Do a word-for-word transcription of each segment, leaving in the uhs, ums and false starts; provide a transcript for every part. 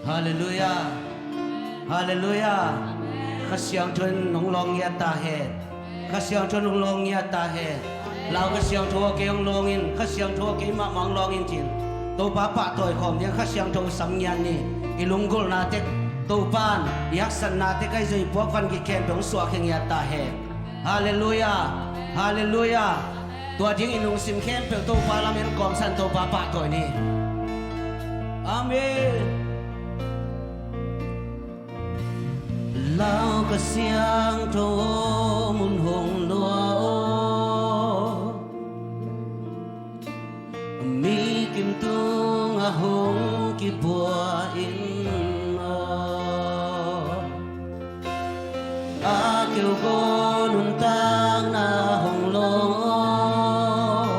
Halleluiah. Halleluiah. Kha Siangtho in nong lawng ngiat ta hen. Kha Siangtho in nong lawng ngiat ta hen. Lau Kha Siangtho aw, kei hong lawng in, Kha Siangtho aw, kei mahmah hong lawng in, ci-in Topa pahtawi khawm ding Kha Siangtho sam ngiat ni. I lunggulhnate Topa in, i haksatnate, ka i zui puak van gik khempeuh hong suahkhia ngiat ta hen. Halleluiah. Halleluiah. Tua ding i lungsim khempeuh Topa lam en kawmsan Topa pahtawi ni. Amen. Lau Kha Siangtho aw, mun hong lua aw, mi kim tungah hong kipua in aw. A keu ko nuntakna hong lawng aw,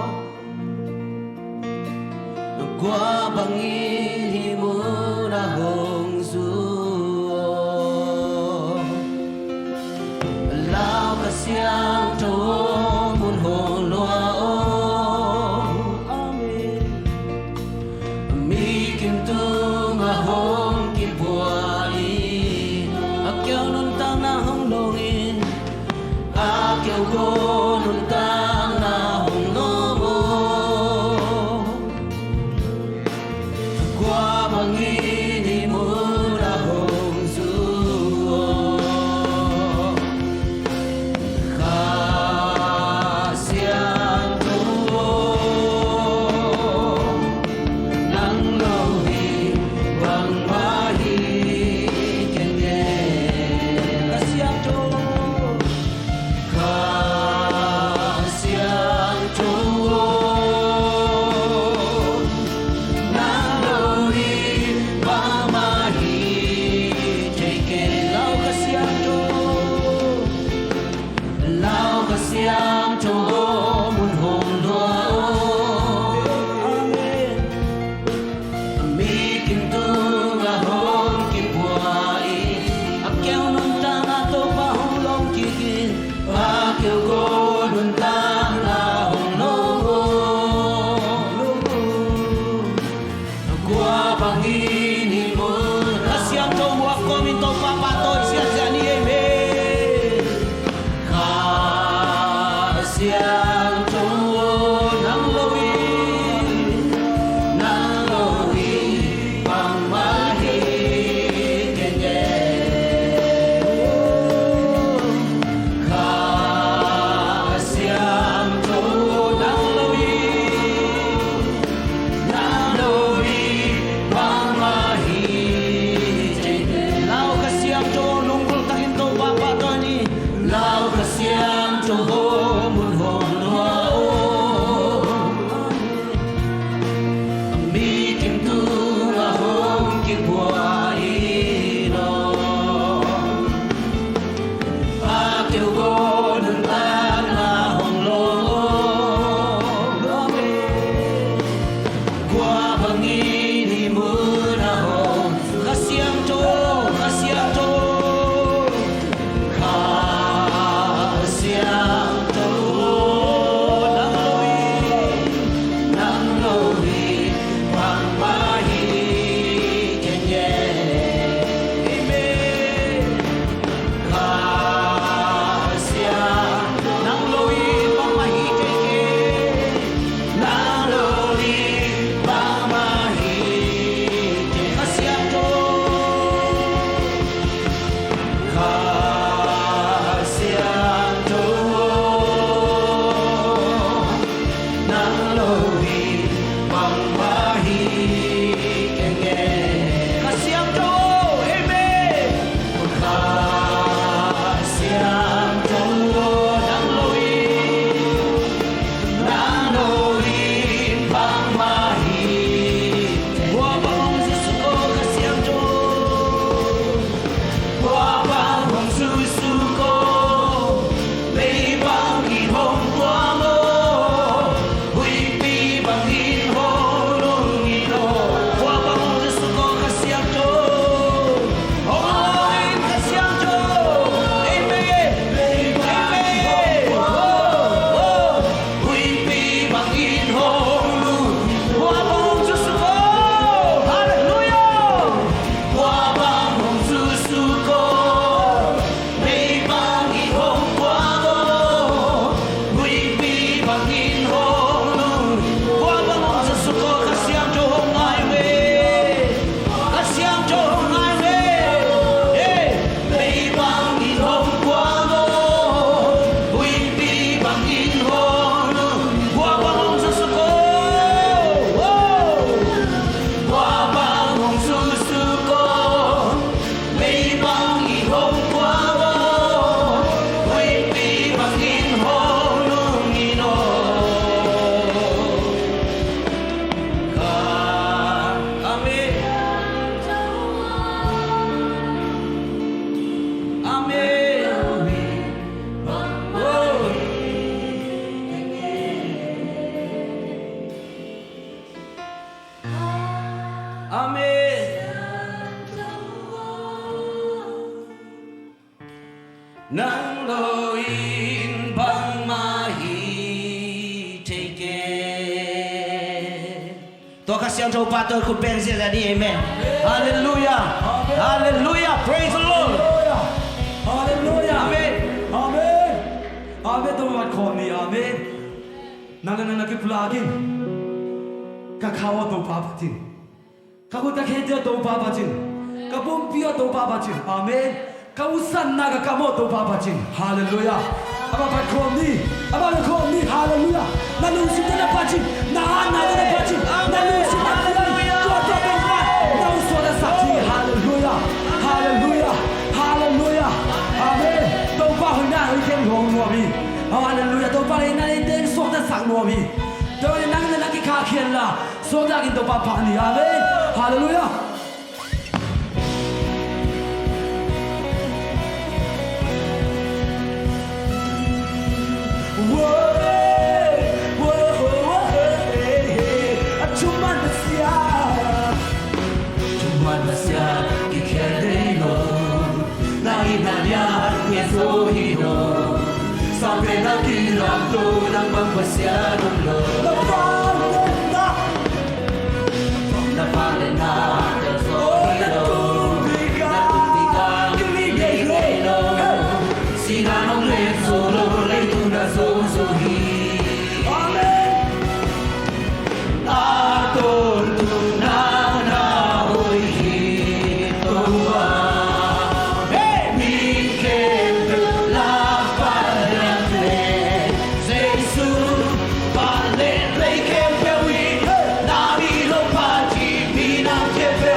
kua bangin hih munah hong zu aw. Lau Kha Siangtho aw, mun hong lua aw. Amen. Mi kim tungah hong kipua in, a keu nuntakna hong lawng in, a keu ko nuntakna hong lawng aw. Kua bangin hih munah hong zu aw. Kha Siangtho aw, nang lo hi bangmah hi kei. Kha Siangtho, Kha Siangtho aw, nang lo hi bangmah hi thei kei. Lau Kha Siangtho, Lau Kha Siangtho aw, mun hong lua aw. Amen. Mi kim tungah hong kipua in, a keu nuntakna Topa hong lawng kik in, a keu ko nuntakna hong lawng aw. Kua bangin hih mun. Kha Siangtho muak kawmin Topa pahtawi ziahziah ni. Amen. Kha Siangtho aw, nang lo hi, nang lo hi bangmah hi kei. Kha Siangtho aw, nang lo hi, nang lo hi bangmah hi thei kei. Lau Kha Siangtho aw, lunggulh takin Topa pahtawi ni. Lau Kha Siangtho aw, mun hong lua aw. Mi kim tungah hong kipua in aw. A keu ko nuntakna hong lawng aw. Kua bangin hih munah hong. Kha Siangtho, Kha Siangtho, Kha Siangtho. Kha Siangtho pa tawh khut beng zia ni. Amen. Halleluiah. Halleluiah. Praise the Lord. Halleluiah. Amen. Amen. Amen. Topa phat khawm ni. Amen. Nang le nang na kipulak in. Ka kha aw Topa phat in. Ka khut ka khe aw Topa phat in. Ka pumpi aw Topa phat in. Amen. Ka usanna ka kam aw Topa phat in. Halleluiah. Amah phat khawm ni. Amah phat khawm ni. Halleluiah. Na lungsim tawh na phat in. Na hatna tawh na phat in. Na lungsim na phat in. Tua tawh Topa na hong suaktasak hi. Halleluiah. Halleluiah. Halleluiah. Amen. Topa hoihna hong kem hong nuam hi. Halleluiah. Topa hoihna hong suaktasak nuam hi. Tua nang na kikhahkhiat la. Suakta in Topa phat ni. Amen. Halleluiah. Thuman Pasian, kikhen thei lo. Na itna lian ngen zo hi lo. Sa pen a kilamto nang bang Pasian om lo. Na vangliatna, na vangliatna tel zo hi lo. Na tung bek a kinging thei lo. Sihna nong len zo lo, leitung na zong zo hi. Amen. A tawntung nang na hoih hi Topa. Hey! Mi khempeuh lakpan lian pen Jesu pan lian, lei khempeuh in na mi lo phat hi, minam khempeuh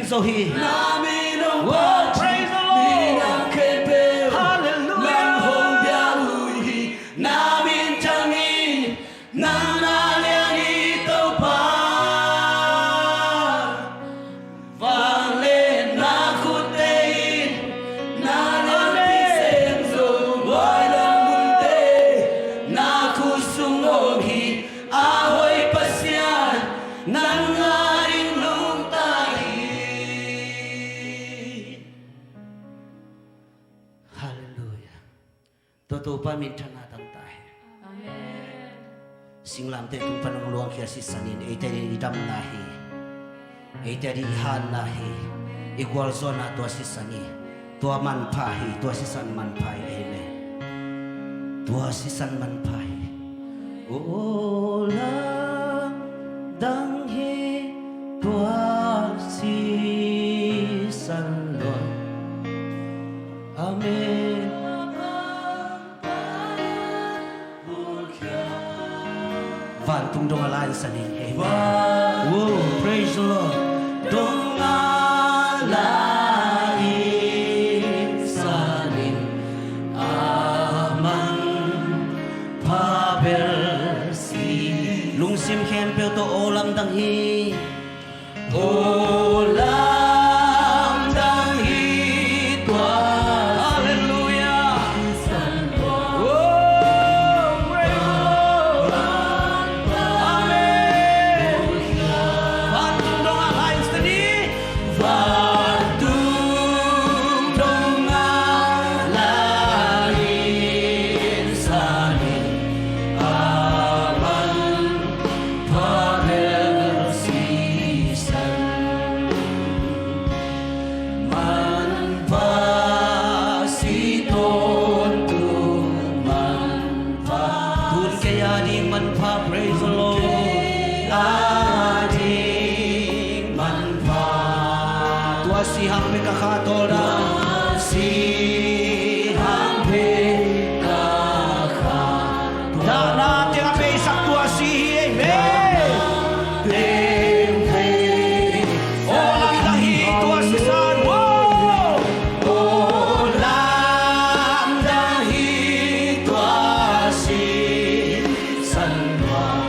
Zo hi. Hallelujah. Hallelujah. Tua Topa minthanna tang ta hi. Amen. Singlamteh tung pan hong luangkhia sisan in eite i damna hi. Eite i hanna hi. I gualzawhna tua sisan hi. Tua manpha hi. Tua sisan manpha hi. Amen. Tua sisan manpha hi. O lamdang hi tua sisan lua. Amen. Vantung dong a la in san in. Amen. Whoa, praise the Lord. Dong a la in san in. A manpha bel si. Lungsim khempeuh tawh o lamdang hi. O lamdang hi tua. Hallelujah. Oh, praise the Lord. Amen. Vantung dong a la in san in. Vantung dong a la in san in. Amen. Pha bel sisan manpha, si tawntung manpha. Tun kei a ding manpha, praise the Lord. Kei a ding manpha. Tua si hang bek a kha tawlna. Tua si hang bek a kha. Dahna teng a beisak tua si hi, amen. Teng bei. O lamdang hi tua sisan, wow. O lamdang hi tua sisan, wow.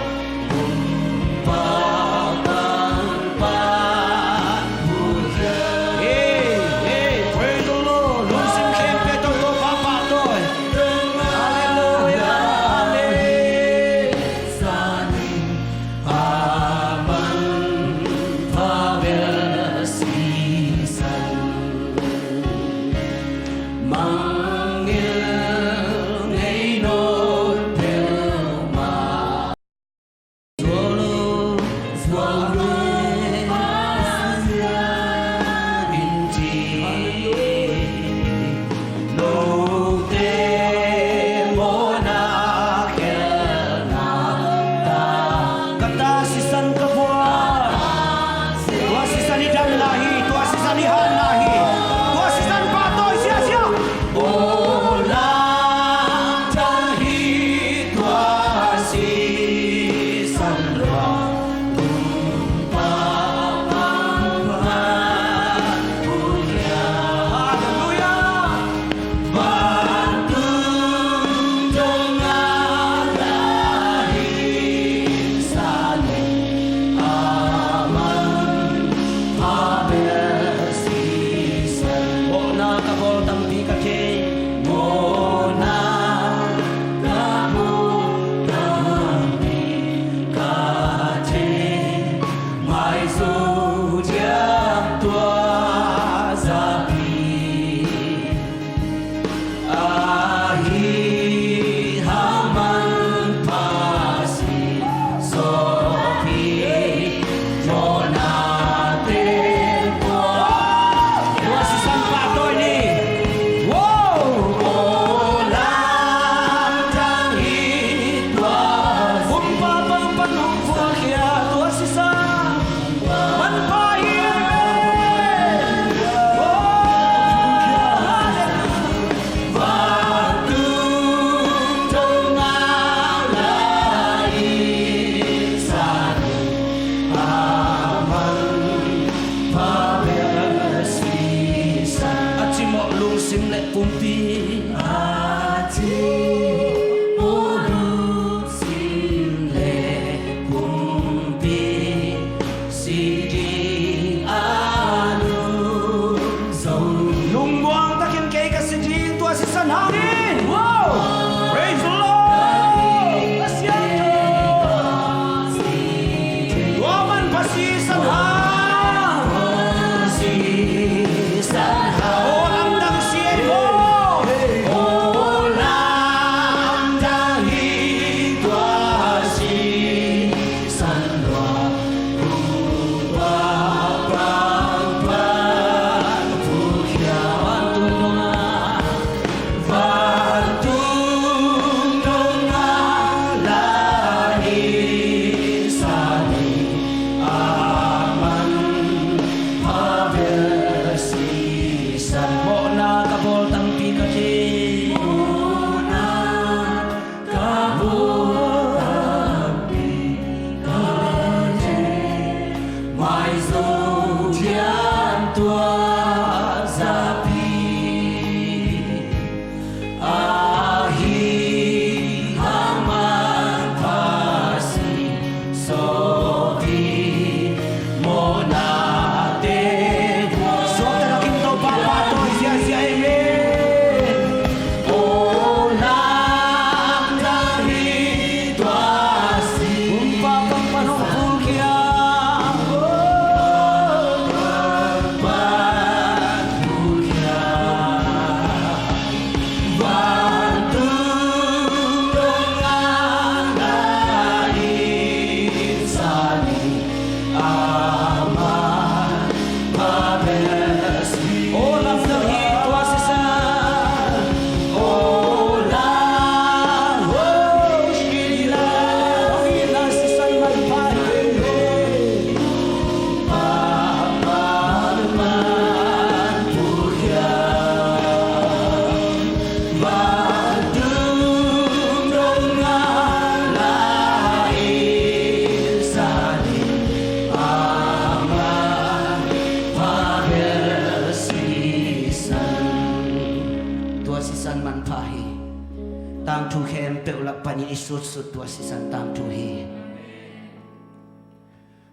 sutsut tua sisan tangthu hi.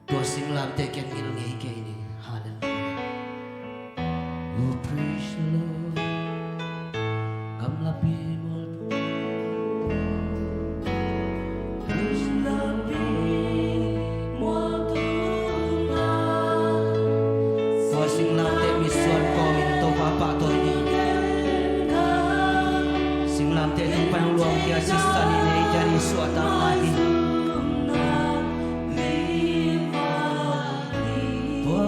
Tua singlamteh ken ngil ngei kei ni. Hallelujah. Oh, praise the Lord. Gamlapi mualtu. Gamlapi mualtu. Tua singlamteh mitsuan kawmin Topa pahtawi ni. Singlamteh tung pai hong luang kia sisan in ei, tua in suahtakna hi. Tua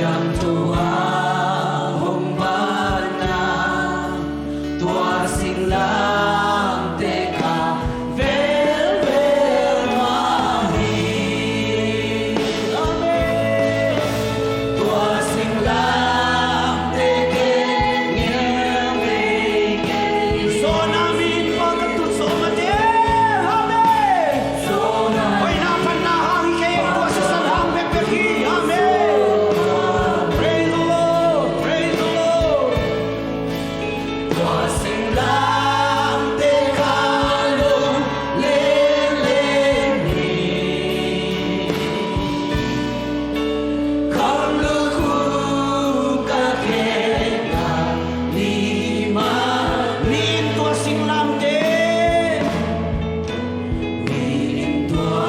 Tua hong pan na, tua singlamteh kha velvel mah hi. Amen. Tua singlamteh kha velvel mah hi. Sona min pa ka tut soma te. Amen. Hoihna phatna hang hi kei, tua sisan hang bekbek hi. Amen. Praise the Lord. Praise the Lord. Tua singlamteh kha lung lenlen hi. Kham lukhu ka khen a ni mah. Ni in tua singlamteh. Ni in tua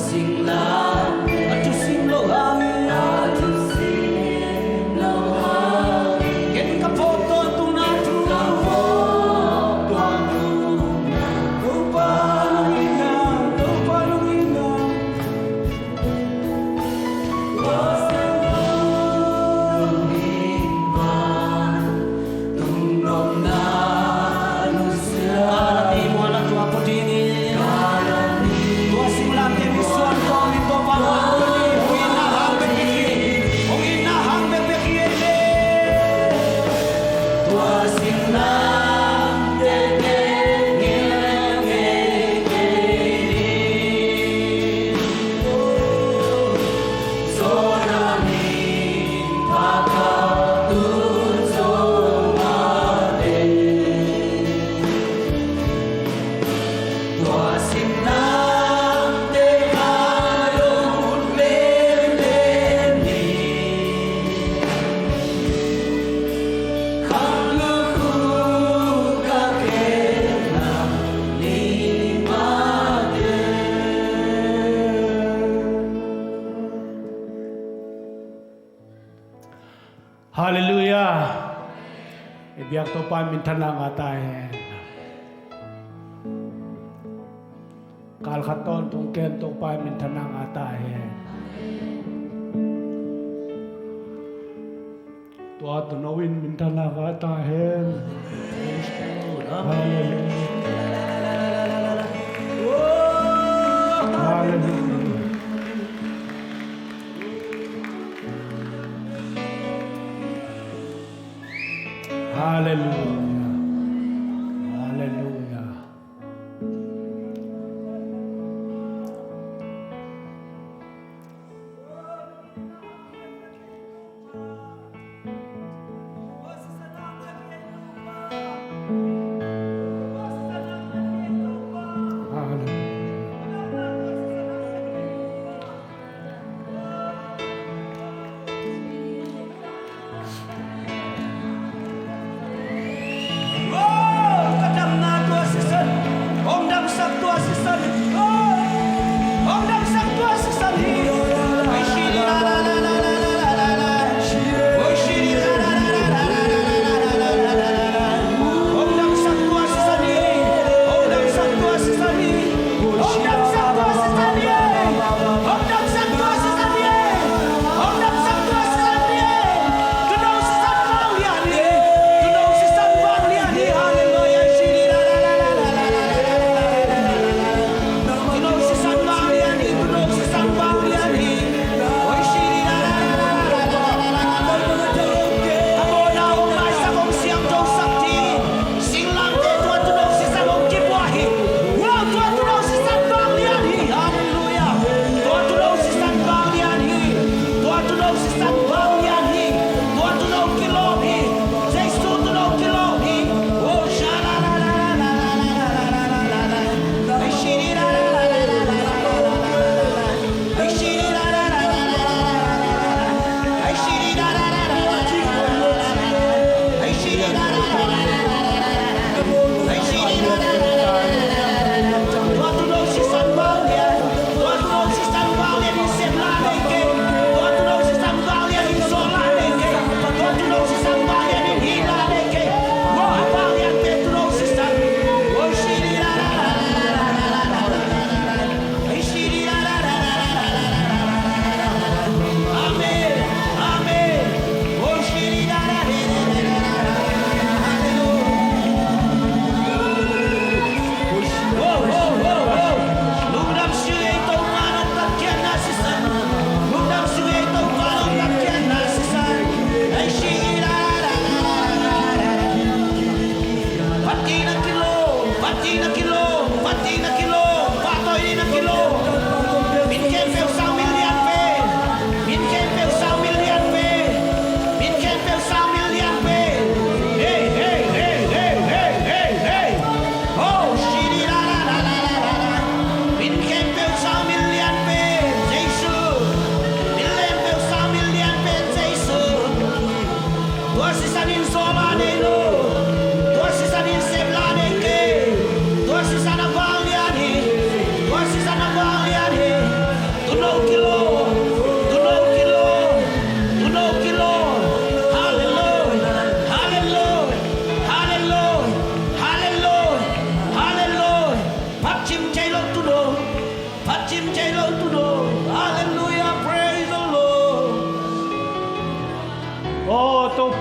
singlamteh. A thu sim lo hang. A thu sim lo hang. Ken ka phawk tawntung na thu. Ka phawk tawntung na. Topa lungdam na, Topa lungdam na. Halleluiah. I biak Topa in minthanna ngah ta hen. Kal khat tawntung ken Topa in minthanna ngah ta hen. Tua tuuno in minthanna ngah ta hen. Halleluiah. Halleluiah. Halleluiah. Halleluiah.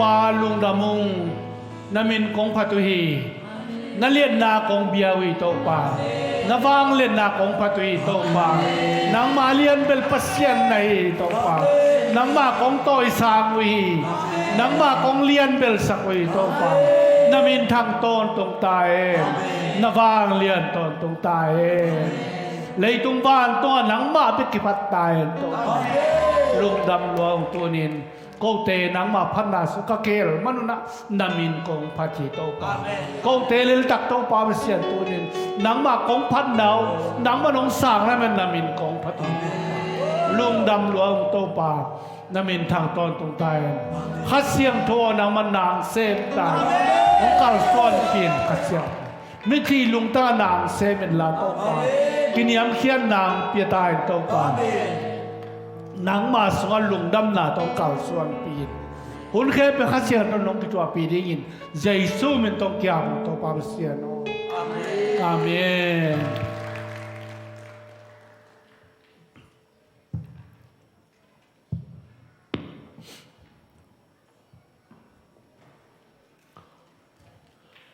Pa, lungdam ung. Na min kong phat uh hi. Na lianna kong bia uh hi, Topa. Na vangliatna kong phat uh hi, Topa. Nangmah lianbel Pasian na hi, Topa. Nangmah kong tawisang uh hi. Nangmah kong lianbelsak uh hi, Topa. Na minthang tawntung ta hen. Na vanglian tawntung ta hen. Leitung vantungah nangmah bek kiphat ta hen, Topa. Lungdam lua ung. Tunin kote nangmah phatna sung ka kihel man un ah na min kong phat hi, Topa. Kote leltak, Topa Pasian, tunin nangmah kong phatna uh, nangmah nong sang na min, na min kong phat uh hi. Lungdam lua ung, Topa. Na minthang tawntung ta hen. Kha Siangtho aw, nangmah na hong sem ta hen. Hong kalsuanpih in, Kha Siangtho. Mithi lungtang a na hong sem in la, Topa. Kiniamkhiatna hong pia ta hen, Topa. Nangmah sungah lungdamna tawh kalsuanpih in. Hun khempeuh Kha Siangtho nong kithuahpih dingin Jesu min tawh kiam, Topa Pasian aw. Amen.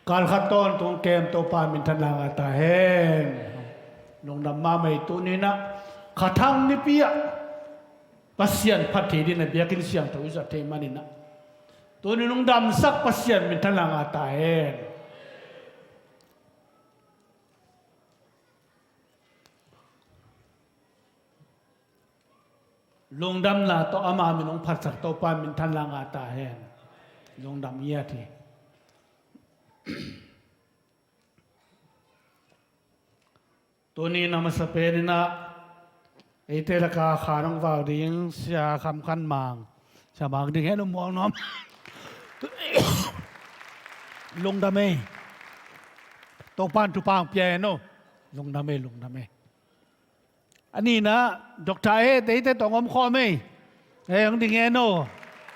Kal khat tawntung kem Topa minthanna ngah ta hen. Lungdam mahmah hi. Tuni-in ah kha thang nipi ah Pasian phat thei dingin ah biakinn siangtho i zat thei manin ah, tuni nong damsak Pasian minthanna ngah ta hen. Lungdamna tawh ama min hong phatsak Topa minthanna ngah ta hen. Lungdam ngiat hi. Tuni a masa penin ah eite lakah khan hong vak ding Sia Kham Khan Mang, Sia Mang ding hen, mual nuam. Lungdam ei. Topa'n thupha hong pia hen aw. Lungdam ei, lungdam ei. A nihna, Doctor Ed, eite tawh hong om khawm ei. Ei, hong ding hen aw.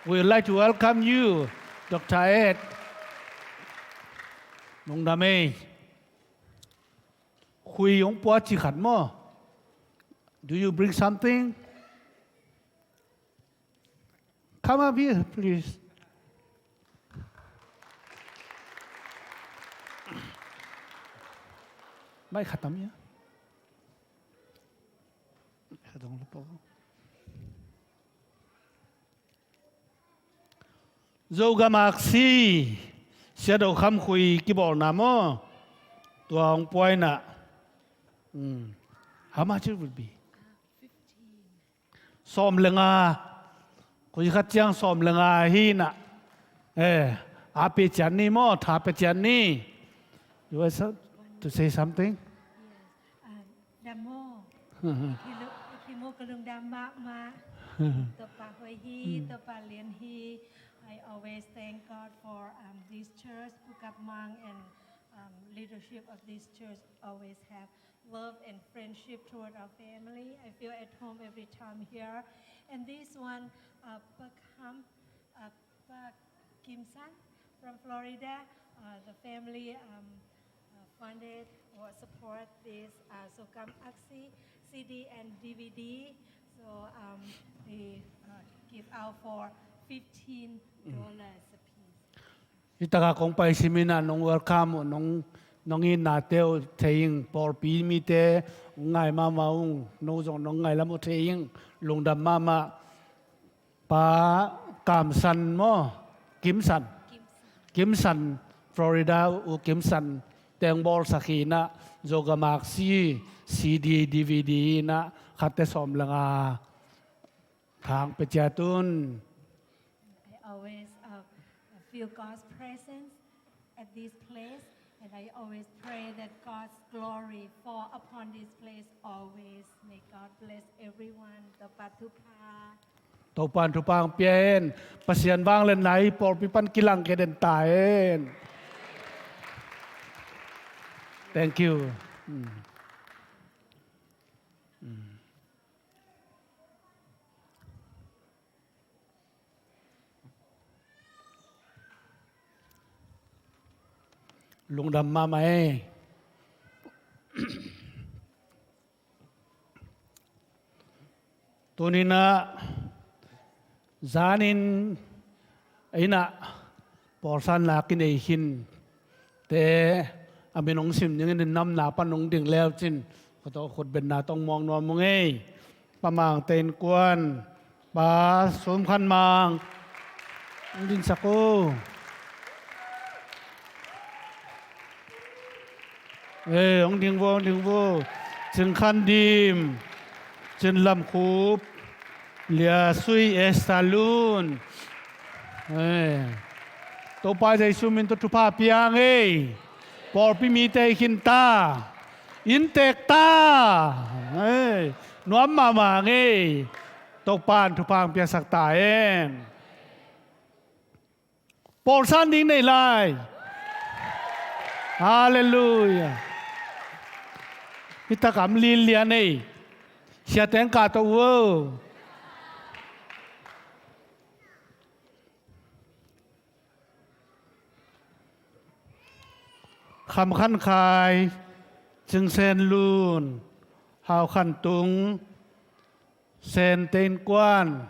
We would like to welcome you, Doctor Ed. Lungdam ei. Khui hong pua ci khat maw? Do you bring something? Come up here, please. Mai khatam ya. Khatong lupo. Zogam aksi, Sia Do Kham Khui kibawlna maw? Tua hong pua in ah. Hmm. How much it will be? Sawm le nga. Khui khat ciang sawm le nga hi in ah. Eh, a pe cian ni maw, tha pe cian ni. You want some-, to say something? Yes. Um, Damo. Kilu-, kimu kalung dam mahmah. Topa hoih hi, Topa lian hi. I always thank God for, um, this church, Pu Kap Mang and, um, leadership of this church always have love and friendship toward our family. I feel at home every time here. And this one, uh, Pa Kham, uh, Pa Kim San from Florida, uh, the family, um, uh, funded or support this, uh, Zogam Aksi C D and D V D. So, um, they, uh, give out for fifteen dollars a piece. Hih takah kong pai simin ah nong welcome uh, nong, nong itnate uh thei ing, pawlpi mite hong ngai mahmah ung, no zong nong ngaihlam uh thei ing, lungdam mahmah. Pa Kam San maw? Kim San. Kim San. Kim San, Florida uh Kim San teng bawlsak hi in ah, Zogam Aksi C D, D V D in ah khatte sawm le nga thang pe ciat un. I always, uh, feel God's presence at this place, and I always pray that God's glory fall upon this place always. May God bless everyone. Topa thupha. Topa'n thupha hong pia hen. Pasian vangliatna hih pawlpi pan kilang kei den ta hen. Thank you. Mm. Mm. Lungdam mahmah ei. Tuni-in ah zanin Ei na, pawlsanna kinei khin te a min hong sim dingin, namna pan hong ding leu cin, khuato khutbetna tawh muang nuam ung ei. Pa Mangte innkuan, Pa Sum Khan Mang, hong dingsak uh. Ei, hong ding vo, hong ding vo. Cing Khan Dim, Cin Lam Khup, Lia Sui, Esther Lun. Ei, Topa Jesu min tawh thupha piang ei. Pawlpi mite i khin ta, inntek ta. Ei, nuam mahmah ngei. Topa in thupha hong piaksak ta hen. Pawlsan ding nei lai. Halleluiah. Hih takam lin lian ei. Siate hong kahto uh. Kham Khan Khai, Cing Sen Lun, Hau Khan Tung, Sente innkuan.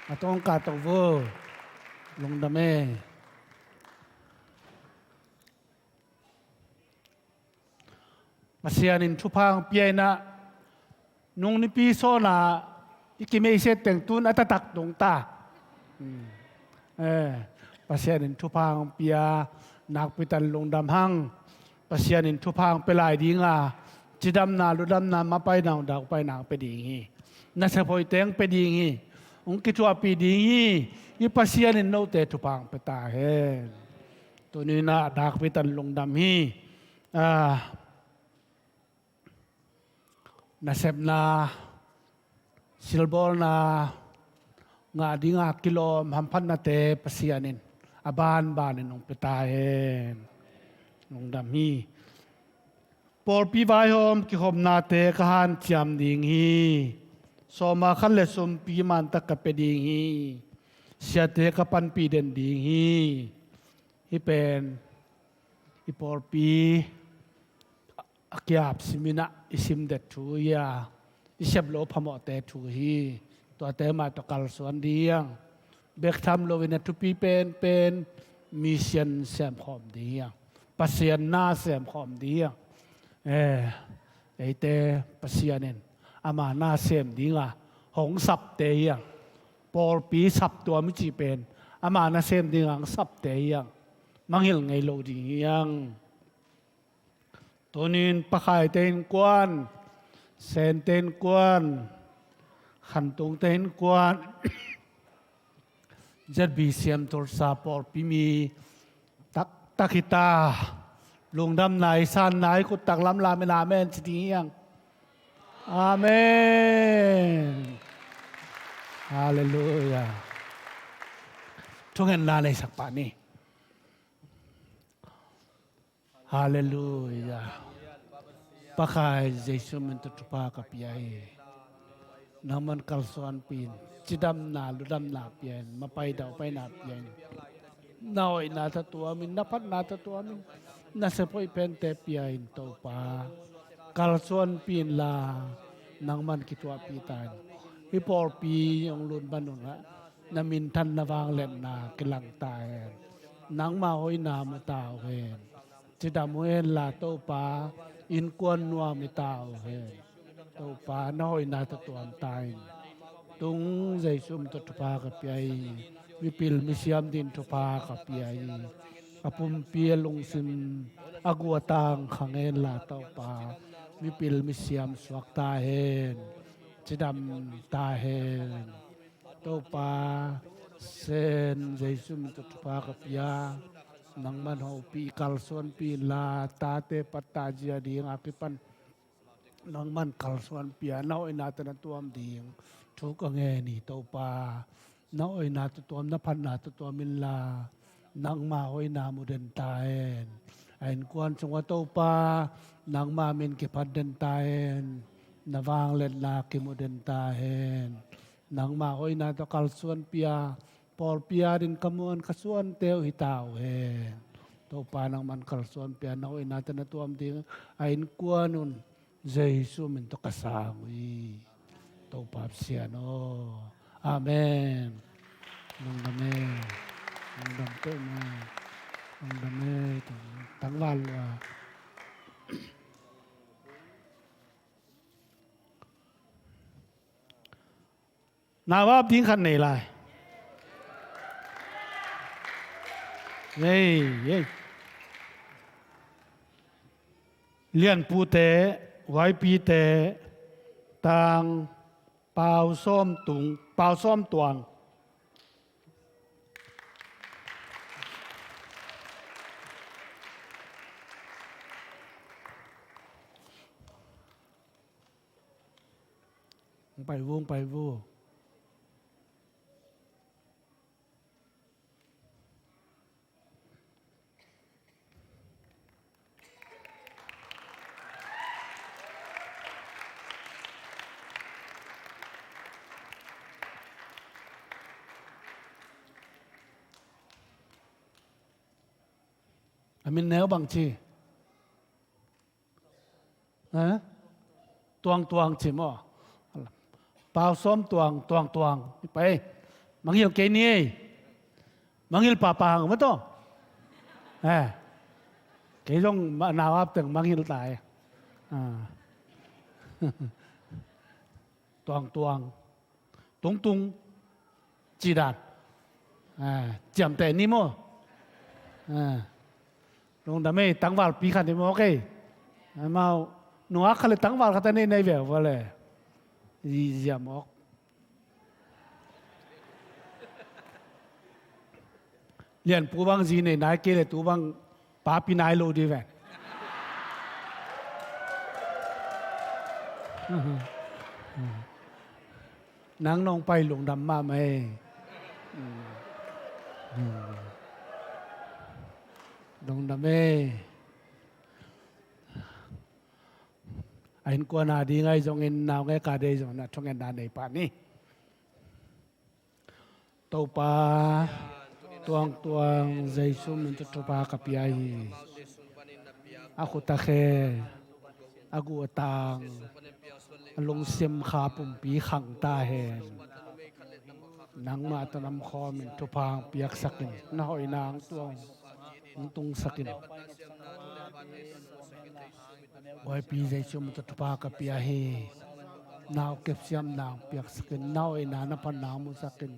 A tawng ka tawh vo. Lungdam e. Pasian in thupha hong pia in ah, nung nipi sawn a i kimeiset teng tun a taktak tung ta. Hmm. Eh, Pasian in thupha hong pia, nakpi takin lungdam hang. Pasian in thupha hong pia lai ding a, cidamna, ludamna, mapaina, daupaina hong pia ding hi. Nasep hoihte hong pia ding hi. Hong kithuahpih ding hi. Hih Pasian in note thupha hong pia ta hen. Tuni in ah nakpi takin lungdam hi. Ah, nasepna, silbawlna ngah ding a kilawm hamphatnate Pasian in a banbanin hong pia ta hen. Lungdam hi. Pawlpi vaihawm kikhopnate ka hanciam ding hi. Sawma khat le sumpi man tak ka pia ding hi. Siate ka panpih den ding hi. Hih pen i pawlpi a kiap sim in ah i simdet thu hi a, i sep loh phamawhte thu hi. Tuate mah tawh kalsuan ding hi hang. Bek tham loin a thupi penpen, mission semkhawm ding hi hang. Pasian na semkhawm ding hi hang. Eh, eite Pasian in ama na sem ding a hong sapte hi hang. Pawlpi saptuam i cih pen ama na sem ding a hong sapte hi hang. Mangngilh ngei lo ding hi hang. Tuni in Pa Khaite innkuan, Sente innkuan, Khan Tungte innkuan, Z B C M Tulsa pawlpi mi taktak hi ta. Lungdamna i sanna i khut taklam lamin amen ci ding hi hang. Amen. Halleluiah. Thungetna neisak pah ni. Halleluiah. Pa Kha Jesu min tawh thupha ka pia hi. Nangman kalsuanpih in, cidamna ludamna pia in, mapai daupaina pia in, na hoihna tawh tuam in, na phatna tawh tuam in, na sep hoih pente pia in Topa. Kalsuanpih inla, nangman kithuahpih ta in. Hih pawlpi hong lut man un ah, na minthan na vangliatna kilang ta hen. Nangma hoihna mu ta uh hen. Cidam uh henla Topa, innkuan nuam hi ta uh hen. Topa na hoihna tawh tuam ta in. Tung Jesu min tawh thupha ka pia hi. Mipil misiam dingin thupha ka pia hi. A pumpi a lungsim a guatang khang henla Topa, mipil misiam suak ta hen. Cidam ta hen. Topa, Sen Jesu min tawh thupha ka pia. Nangman hopih kalsuanpih inla, tate patta zia ding a kipan nangman kalsuanpih a, na hoihna tawh na tuam ding thu ka ngen hi Topa. Na hoihna tawh tuam, na phatna tawh tuam inla, nangma hoihna mu den ta hen. A innkuan sungah Topa, nangma min kiphat den ta hen. Na vangliatna kimu den ta hen. Nangma hoihna tawh kalsuanpih a, pawlpi adingin ka muan ka suante uh hi ta uh hen. Topa nangman kalsuanpih a, na hoihna tawh na tuam ding a innkuan un Jesu min tawh ka sang uh hi. Topa Pasian aw. Amen. Lungdam e. Lungdam peuhmah. Lungdam e. Tangval uh a. Nau ap ding khat nei lai. Ei, ei. Lianpute, Huaipite, Tang, Pau Sawm Tung, Pau Sawm Tuang. Hong pai vo, hong pai vo. A min neu bang ci? Ha? Tuang Tuang ci maw? Pau Sawm Tuang, Tuang Tuang. Pai. Mangngilh kei ni ei. Mangngilh pahpah hang maw tawh. Eh. Kei zong ma-, nau ap teng mangngilh ta ei. Ah. Tuang Tuang. Tung Tung. Ci dan. Ah, ciamteh ni maw? Ah. Lungdam ei, tangvalpi khat ni maw kei. Amau nungak khat le tangval khat a nei nei ve ua le. Zi-, ziam awk. Lianpu bang zi nei nai kei le tu bang papi nai lo di ven. Nang nong pai lungdam mahmah ei. Lungdam ei. A innkuan a ding ahi zongin naungek a ding ahi zongin a thungetna nei pah ni. Topa, Tuang Tuang Jesu min tawh thupha ka pia hi. A khut a khe, a guh a tang, a lungsim kha pumpi khang ta hen. Nangmah tawh namkhawm in thupha hong piaksak in, na hoihna hong tuang, hong tungsak in. Huaipi Jesu min tawh thupha ka pia hi. Nau kepsiamna hong piaksak in, na hoihna na phatna hong musak in.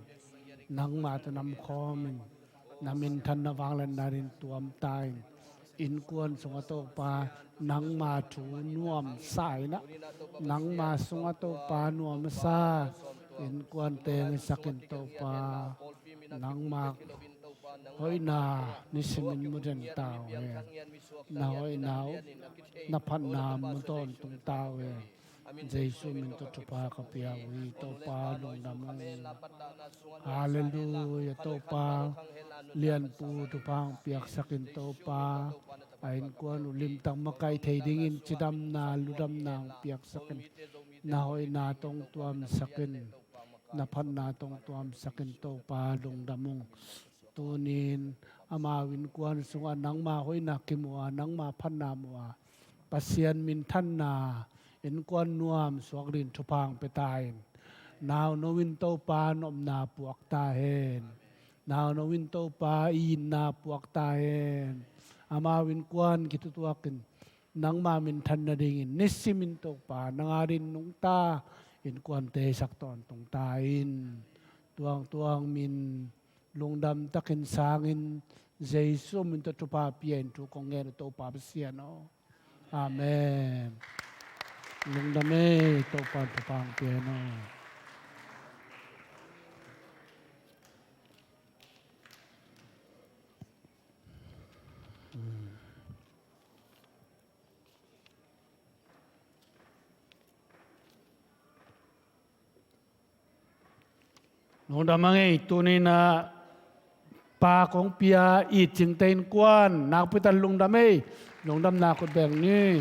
Nangmah tawh namkhawm in, na minthanna vangliatna din tuam ta in. Innkuan sungah Topa, nangma thu nuamsa in ah, nangma sungah Topa nuamsa innkuan teng i sak in Topa. Nangma hoihna nisimin mu den ta uh hen. Na hoihna uh, na phatna mu tawntung ta uh hen. Jesu min tawh thupha ka pia uh hi. Topa lungdam ung. Halleluia. Topa lianpu thupha hong piaksak in Topa. A innkuan uh limtak makaih thei dingin cidamna, ludamna hong piaksak in. Na hoihna tawh hong tuamsak in. Na phatna tawh hong tuamsak in Topa lungdam ung. Tunin amau innkuan sungah nangma hoihna kimu a, nangma phatna mu a, Pasian minthanna innkuan nuam suak dingin thupha hong pia ta in. Nauno in Topa nopna puak ta hen. Nauno in Topa itna puak ta hen. Amau innkuan kitutuak in nangma minthan nadingin nisimin Topa nang adingin nungta innkuante i sak tawntung ta in. Tuangtuang min lungdam takin sangin Jesu min tawh thupha pia in thu kong ngen uh Topa Pasian aw. Amen. Lungdam ei, Topa in thupha hong pia in aw. Lungdam a ngei, tuni-in ah pa kong pia it cingte innkuan nakpi takin lungdam ei. Lungdamna khut beng ni.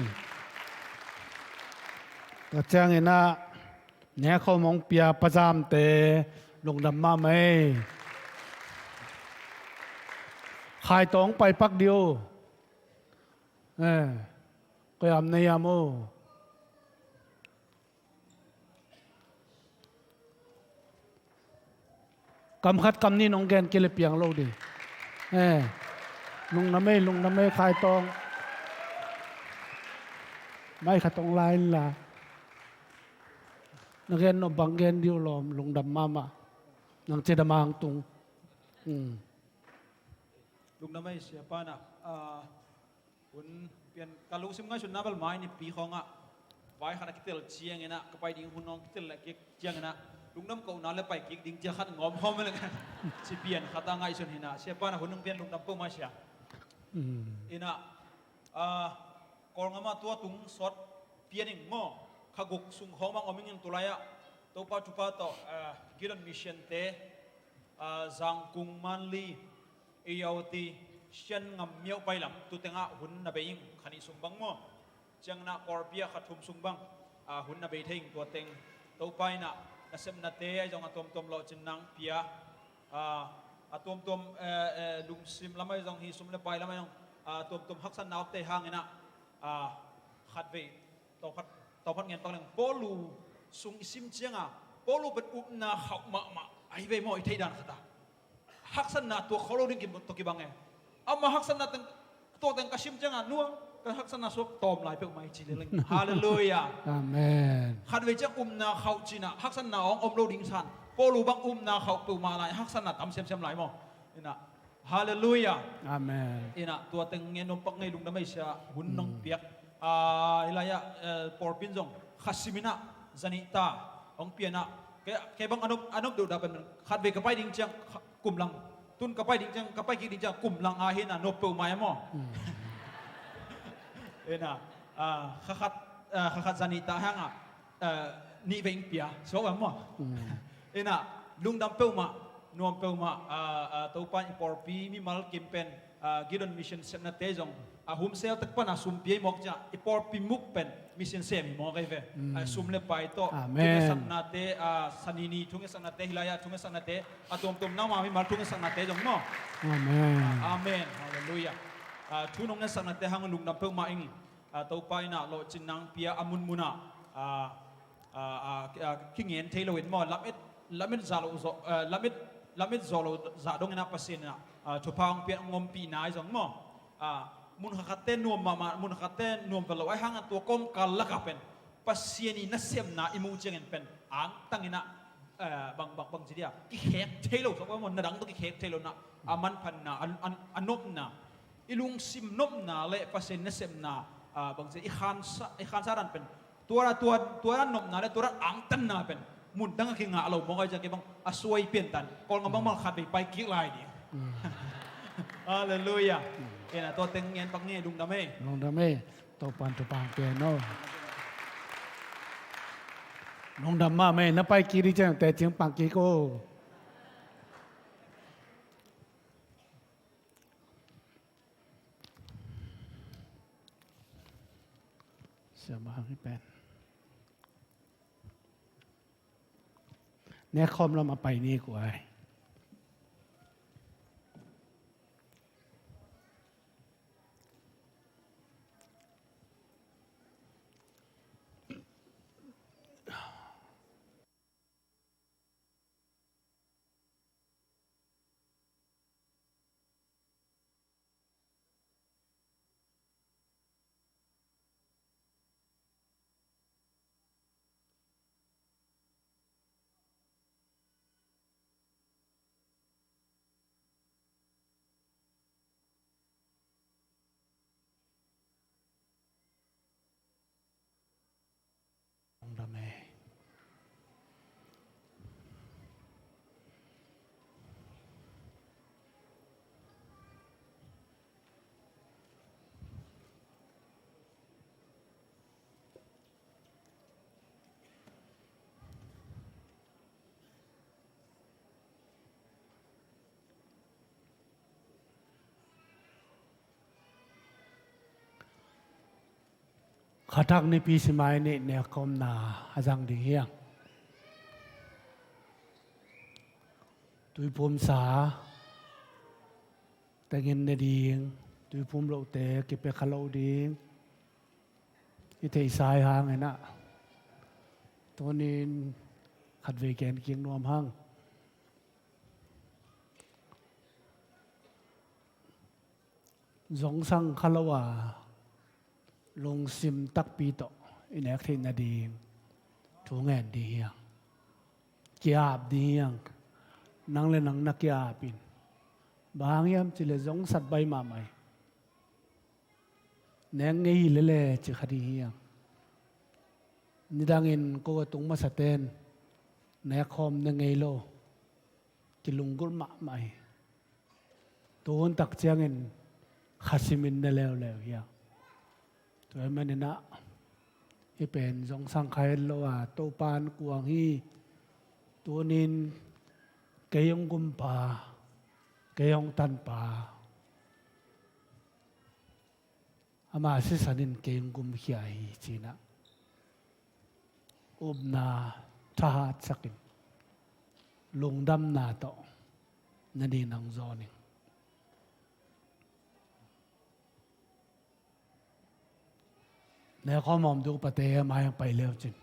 Tua ciangin ah nekhawm hong pia pazamte lungdam mahmah ei. Khai tawh hong pai pak dih uh. Eh, koi-ah om na hiam uh? Kam khat kam nih nong gen kei leh piang lo ding. Eh, lungdam ei, lungdam ei, Khai Tawng. Mai khat hong la inla. Na gen nop bang gen dih uh lawm, lungdam mahmah. Nang cidam a hong tung. Hmm. Lungdam ei, Siapa na. Ah, hun pian ka lungsim ngaihsutna bel mai nipi khawngah vai khat a kitel cianginah ka pai ding hun hong kitel leh kik cianginah lungdam kohna le pai kik ding cia khat ngawm khawm leh ci pian khat a ngaihsun hinah. Siapa na hun hong pian lungdam peuhmah sia. Mm. Inah, ah, Kawlngam ah tua tung sawt pian ing maw? Kha guk sung khawng bang om ing in tulai ah Topa thupha tawh, ah, Gideon Mission te, ah, Zangkung, Manli, Irrawaddy, Shan ngam miauh pailam tu tengah hun na bei ing, kha nih sung bang maw? Cianginah Kawlpi ah kha thum sung bang, ah, hun na bei thei ing, tua teng Topa inah nasepnate ahi zong a tuamtuam lawhcinna hong pia, ah, a tuamtuam, eh, eh, lungsim lam ahi zong, hi sum le pai lam ahi zong, ah, tuamtuam haksatna omte hanginah, ah, khatvei tawphat, tawphat ngen pak leng, Paulu sung i sim cianga Paulu pen upna khauh mahmah ahi vei maw, i theih dan khat a. Haksatna tuak khawh lo ding kim tawh kibang e. Ama haksatna teng, tuak teng ka sim cianga, nua, ka haksatna suak tawm lai peuhmah hi ci leleng. Halleluiah. Amen. Khatvei ciang upna khauh cinah haksatna awng om lo ding san. Paulu bang upna khauh peuhmah lai, haksatna tam semsem lai maw? Inah. Halleluiah. Amen. Inah tua teng ngen nuam pak ngei, lungdam ei sia, hun nong piak. Ah, hilai ah, eh, pawlpin zong kha siminah zanihta hong pianah, kei, kei bang a nop, a nop deuh dah pen khatvei ka pai ding ciang kha-, kum lang. Tun ka pai ding ciang, ka pai kik ding ciang kum lang a hinah nop peuhmah e maw? Mm. Inah, ah, kha khat, ah, kha khat zanihta hangah, ah, nih vei ing pia suak a maw? Mm. Inah, lungdam peuhmah, nuam peuhmah, ah, ah, Topa in i pawlpi mimal kim pen, ah, Gideon Mission sepnate zong a humsel tek pana sum pia i mawk ciah, i pawlpi muk pen mission sem hi mawk ahi ve. Mm. Ah, sum le pai tawh. Amen. Thungetsak nate, ah, Sanini thungetsak nate, hilai ah thungetsak nate, a tuamtuam nangma mimal thungetsak nate zong maw? Amen. Ah, amen. Halleluiah. Ah, thu nong ngetsak nate hang lungdam peuhmah ing. Ah, Topa inah lawhcinna hong pia a munmunah, ah, ah, ah, ah, kingen thei loin maw, lamet, lamet zah lo zaw, ah, lamet, lamet zaw lo zah donginah Pasian inah, ah, thupha hong pian hong ompihna ahi zong maw? Ah, mun kha khatte nuam mahmah, mun kha khatte nuam vet lo ahi hangah tua kawmkal lakah pen Pasian i nasemna i muh ciangin pen angtanginah, ah, bang, bang, bang ci dia, kikhek thei lo, sawk maw, na dang tawh kikhek thei lo nah, a manphatna, a, a, a nopna, i lungsim nopna le Pasian nasemna, ah, bang ci, i khansa, i khansa dan pen tua, tua, tua dan nopna le tua dan angtanna pen mun dang a kingah lo mawk ahi ciang kei bang a suai piantan. Kawlngam bang mal khatvei pai kik lai ding. Mm. Halleluiah. Mm. Kei na tua teng ngen pak ngei, lungdam ei. Lungdam ei. Topan thupha hong pia hen aw. Lungdam mahmah ei, na pai kik ding ciang teci hong pang kik o. Siamah hang hi pen. Nek khawm lam a pai ni kua ai. Lungdam ei. Khathak nipi simai nih nekkhawmna a zang ding hiang. Tuiphumsa tengin ne ding, tuiphum lohte kipia kha lo ding. I theihsa i hang inah tunin khatvei gen kik nuam hang. Zongsang kha lo a, lungsim takpi tawh i nek theih nading thu ngen ding hi hang. Ki-ap ding hi hang. Nang le nang na ki-ap in. Bang hang hiam cih leh zongsat baih mahmah hi. Nek ngei hi lele ci kha ding hi hang. Nidangin ko a tung masate'n nek khawm ne ngei lo, kilunggulh mahmah hi. Tu hun tak ciangin kha simin ne leuleu hi hang. Tua ahih manin ah, hih pen zongsang kha het lo a, Topa'n kuang hi. Tuni-in kei hong gumpa, kei hong tanpa, ama sisan in kei hong gumkhia hi ci-in ah, upna thahatsakin, lungdamna tawh na ding nang zawn ing. Nek khawm hawm ding upate a mai hong pai le uh cin.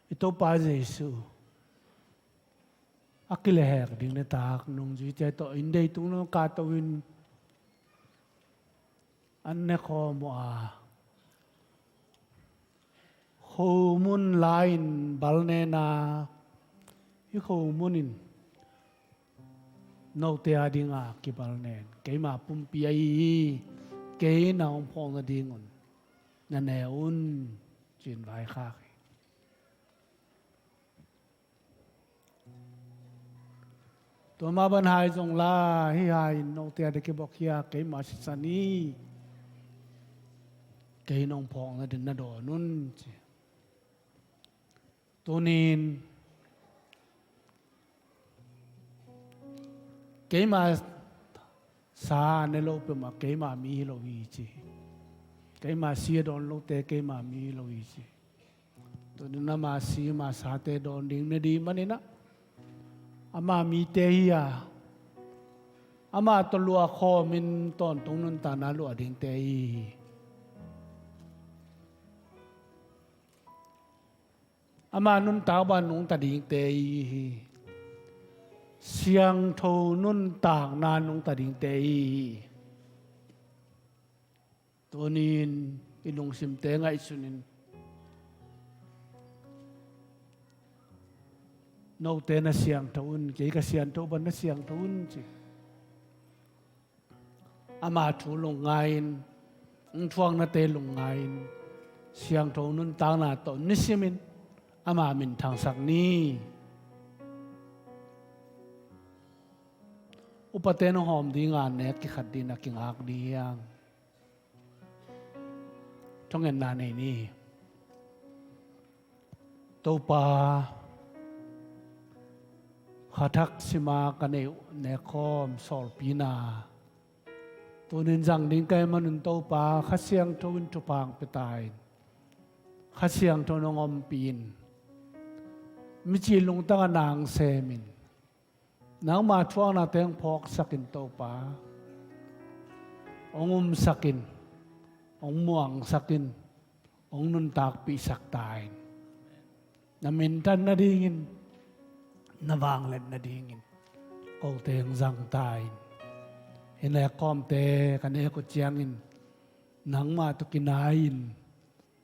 I Topa Jesuh a kilehhek ding nitak nungzuite tawh inn deitung nung kah to-in an ne khawm uh a, khomun la-in balnen a, hih khomun in note a dinga kibalnen, keima pumpi ahi hi, kei na hong phawk nadingun na ne un, ci-in vaikhak hi. Tua mah bang hai zong la, hih hai in note a ding kibawk hi a, keima sisan hi, kei na hong phawk nading na dawn un, ci. Tuni-in keima sa ne lo peuhmah keima mi hi lo hi, ci. Keima si a dawn lote keima mi hi lo hi, ci. Tuni-in ama si ama sate dawn ding na ding manin ah, ama mite hi a, ama tawh luah khawmin tawntung nuntakna luah dingte i hi. Ama nuntak bang nungta dingte i hi. Siangtho nuntakna nungta dingte i hi. Tuni-in i lungsimte ngaihsunin, note na siangtho un, kei ka siangtho bang na siangtho un, ci. Ama thu lungngai-in, hong thuaknate lungngai-in, siangtho nuntakna tawh nisimin ama minthangsak ni. Upate nong hawm dinga nek kikhat dingin a kingak ding hi hang. Thungetna nei ni. Topa, kha thak sima ka neih uh nekkhawm sawlpina, tuni-in zang ding ka hih manun Topa, Kha Siangtho in thupha hong pia ta in. Kha Siangtho in hong ompih in. Mici lungtang a nang semin, nangma thuaknate hong phawksakin Topa, hong umsakin, hong muangsakin, hong nuntakpihsak ta in. Na minthan nadingin, na vangliat nadingin kote hong zang ta in. Hih nekhawmte ka nek uh ciangin nangmah tawh kinai-in,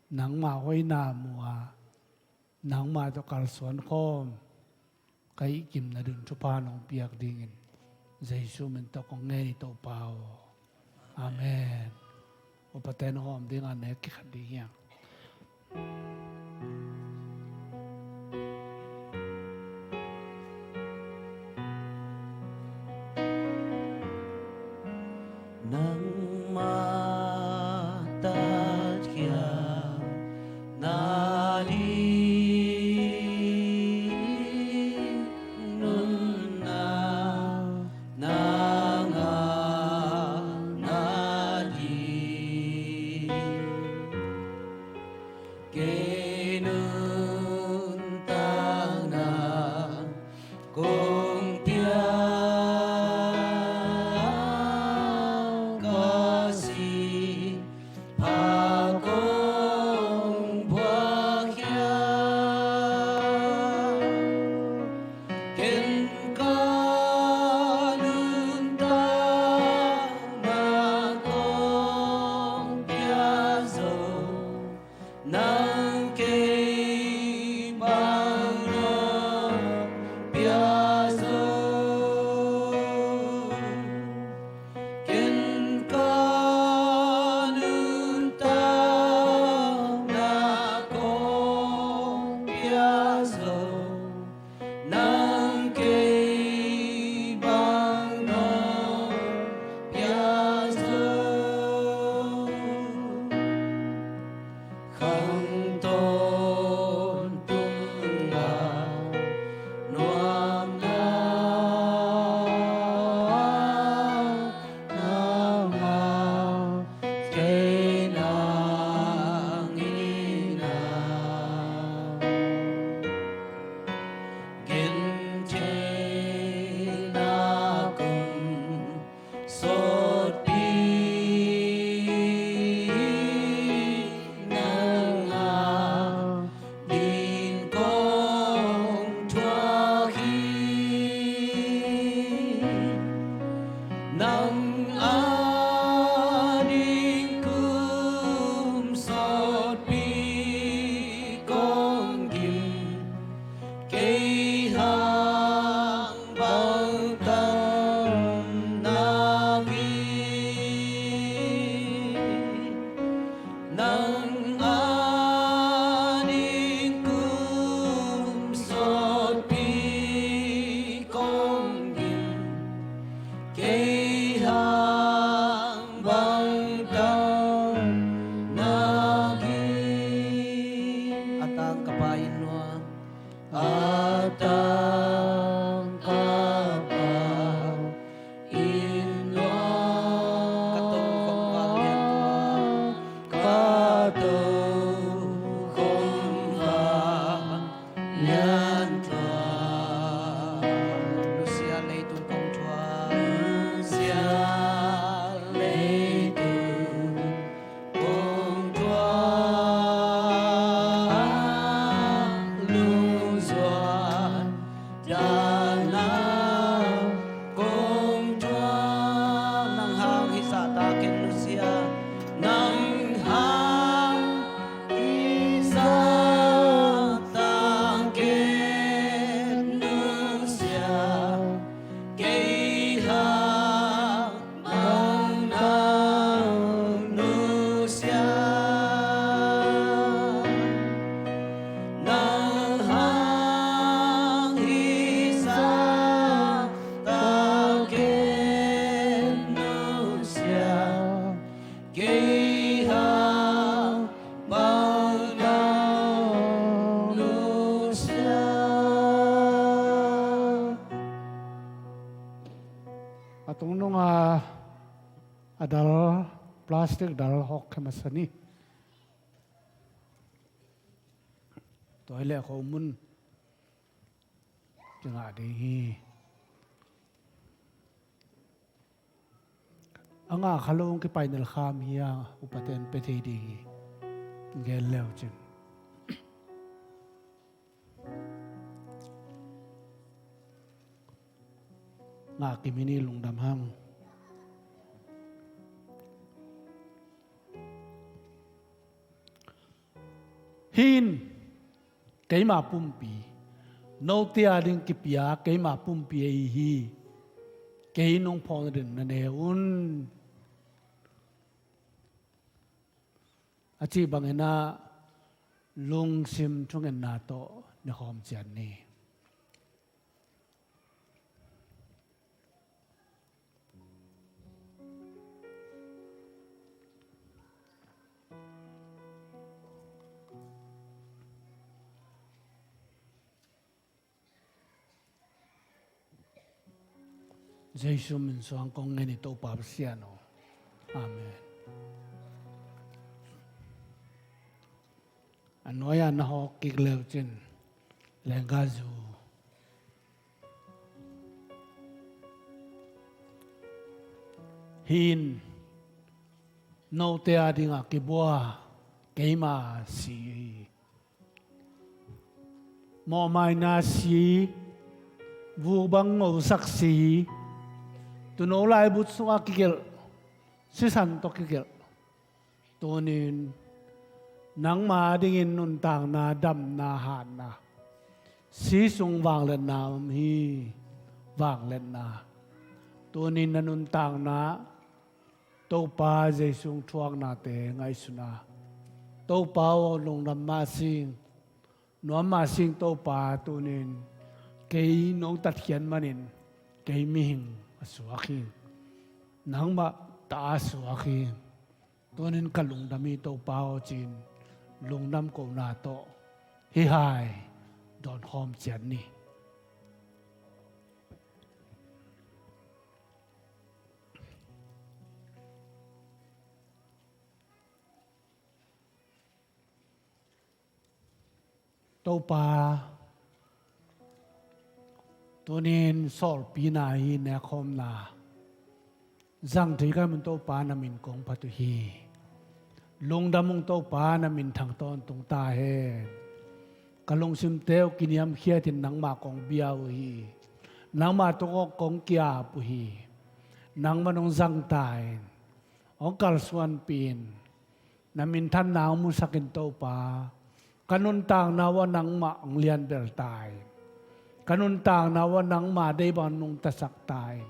nangmah hoihna mu-a, nangmah tawh kalsuan khawm ka hih kim nading thupha nong piak dingin Jesu min tawh kong ngen hi, Topa aw. Amen. Upate na hawm dingin nek kikhat ding hi hang. Nangmah tatkhiat nading nunna na ngah nading kei nuntakna kong piak ka si pha kong buak hiam? Ken ka nuntakna kong pia zo, nang kei bang nong pia zo. Ken ka nuntakna kong pia zo, nang kei bang nong pia zo. Khang tawntung a nuamna, nangmah kei nang in a, gentheihna kum sawtpi nang a ding kong thuak hi. Nang a ding kum sawtpi kong gim, kei hang bang tam nak hi. Nang a ding kum sawtpi kong gim, kei hang bang tam nak hi. A tang ka Pa inn nuam, a tang ka Pa inn nuam, ka tokhom vang lian tuam, ka tokhom vang lian tuam. Nusia leitung kong thuak, nusia leitung kong thuak, lungzuan dahna kong thuak. Nang hang hih zahta ken nusia, nang hang hih zahta ken nusia, kei hang bang nang nusia. Nang hang hih zahta ken nusia, kei hang bang nang nusia. A tungnung a a dal, plastic dal hawk khe masa ni. Tua hi leh khomun kingah ding hi. A ngah kha lo hong kipai nel kham hi a, upaten pe thei ding hi. Gen leu cin. Ngah kim hi ni, lungdam hang. Hih in keima pumpi, note a ding kipia keima pumpi ahi hi. Kei nong phawk nading na ne un. A cih bangin ah lungsim thungetna tawh ne khawm ciat ni. Jesu min suang kong ngen hi Topa Pasian aw. Amen. A nuai-ah na hawk kik leu cin lenggazu. Hih in note a dingah kibua keima si hi. Mawhmaina si, vuk bang ngosak si, tuuno laibut sungah kigelh, sisan tawh kigelh. Tunin nangma dingin nuntakna, damna, hatna, si sung vangliatna om hi. Vangliatna. Tunin na nuntakna Topa Jesu thuaknate ngaihsuna. Topa aw, lungdam mah sing, nuam mah sing Topa, tunin kei nong tatkhiat manin kei mihing a suak hi. Nangmah ta a suak hi. Tunin ka lungdam hi Topa aw, ci-in lungdam kohna tawh hih hai dawnkhawm ciat ni. Topa, tunin sawlpina hi, nekhawmna zang thei ka hi mun Topa, na min kong phat uh hi. Lungdam ung Topa, na minthang tawntung ta hen. Ka lungsimte uh kiniamkhiatin nangmah kong bia uh hi. Nangmah tungah kong ki-ap uh hi. Nangmah nong zang ta in, hong kalsuanpih in. Na minthanna hong musakin Topa. Ka nuntakna uah nangmah hong lianbel ta in. Ka nuntakna uah nangmah deih bang nungtasak ta in.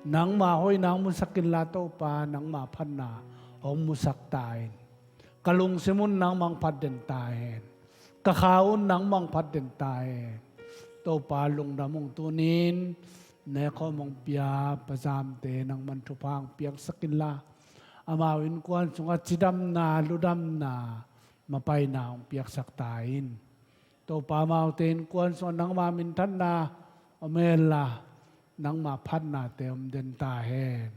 Nangmah hoihna hong musak inla Topa, nangmah phatna hong musak ta in. Ka lungsim un nangmah hong phatden ta hen. Ka kha un nangmah hong phatden ta hen. Topa, lungdam ung, tunin nekhawm hong pia Pa Zamte nangman thupha hong piaksak inla, amau innkuan sungah cidamna, ludamna, mapaina hong piaksak ta in. Topa, amaute innkuan sungah nangma minthanna om henla, nangma phatnate om den ta hen.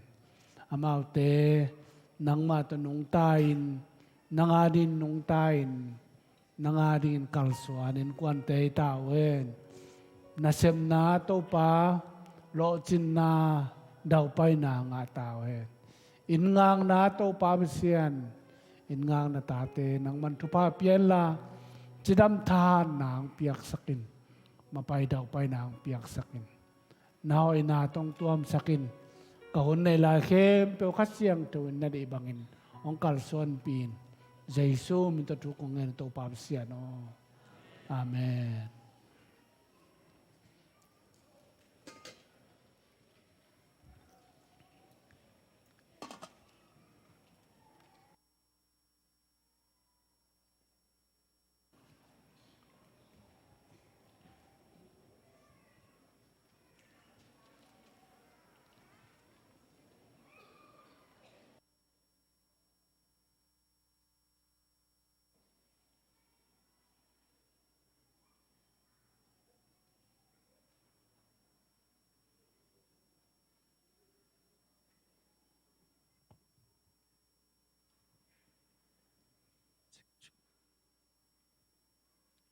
Amaute nangmah tawh nungta in, nang adingin nungta in, nang adingin kalsuan innkuante hi ta uh hen. Nasepna Topa, lawhcinna, daupaina ngah ta uh hen. Inn ngakna Topa Pasian, inn ngakna tate nangman thupha pia inla, cidam thahatna hong piaksak in, mapai daupaina hong piaksak in. Na hoihna tawh hong tuamsak in. Ka hun nei lai khempeuh Kha Siangtho in na deih bangin hong kalsuanpih in. Jesu min tawh thu kong ngen, Topa Pasian aw. Amen.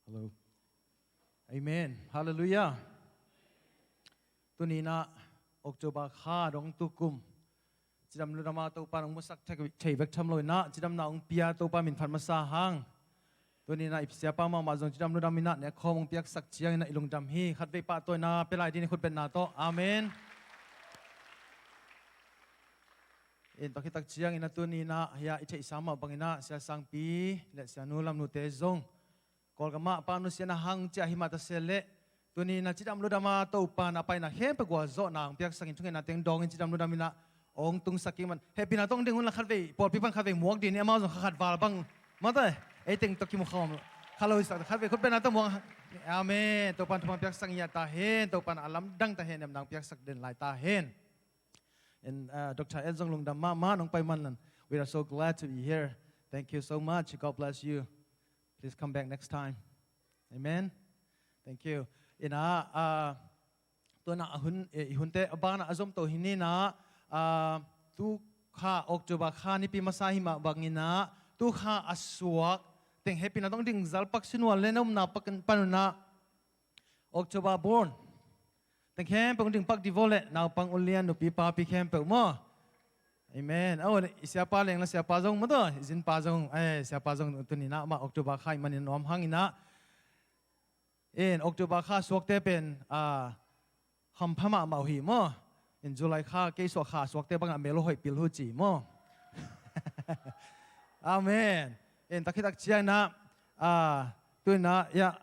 Hello. Amen. Hallelujah. Tuni-in ah October kha dong tukum cidam ludam a Topa in hong musak thei, thei bek tham loin ah cidamna hong pia Topa min phat masa hang. Tuni-in ah i siapa mahmah zong cidam ludam in ah nekhawm hong piaksak ciangin ah i lungdam hi. Khatvei pahtawina pia lai ding, i khutbetna tawh. Amen. In tua khit tak ciangin a tuni-in ah hia i theihsa mah bangin ah Sia Sangpi le Sia Nu Lam Nute zong Kawlgam ah Pa nusiatna hang ciah hi mah ta se leh, tuni-in ah cidam ludam a Topa in a paina khempeuh gualzawhna hong piaksak in thungetna teng dawngin cidam ludam in ah hong tungsak kik man. Hehpihna tawh ding un la, khatvei pawlpi pan khatvei muak ding ni, amau zong kha khat val bang. Mate, ei teng tawh kimu khawm kha lo hi sak, khatvei khut bengna tawh muak. Amen. Topa in thupha piaksak ngiat ta hen. Topa in a lamdang ta hen, lamdang piaksak den lai ta hen. And uh, Doctor Ed zong lungdam mahmah, nong pai man lan. We are so glad to be here. Thank you so much. God bless you. Please come back next time. Amen. Thank you. Ina, uh, tuana a hun, eh, i hunte a banah a zom to hi ni. Ina, uh, tu kha October kha nipi masa hi mah bangin ah tu kha a suak teng hehpihna tawh ding zal pak sinual le na omna pak pan un ah October born teng khempeuh ding pak dih vo le, naupang ulian nupi papi khempeuh maw. Amen. Aw, i siapa leng la siapa zong maw, i zinpa zong, eh, siapa zong tuni-in ah amah October kha i manin nuam hang in ah. In October kha suakte pen, ah, hampha mahmah uh hi maw. In July kha kei suak kha suakte bangah mel uh hoih pil uh ci maw. Amen. In tua khit tak ciangin ah, ah, tu-in ah, ya,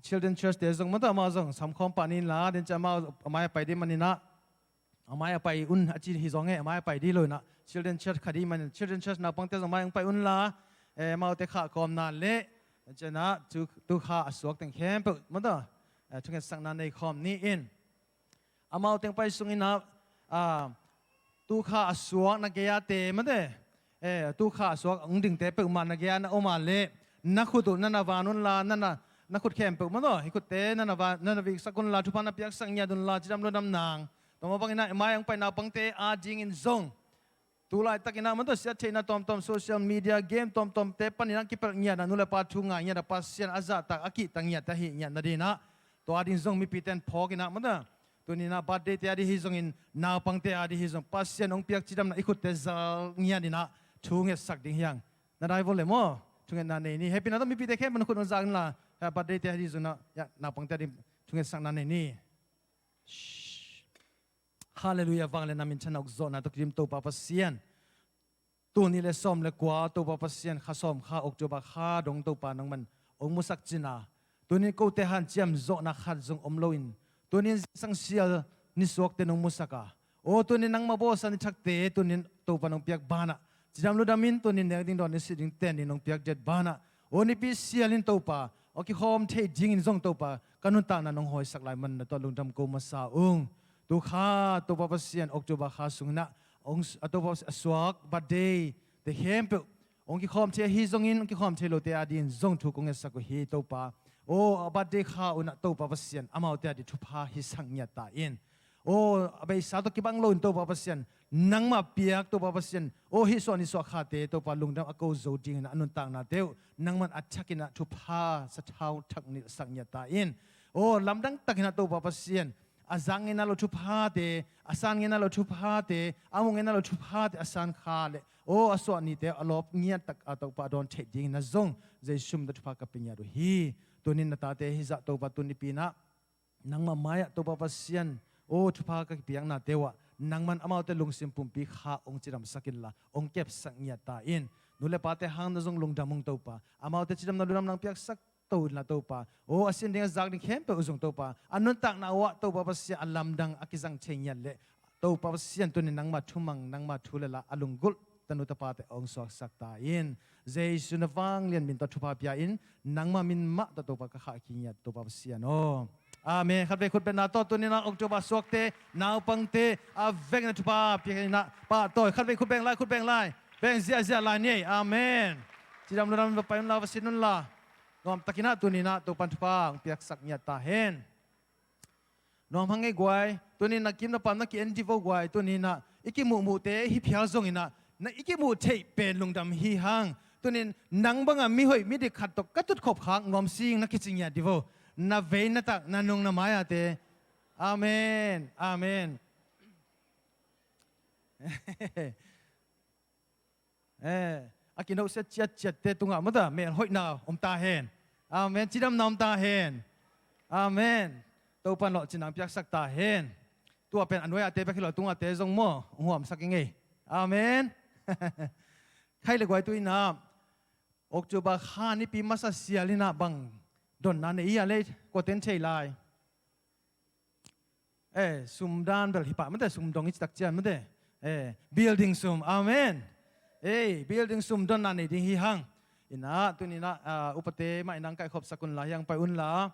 Children Church te zong maw, amau zong samkhawm pah ni in la, den ciang amau a mai a pai ding manin ah, a mai a pai un a ci hi zong e, a mai a pai ding lo in ah Children Church kha ding manin Children Church naupangte zong mai hong pai un la, eh, amaute khah kawmna le, den ciang ah tu, tu kha a suak teng khempeuh maw, eh, thungetsakna nei khawm ni in. Amau teng pai sungin ah, ah, tu kha a suak na gei-a te mate, eh, tu kha a suak hong dingte peuhmah na gei-a na om a leh, na khut uh na na van un la, na na, na khut khempeuh maw, i khutte na na van, na na viksak un la, thupha na piaksak ngiat un la, cidam ludam nang. Tua mah bangin ah mai hong pai naupangte adingin zong tu laitakin ah maw, siat theihna tawmtawm, social media, game tawmtawmte panin ah kipelh ngiat ah, nu le pa thu ngai ngiat ah, Pasian a zahtak a kihta ngiat ah, hih ngiat nadingin ah tua ding zong mipite in phawkin ah maw, tuni-in ah birthday te ading hi zongin, naupangte ading hi zong, Pasian hong piak cidamna i khutte zal ngiat in ah thungetsak ding hi hang. Na dai vo le maw, thungetna nei ni. Hehpihna tawh mipite khempeuh in khut hong zak in la, birthday te ading zong in ah, ya, naupangte ading thungetsakna nei ni. Shh. Halleluiah, vangliatna minthanna ukzawhna tawh kidim Topa Pasian. Tul nih le sawm le kua Topa Pasian, kha sawm kha October kha dong Topa nangman hong musak cin a, tuni-in kote hanciam zawhna khat zong om loin, tuni-in zingsang sial nisuakte nong musak a, aw, tuni-in nangmah bawlsa ni thakte tuni-in Topa nong piak banah, cidam ludam in tuni-in nek ding dawn, ni sih ding ten ding nong piak det banah, aw, nipi sial in Topa hong kikhawm thei dingin zong Topa ka nuntakna nong hawisak lai man na tawh lungdam ko masa ung. Tu kha Topa Pasian, October kha sungin ah hong s-, a Topa a suak birthday te khempeuh hong kikhawm thei ahi zongin, hong kikhawm thei lote adingin zong thu kong ngetsak uh hi Topa. Aw, a birthday kha un ah Topa Pasian, amaute ading thupha hisak ngiat ta in. Aw, a beisa tawh kibang loin Topa Pasian, nangmah piak Topa Pasian, aw, hih suah ni suah khate Topa lungdam a ko zo dingin a nuntaknate uh nangman a thakin ah thupha sathau thak nilhsak ngiat ta in. Aw, lamdang takin ah Topa Pasian, a zak ngeina lo thuphate, a san ngeina lo thuphate, a mu ngeina lo thuphate a san kha le, aw, a suah nite a lawp ngiat tak a Topa a dawn theih dingin ah zong Jesu min tawh thupha ka pia ngiat uh hi. Tuni-in na tate hi zah Topa, tuni nipi-in ah nangmah mai-ah Topa Pasian, aw, thupha ka kipiaknate uh ah nangman amaute lungsim pumpi kha hong cidamsak inla hong kepsak ngiat ta in. Nu le pate hang na zong lungdam ung Topa. Amaute cidamna lungdam nang piaksak to inla Topa, aw, a sin ding a zak ding khempeuh uh zong Topa, a nuntakna uh ah Topa Pasian a lamdang a kizang thei ngiat leh Topa Pasian, tuni-in nangmah thumang, nangmah thu le la a lunggulh tanu tapate hong suaksak ta in. Jesu na vanglian min tawh thupha pia in, nangmah min mah tawh Topa ka khahkhiat, Topa Pasian aw. Amen. Khatvei khutbetna tawh tuni-in ah October suakte, naupangte a vekna thupha pia in ah pahtawi. Khatvei khut beng lai, khut beng lai. Beng ziahziah lai ni ei. Amen. Cidam lungdam va pai unla, va sin unla. Nuamtakin ah tuni-in ah Topa'n thupha hong piaksak ngiat ta hen. Nuam hang ei guai, tuni-in na kim na pam na ki-en dih vo guai, tuni-in ah i kimuhmuhte hi phial zongin ah, na i kimuh theih pen lungdam hi hang. Tuni-in nang banga mihoih midik khat tawh ka tutkhop khak nuam sing na kici ngiat dih vo. Na vei na tak, na nung na mai-ate. Amen. Amen. Eh, a kinohsia ciatciatte tungah mawta melhoihna om ta hen. Amen. Cidamna om ta hen. Amen. Topa'n lawhcinna piaksak ta hen. Tua pen a nuai-ate bek hi lo, tungahte zong maw, hong huamsak ing ei. Amen. Khai le guai, tu-in ah October kha nipi masa sial in ah bang donna nei a le, kua ten thei lai? Eh, sum dan bel hi pah mate, sum dong i cih tak ciang mate. Eh, building sum. Amen. Eh, building sum donna nei ding hi hang. In ah tuni-in ah, ah, upate mah in ah hong kaihkhopsak un la, hong pai un la.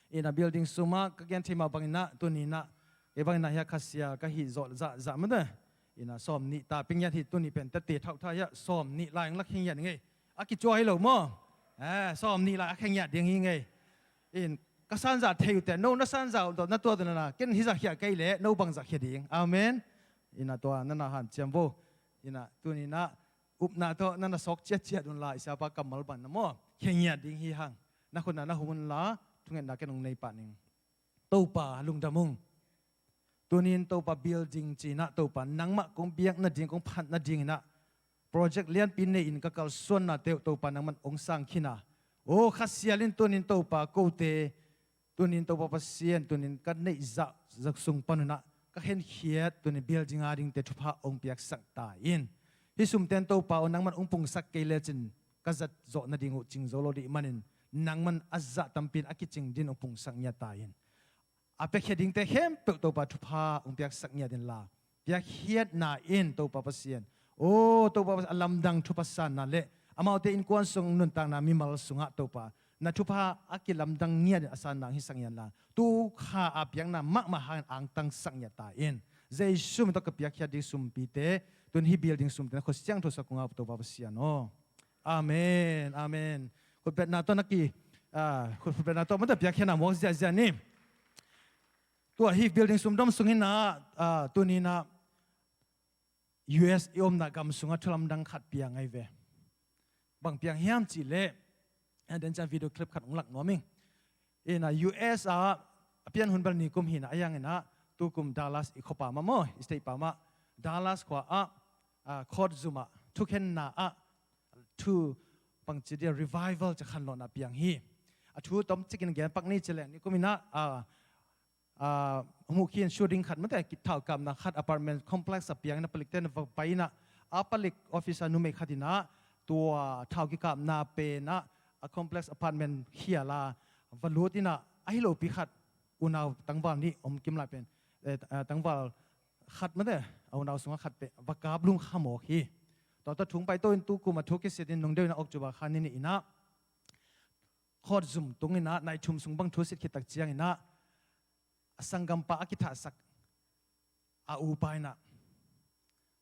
In ah building sum ah ka gen thei mah bangin ah tuni-in ah, kei bangin ah hiah khasia ka hih zawh zahzah mate. In ah sawmnih ta pia ngiat hi, tuni pen tete thauhtha hiah sawmnih lai hong la khe ngiat ngei. A kicua hi lo maw? Eh, sawmnih lai a khe ngiat ding hi ngei. In ka sanzah thei uh teh, no na sanzah uh tawh na tuat uh na, ken hih zah khiah kei leh no bang zah khia ding? Amen. In ah tua na na hanciam vo. In ah tuni-in ah upna tawh na na sawk ciatciat un la, i siapa kammal bang na maw, khe ngiat ding hi hang. Na khutna na hum un la, thungetna ken hong nei pah ning. Topa lungdam ung. Tuni-in Topa building ci-in ah Topa nangmah kong biak nading, kong phat nadingin ah project lianpi nei-in ka kalsuannate uh Topa nangman hong sang khin a. Aw kha sial in tuni-in Topa kote, tuni-in Topa Pasian, tuni-in ka neih zah, zah sung pan un ah ka khenkhiat tuni-in building a dingte thupha hong piaksak ta in. Hih sumte in Topa aw nangman hong pungsak kei lecin ka zat zawh nading uh cing zo lo ding manin nangman a zah tampi in a kicing dingin hong pungsak ngiat ta in. A piakhia dingte khempeuh Topa thupha hong piaksak ngiat in la, piakkhiatna in Topa Pasian, aw Topa Pasian, a lamdang thupha sanna le amaute innkuan sung nuntakna mimal sungah Topa na thupha a kilamdang ngiat in a sanna hong hisak ngiat in la, tu kha a piakna mahmah hangin angtangsak ngiat ta in. Jesu min tawh ka piakkhiat ding sumpite, tun hih building sumte na khut siangtho sungah kong ap Topa Pasian aw. Amen, amen. Khutbetna tawh na ki, ah, khut, khutbetna tawh mate piakkhiatna muak ziahziah ni. Tua hih building sum dom sungin ah, ah, tuni-in ah U S i omna gam sungah thu lamdang khat piang ahi ve. Bang piang hiam cih leh, and then ciang video clip khat hong lak nuam ing. In ah U S ah a pian hun bel ni kum hi in ah, a yang in ah tu kum Dallas i khuapa mah maw, i state pa mah, Dallas khua ah, ah, court zum ah thukhenna ah thu bangci dia revival ci khanlawhna piang hi. A thu tomcik in gen pak ni ci leng, ni kum in ah, ah, ah, hmuh khin shooting khat mate, thau kapna khat apartment complex ah piang in ah palikte in ah va pai in ah, a palik officer numei khat in ah tua thau kikapna pen ah a complex apartment khial a va lut in ah, ahi lopi khat unau tangval nih om kim lai pen, eh, ah, tangval khat mate, a unau sungah khat pen va kap lum kha mawk hi. Tua tawh thu hong paito in tu kum a thu kisiat in nung deuh in ah October kha ni nih in ah court zum tung in ah nai thum sung bang thu sit khit tak ciangin ah a sanggampa a kithahsak a upa in ah,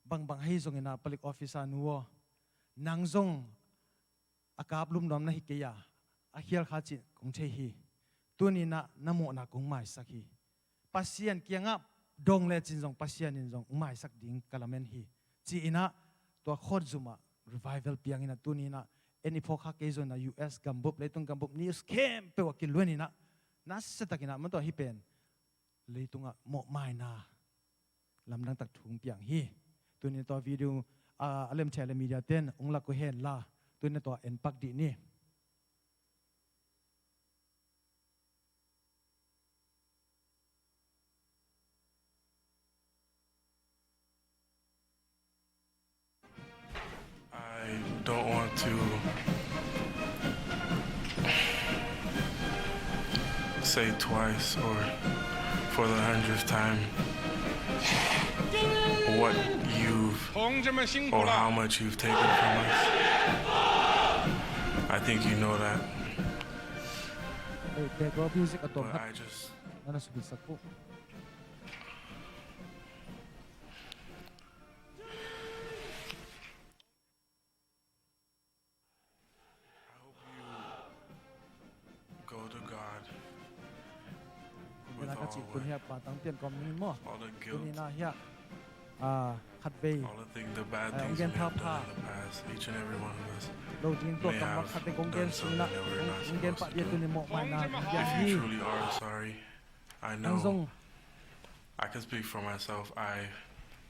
bangbang ahi zongin ah palik officer nu aw, nang zong a kap lum nuam na hi kei a, a khial kha cih kong thei hi. Tuni-in ah na mawhna kong maisak hi. Pasian kiangah dong lecin zong Pasian in zong hong maisak ding ka lamen hi, ci-in ah tua court zum ah revival piang in ah tuni-in ah en i phawk kha kei zong in ah U S gambup, leitung gambup news khempeuh ah kiluen in ah nasia takin ah man tua hih pen leitungah mawhmaina lamdang tak thu hong piang hi. Tuni-in tua video, ah, a lemthei a le media ten hong lak uh hen la, tuni-in tua en pak dih ni. I don't want to say twice or for the hundredth time what you've or how much you've taken from us. I think you know that. Background music a tom khat. But I just na na sukhisak ko. I hope you go to God with all the, all the guilt, all the thing, the bad things you may have done in the past. Each and every one of us may have done something that we're not supposed to do. If you truly are sorry, I know. I can speak for myself. I,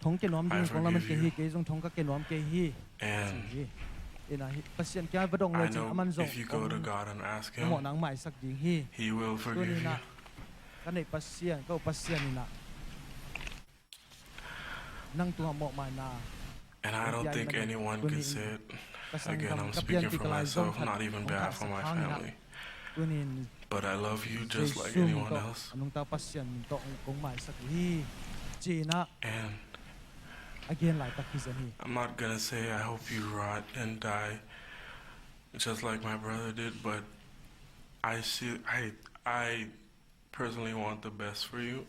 thong ke nuam ding kong lamen kei hi, kei zong thong ka ke nuam kei hi. And I know if you go to God and ask Him, He will forgive you. Ka neih Pasian, ka up Pasian in ah Nang tungah mawhmaina. And I don't think anyone can say it. Again, I'm speaking for myself, not even behalf of my family. But I love you just like anyone else. And I'm not gonna say I hope you rot and die just like my brother did, but I see, I, I personally want the best for you.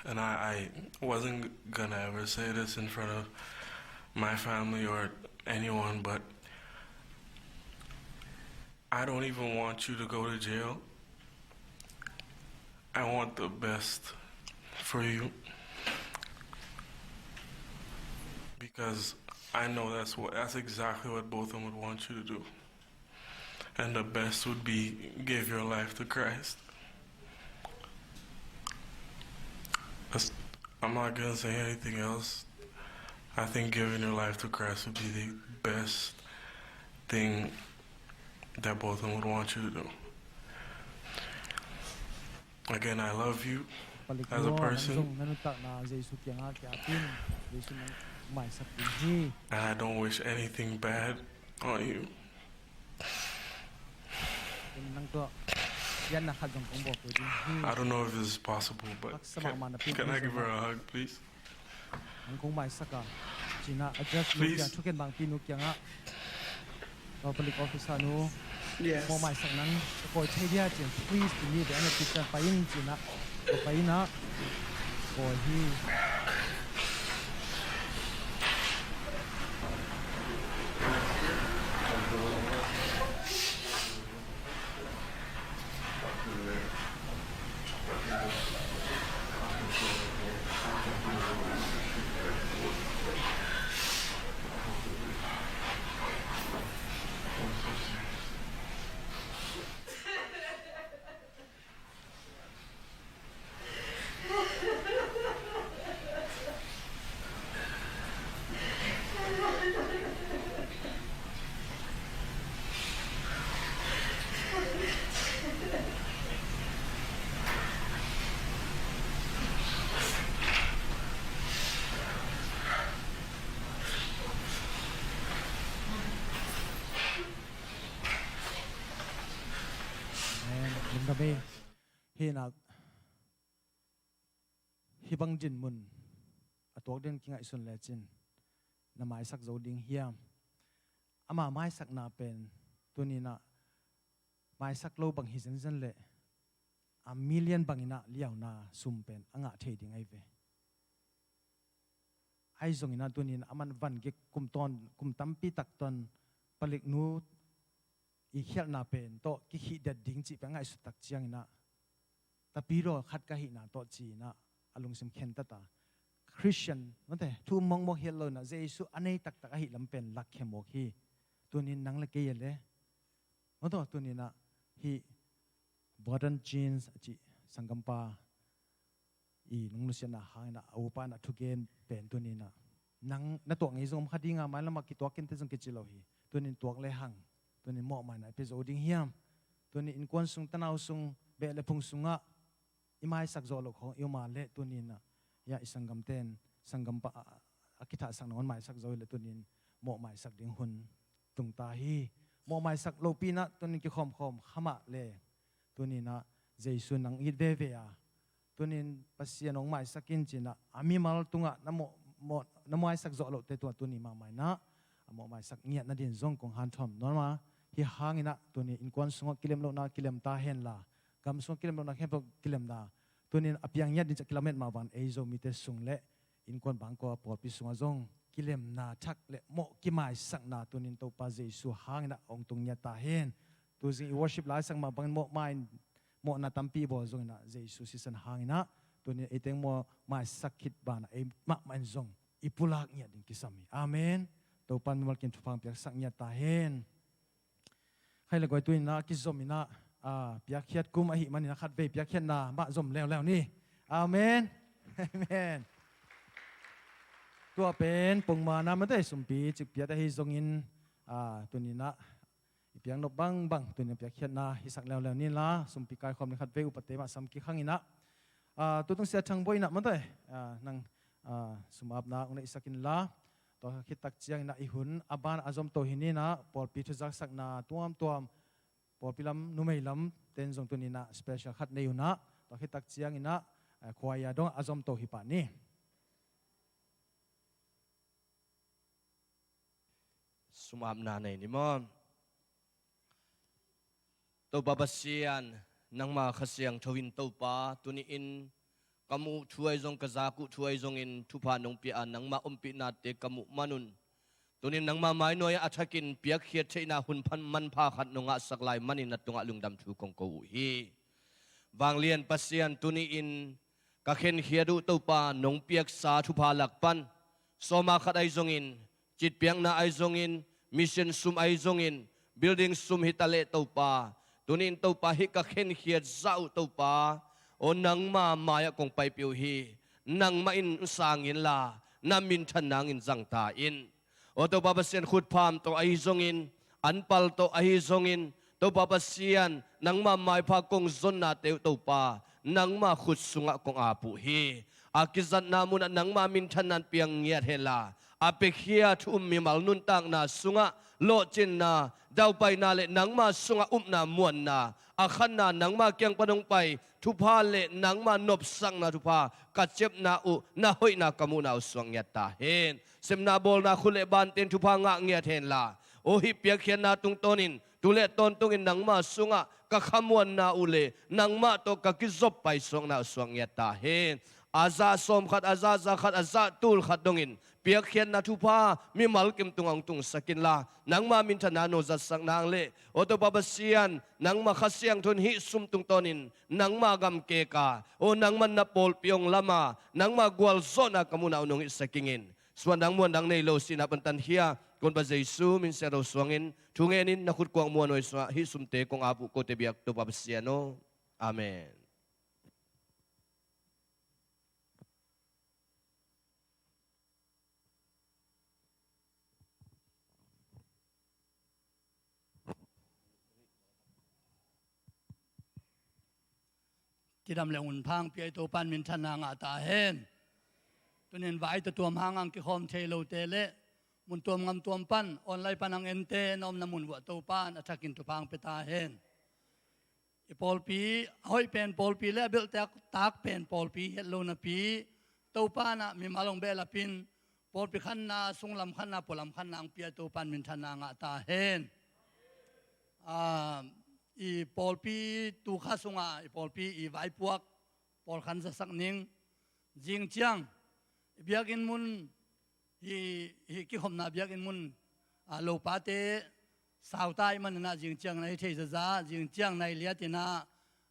And I, I wasn't gonna ever say this in front of my family or anyone, but I don't even want you to go to jail. I want the best for you because I know that's what, that's exactly what Botham would want you to do. And the best would be give your life to Christ. That's, I'm not gonna say anything else. I think giving your life to Christ would be the best thing that Botham would want you to do. Again, I love you as a person. And I don't wish anything bad on you. I don't know if this is possible, but can, can I give her a hug, please? Nang kong maisak a, cina address nu kiang, thuken bangpi nu kiangah, public officer nu, mawh maisak nang ka kawi thei dia cin, please, timi ve ana pizan pai in cina, ka pai inah kawi hi. Amen. Hih nak, hih bang dinmun a tuak ding kingaihsun lecin na maisak zo ding hiam? Ama maisakna pen tuninah maisak lo bang hi zenzen leh a million banginah liauna sum pen a ngah thei ding ahi ve. Ahi zonginah tunin aman van gik kum tawn, kum tampi tak tawn paliknu i khialhna pen tawh kikhihdet ding cih pen a ngaihsut tak cianginah tapidaw khat ka hihna tawh ci-inah a lungsim khentata Christian mate thu mawkmawk hiat lo inah Jesu a nei taktak ahi lam pen lakkhia mawk hi. Tunin nang le kei a le mataw tuninah hih Burton Jeans a cih sanggampa i nung nusiatna hanginah a upa inah thugen pen tuninah nang na tuak ngei zong om kha dinga mailamah kituak kinte zong kici lo hi. Tunin tuak le hang tunin mawhmaina i pia zo ding hiam? Tunin innkuan sung tanau sung beh le phung sungah i maisak zawh loh khawng i om a leh tuninah ya i sanggamten sanggampa a, a kithahsak nangawn maisak zo hi leh tunin mawhmaisak ding hun tungta hi. Mawhmaisak lopi inah tunin kikhawmkhawm khamah le tuninah Jesu nang it veve a tunin Pasian hong maisak in cinah a mimal tungah na mawh, mawh, na maisak zawh lohte tungah tuni mahmah inah a mawhmaisak ngiat nadin zong kong hanthawm nuam a, hih hanginah tuni innkuan sungah kilem lohna kilem ta henla gam sungah kilem lohna khempeuh kilemna tunin a piang ngiat ding ciah kilamet mah van ei Zomite sung le innkuan bangkua pawlpi sungah zong kilemna thak le mawh kimaisakna tunin Topa Jesu hanginah hong tung ngiat ta hen. Tuzing i worship laisak mah bangin mawhmai mawhna tampi i bawl zonginah Jesu sisan hanginah tunin eiteng mawh maisak khit banah ei mahmah in zong i pulak ngiat ding kisam hi. Amen. Topan mimal kin thupha piaksak ngiat ta hen. Khai le guai tuninah a kizominah a piakkhiat kum ahi maninah khatvei piakkhiatna mah zom leuleu ni. Amen. Amen. Tua pen pongmana mate sumpi cikpiat ahi zongin a tuninah i piaknop bangbang tunin piakkhiatna hisak leuleu ninla sumpi kaikhawm ni khatvei upate mah sam kikhanginah a tutung sia thangboinah mate a nang ah, sumapna hong neihsak inla, tua khit tak ciangin ah i hun a ban a zom to hi ni in ah, pawlpi thuzaksakna tuamtuam, pawlpi lam, numei lam ten zong tuni in ah special khat nei un ah, tua khit tak ciangin ah, eh, khuaia dong a zom to hi pah ni. Sumapna nei ni maw? Topa Pasian, nangma Kha Siangtho in Topa, tuni in ka muh thu ahi zong, ka zak uh thu ahi zongin thupha nong pia a, nangma ompihnate ka muh manun, tuni in nangma mainuai ah a thakin piakkhiat theihna hun phan manpha khat nong ngahsak lai manin na tungah lungdam thu kong ko uh hi. Vanglian Pasian, tuni in ka khenkhiat uh Topa nong piaksa thupha lak pan, sawma khat ahi zongin, citpiakna ahi zongin, mission sum ahi zongin, building sum hi ta leh Topa, tuni in Topa hih ka khenkhiat zah uh Topa, aw nangma mai-ah kong paipih uh hi. Nangmah in sang inla, na minthan nangin zang ta in. Aw Topa Pasian, khutpham tawh ahi zongin, anpal tawh ahi zongin, Topa Pasian, nangma maipha kong zonnate uh Topa, nangma khut sungah kong ap uh hi. A kizatna munah nangma minthanna in piang ngiat henla, a piakhia thu um mimal nuntakna sungah, lawhcinna, daupaina le nangma sungah upna muanna, a khanna nangma kiang pan hong pai thupha le nangma nopsakna thupha ka ciapna uh, na hoihna ka muhna uh suak ngiat ta hen. Sepna bawlna khut le bante in thupha ngah ngiat henla, aw hih piakkhiatna tungtawnin tu le tawntungin nangma sungah ka khamuanna uh le nangmah tawh ka kizop paisuakna uh suak ngiat ta hen. A zah sawm khat, a zah za khat, a zah tul khat dongin piakkhiatna thupha mimal kim tungah hong tungsak inla, nangma minthanna nong zatsak nang le, aw Topa Pasian, nangma Kha Siangtho in hih sum tungtawnin nangma gam keka, aw nangma na pawlpi hong lama, nangma gualzawhna ka muhna uh nong hilhsak ing in. Suandang muandang nei lo, sihna pan tankhia, ka Honpa Jesu min Siangtho suangin thu ngenin na khut kuak muanhuai sungah hih sumte kong ap uh, kote biak Topa Pasian aw. Amen. Kidam le hun pha hong pia i Topa in minthanna ngah ta hen. Tuni in vai tuamtuam hang hong kikhawm thei lote le mun tuam gam tuam pan online pan hong ente na omna mun vuah Topa in a thakin thupha hong pia ta hen. I pawlpi, a hoih pen pawlpi le a belhtak tak pen pawlpi hi het lo napi, Topa in ah mimal hong behlap in, pawlpi khanna, sunglam khanna, pualam khanna hong pia Topa in minthanna ngah ta hen. Ah, i pawlpi tu kha sungah, i pawlpi i vaipuak pawlkhan zasak ning. Zing ciang i biakinn mun, hih, hih kikhopna biakinn mun, ah, lopate sau ta ahih manin ah zing ciang na hi thei zaza, zing ciang nai liat in ah,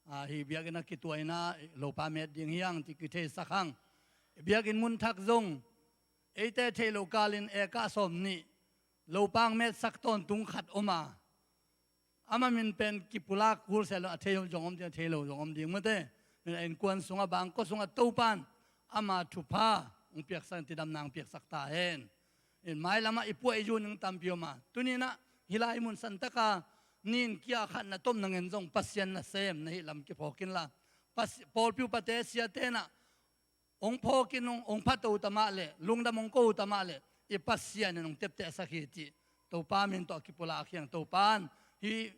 ah, hih biakinn ah kituah in ah lopa met ding hi hang ci kitheisak hang. I biakinn mun thak zong eite theih loh kalin eka sawm nih lopa hong metsak tawntung khat om a, ama min pen kipulak kul seh lo, a thei zong om ding, a thei lo zong om ding mate. Innkuan sungah, bangkua sungah Topa in ama thupha hong piaksak, cidamna hong piaksak ta hen. In mailamah i puah i zun ding tampi om a, tuni in ah hih lai mun santaka nin kia khat na tom na ngen zong Pasian nasem na hih lam kiphawk inla, Pas-, pawlpi upate, siate in ah hong phawk in, hong, hong phato uh ta mah leh, lungdam hong ko uh ta mah leh, i Pasian in hong teptehsak hi cih Topa min tawh a kipulak hi hang. Topa in hih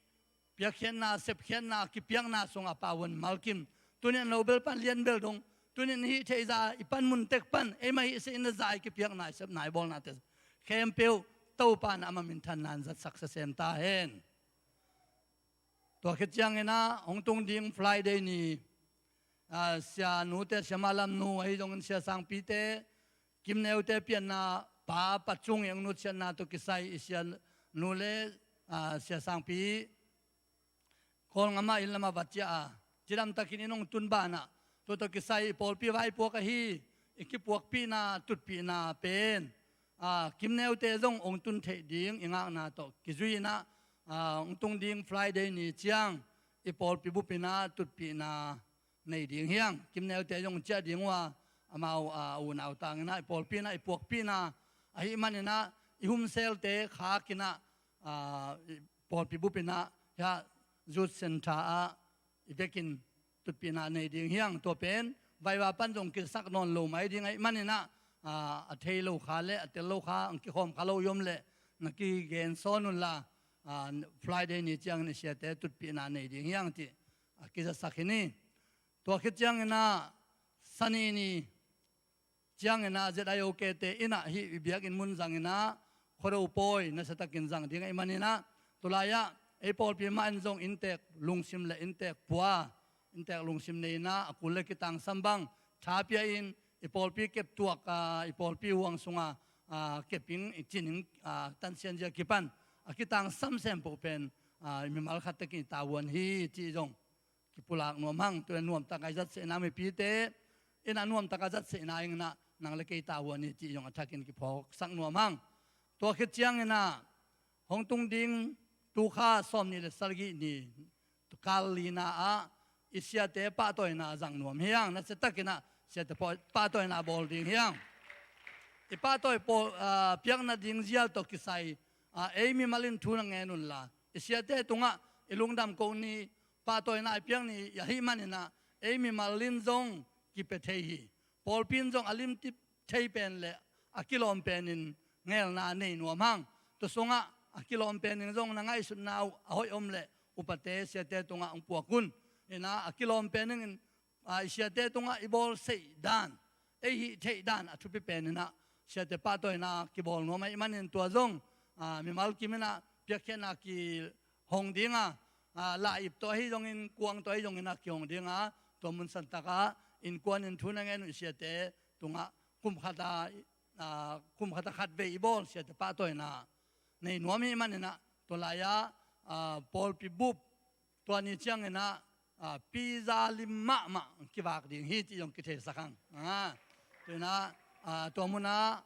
piakkhiatna, sepkhiatna, kipiakna sungah pau un malkim. Tuni in lo bel pan lian bel dong, tuni in hih theihza i panmun tek pan eimah hih seh in a za i kipiakna, i sepna, i bawlnate khempeuh Topa in ama minthanna in zatsak sasem ta hen. Tua khit ciangin ah hong tung ding Friday ni, ah, sia nute, sia malam nu ahi zongin sia sangpite, Kim Neute pianna pa, pa cung i hong nutsiatna tawh kisai i sia nu le, ah, sia sangpi Kawlgam ah inn lamah va ciah a, cidamtakin inn hong tun banah, tua tawh kisai i pawlpi vaipuak ahi, i kipuakpihna, tutpihna pen, ah, Kim Neute zong hong tun theih ding i ngakna tawh kizui in ah, ah, hong tung ding Friday ni ciang i pawlpi bup in ah tutpihna nei ding hi hang. Kim Neute zong ciah ding uh a, amau, ah, unau tangin ah i pawlpi in ah i puakpihna ahih manin ah i humselte khak in ah, ah, i pawlpi bup in ah, hia, Youth Centre ah i vekin tutpihna nei ding hi hang. Tua pen vaiva pan zong kisak nawn lo mai ding ahih manin ah, a, a thei lo kha le a tel lo kha, ang kikhawm kha lo i om leh na kigen sawn unla, a, Friday ni ciangin i siate tutpihna nei ding hi hang cih a kizatsak hi ni. Tua khit ciangin ah Sani ni ciangin ah Z I O K te in ah hih i biakinn mun zangin ah Khuado pawi nasiatakin zang ding ahih manin ah, tulai ah ei pawlpi mah in zong inntek lungsim le inntek pua, inntek lungsim nei in ah a kul le kitangsam bang tha pia in, i pawlpi kep tuak, a, i pawlpi huang sunga, a, kep ing, i cin ing, a, tansian zia kipan a kitangsam sempoh pen, a, mimal khat takin i tavuan hi cih zong kipulak nuam hang. Tua nuamtak a i zatsehna, mipite in ah nuamtak a zatsehna in ah nang le kei tavuan hi cih zong a thakin kiphawksak nuam hang. Tua khit ciangin ah hong tung ding tu kha sawmnih le sagih ni kal lina ah i siate pahtawina zang nuam hi hang. Nasiatakin ah siate paw-, pahtawina bawl ding hi hang. I pahtawi pawl, a, piakna ding zial tawh kisai, a, ei mimal in thu na ngen unla, i siate tungah i lungdam ko ni, pahtawina i piak ni ahih manin ah ei mimal in zong kipia thei hi. Pawlpi in zong a limtip thei pen le a kilawm penin ngelna nei nuam hang. Tua sungah a kilawm penin zong na ngaihsutna uh a hoih om leh upate siate tungah hong puak un. In ah a kilawm penin, a, i siate tungah i bawl seih dan, ei hih theih dan a thupi penin ah siate pahtawina kibawl nuam ahih manin tua zong, a, mimal kim in ah piakkhiatna kihong ding a, a, la-ip tawh ahi zongin, kuang tawh ahi zongin ah kihong ding a, tua mun santak ah innkuan in thu na ngen uh i siate tungah kum khat a, a, kum khat a khat vei i bawl siate pahtawina nei nuam ahih manin ah, tua lai ah, a, pawlpi bup tua ni ciangin ah, a, pizza lim mahmah kivak ding hi cih zong kitheisak hang. A, tu in ah, a, tua mun ah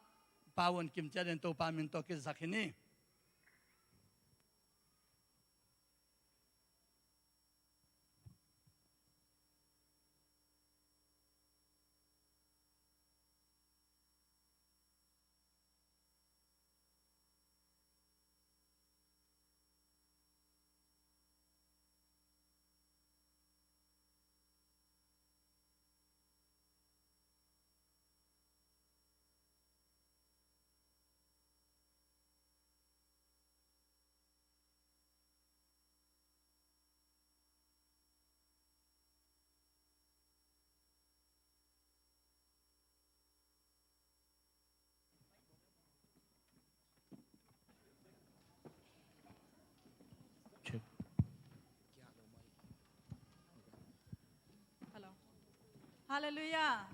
Pa Vuan Kim ciat in Topa min tawh kizatsak hi ni. Hello. Halleluiah.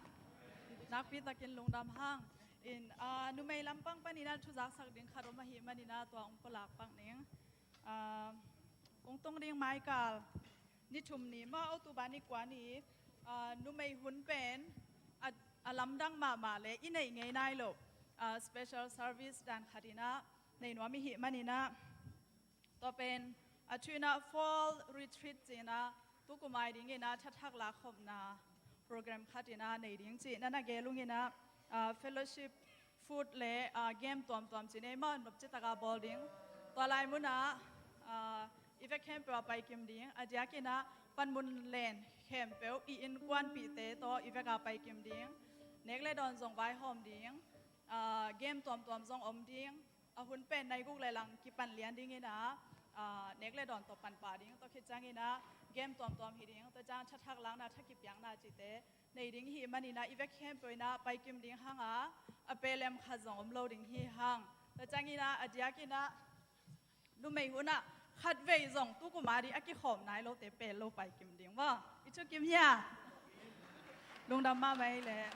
Nakpi takin lungdam hang. In, ah, numei lampang panin ah thuzaksak ding khat om ahih manin ah tua hong pulak pak ning. Ah, hong tung ding Maikal ni thum ni maw, October ni kua ni, ah, numei hun pen a, a lamdang mahmah le i neih ngei nai loh, ah, special service dan khat in ah nei nuam i hih manin ah, tua pen a thu in ah fall retreat ci in ah, tu kum a dingin ah thathak lakhopna program khat in ah nei ding ci in ah na gel ung in ah, ah, fellowship food le, ah, game tuamtuam ci nei maw, nopci taka bawl ding. Tua lai mun ah, ah, i vek khempeuh ah paikim ding. A diakin ah panmun len khempeuh i innkuanpihte tawh i vek ah paikim ding. Nek le dawn zong vaihawm ding. Ah, game tuamtuam zong om ding. A hun pen nai guk le lang kipan lian ding in ah, ah, nek le dawn tawh pan pah ding. Tua khit ciangin ah game tuamtuam hi ding. Tua ciang thathak lakna, tha kipiakna cihte nei ding i hih manin ah i vek khempeuh in ah paikim ding hang a, a pelem khat zong om lo ding hi hang. Tua ciangin ah a diakin ah numei hun ah khatvei zong tu kum a ding a kikhawm nai lote pel lo paikim ding maw. I thukim hia? Lungdam mahmah ei leh.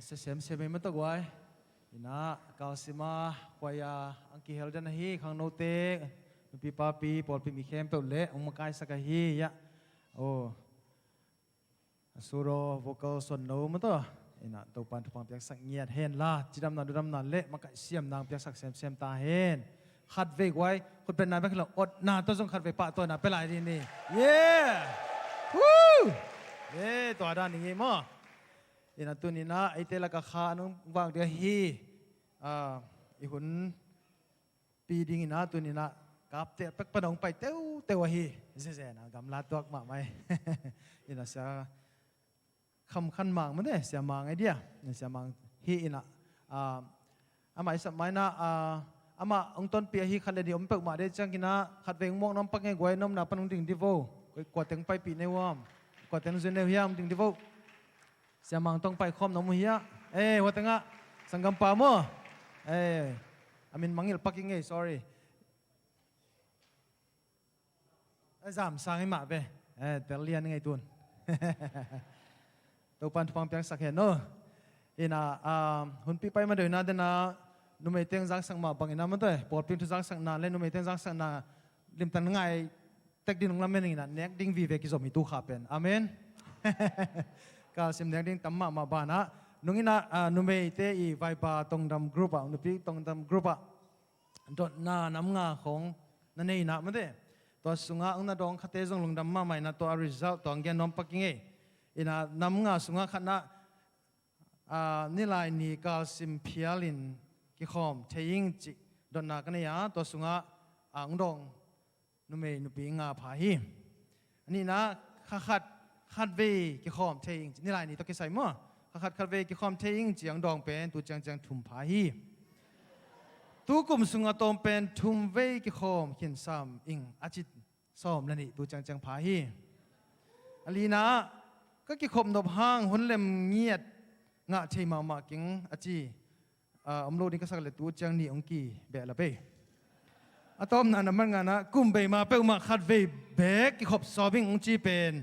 Sia semsem ei mataw guai. Ina kalsima khuaia ang kihel den ahi khangnote, nupi papi pawlpi mi khempeuh le ang makaisak ahi ia. Oh. Asuro vocal son no mataw. Ina Topan thupang piaksak ngiat hen la, cidamna dudamna le makaih siamna ang piaksak semsem ta hen. Khatvei guai khutbetna bek lo, otna tawh zong khatvei pahtawina pia lai ding ni. Yeah. Woo. Yeah, tua dan ding hi maw. Ina tunina eite laka kha nung vak dia hi. Ah, i hun pi dingina tunina kapte pek pana hong pai teuteu ahi. Zezena gamla tuak mahmai. Ina sia khamkhan mang mate, sia mang ai dia. Sia mang hi ina, ah, amah isap maina, ah, amah hong tonpi ahi khat le ni om peuhmah de ciangkina khatvei hong muak nuam pak ngei guai, nomna pan hong ding divo. Kuateng paipih nei uam, kuateng zui nei hiam, ding divo. Siamang tong pai khawm na mu hiah. Eh, hua tengah sanggampa maw. Eh, a min mangilh pak i ngei, sorry. Eh, zam sang i mah ve. Eh, tel lian i ngei tun. Topan thupang piaksak hen no. Ina, ah, hunpi pai ma deuhna dena numei teng zaksak mah bangina mate, pawlping thu zaksakna le numei teng zaksakna limtan ngai tek ding nung lamen ina nek ding vive kizom hi tu kha pen. Amen. Kalsim nek ding tam mahmah banah nungina, ah, numeite i vaipa tongdam group ah, nupi tongdam group ah dotna nam nga khong na neina mate, tua sungah ang na dawng khate zong lungdam mahmah ina tua a result tua ang gen nuam pak i ngei. Ina nam nga sungah khatna, ah, nilai ni kalsim phialin kikhawm thei ing cih dotna ka nei a, tua sungah ang dawng numei nupi nga pha hi. A nihna kha khat khatvei kikhawm thei ing cih, nilai ni tawh kisai maw, kha khat khatvei kikhawm thei ing cih ang dawng pen tu ciangciang thum pha hi. Tu kum sungah tawm pen thumvei kikhawm khinsam ing a cih sawm le nih tu ciangciang pha hi. A lina ah ka kikhop nop hang hun lem ngiat ngah thei mahmah keng a ci, ah, om lo ding ka sak le tu ciang nih hong ki beh la pei. A tawpna na man ngana kum bei ma peuhmah khatvei bek kikhop sawm ing hong ci pen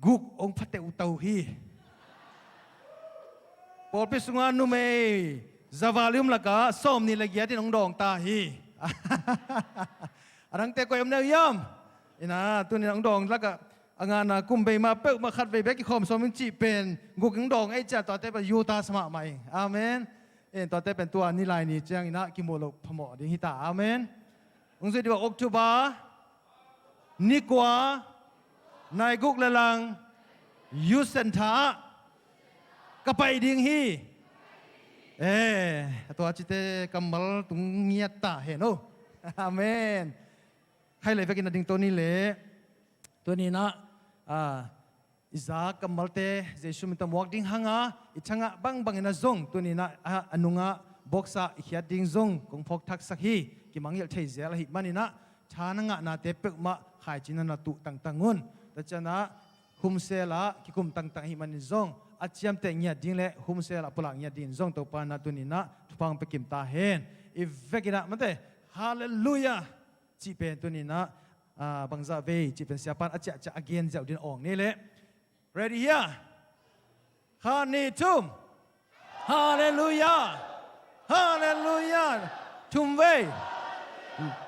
guk hong pha teuh tau hi. Pawlpi sunga numei za val i um laka sawm nih le giat in hong dawng ta hi. A dangte koi om neu hiam? Ina tunin hong dawng laka a ngana kum bei ma peuhmah khatvei bek kikhawm sawm ing cih pen guk hong dawng ei cia tuate pen yuta sa mahmah ing. Amen. En tuate pen tua nilai ni ciang ina kimuh loh phamawh ding hita. Amen. Hong zui dih bak October ni kua, nai guk le lang, Youth Centre ah ka pai ding hi. Eh, a tua cite kammal tung ngiat ta hen o. Amen. Khai lei vekin a ding tawh ni le. Tuninah, ah, i za kammalte Jesu min tawh muak ding hanga, i thangah bangbangin a zong tuninah, ah, a nungah box ah i khiat ding zong kong phawk thaksak hi. Kimangngilh thei zel ahih maninah tha na ngahnate peuhmah khaici na na tuh tangtang un. Tua cianah humsel ah kikum tangtang ahih manin zong a ciamteh ngiat ding le humsel ah pulak ngiat dingin zong Topa na tuninah thupha hong pia kim ta hen. I vekinah mate, halleluiah cih pen tuninah, ah, bangzah vei cih pen siapan a ciahciah a gen ziau din awng ni leh. Ready hia? Khat, nih, thum. Halleluiah. Halleluiah. Thum vei.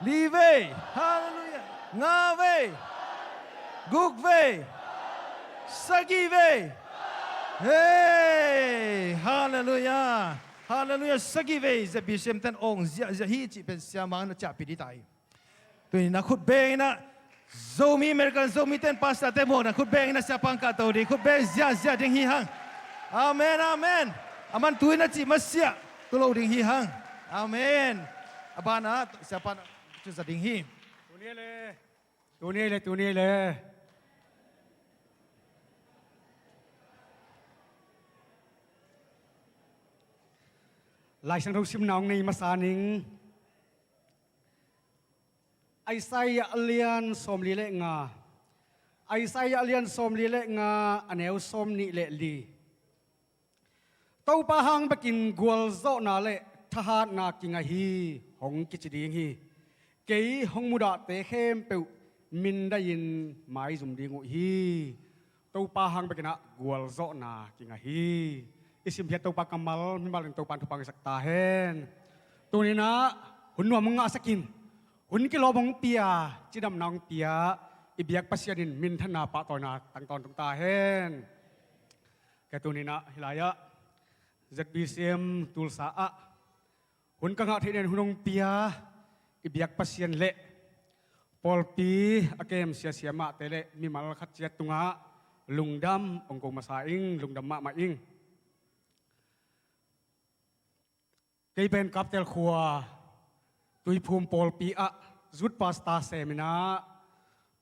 Li vei. Halleluiah. Nga vei. Guk vei. Sagih vei. Hei. Halleluiah. Halleluiah. Sagih vei. Zia B C M ten awng ziahziah hi cih pen siamang na ciahpih dih ta hi. Tuninah khut benginah Zomi, American Zomi ten pastor te muakna khut benginah siapan kahto ding, khut beng ziahziah ding hi hang. Amen, amen. A man tuinah cih masiah tu lo ding hi hang. Amen. A banah siapan cu za ding hi. Tuni le, tuni le, tuni le. Laisiangtho simna hong nei masa ning. Isaiah a lian sawmli le nga. Isaiah a lian sawmli le nga a neu sawmnih le li. Topa hang bekin gualzawhna le thahatna kinga hi hong kici ding hi. Kei hong mudahte khempeuh mindaihin maizum ding uh hi. Topa hang bekinah gualzawhna kinga hi. I simkhiat Topa kammal mimal in Topa in thupha ngahsak ta hen. Tuni-in ah hun nuam hong ngahsak in, hun kilawm hong pia, cidamna hong pia i biak Pasian in minthanna pahtawina tang tawntung ta hen. Ka tuni-in ah hih lai-ah Z B C M Tulsa ah hun ka ngah theih nadingin hun hong pia i biak Pasian le pawlpi a kem sia siamahte le mimal khat ciat tungah lungdam hong ko masa ing, lungdam mahmah ing. Kei pen Kaptel khua Tuiphum pawlpi ah youth pastor sem-in ah,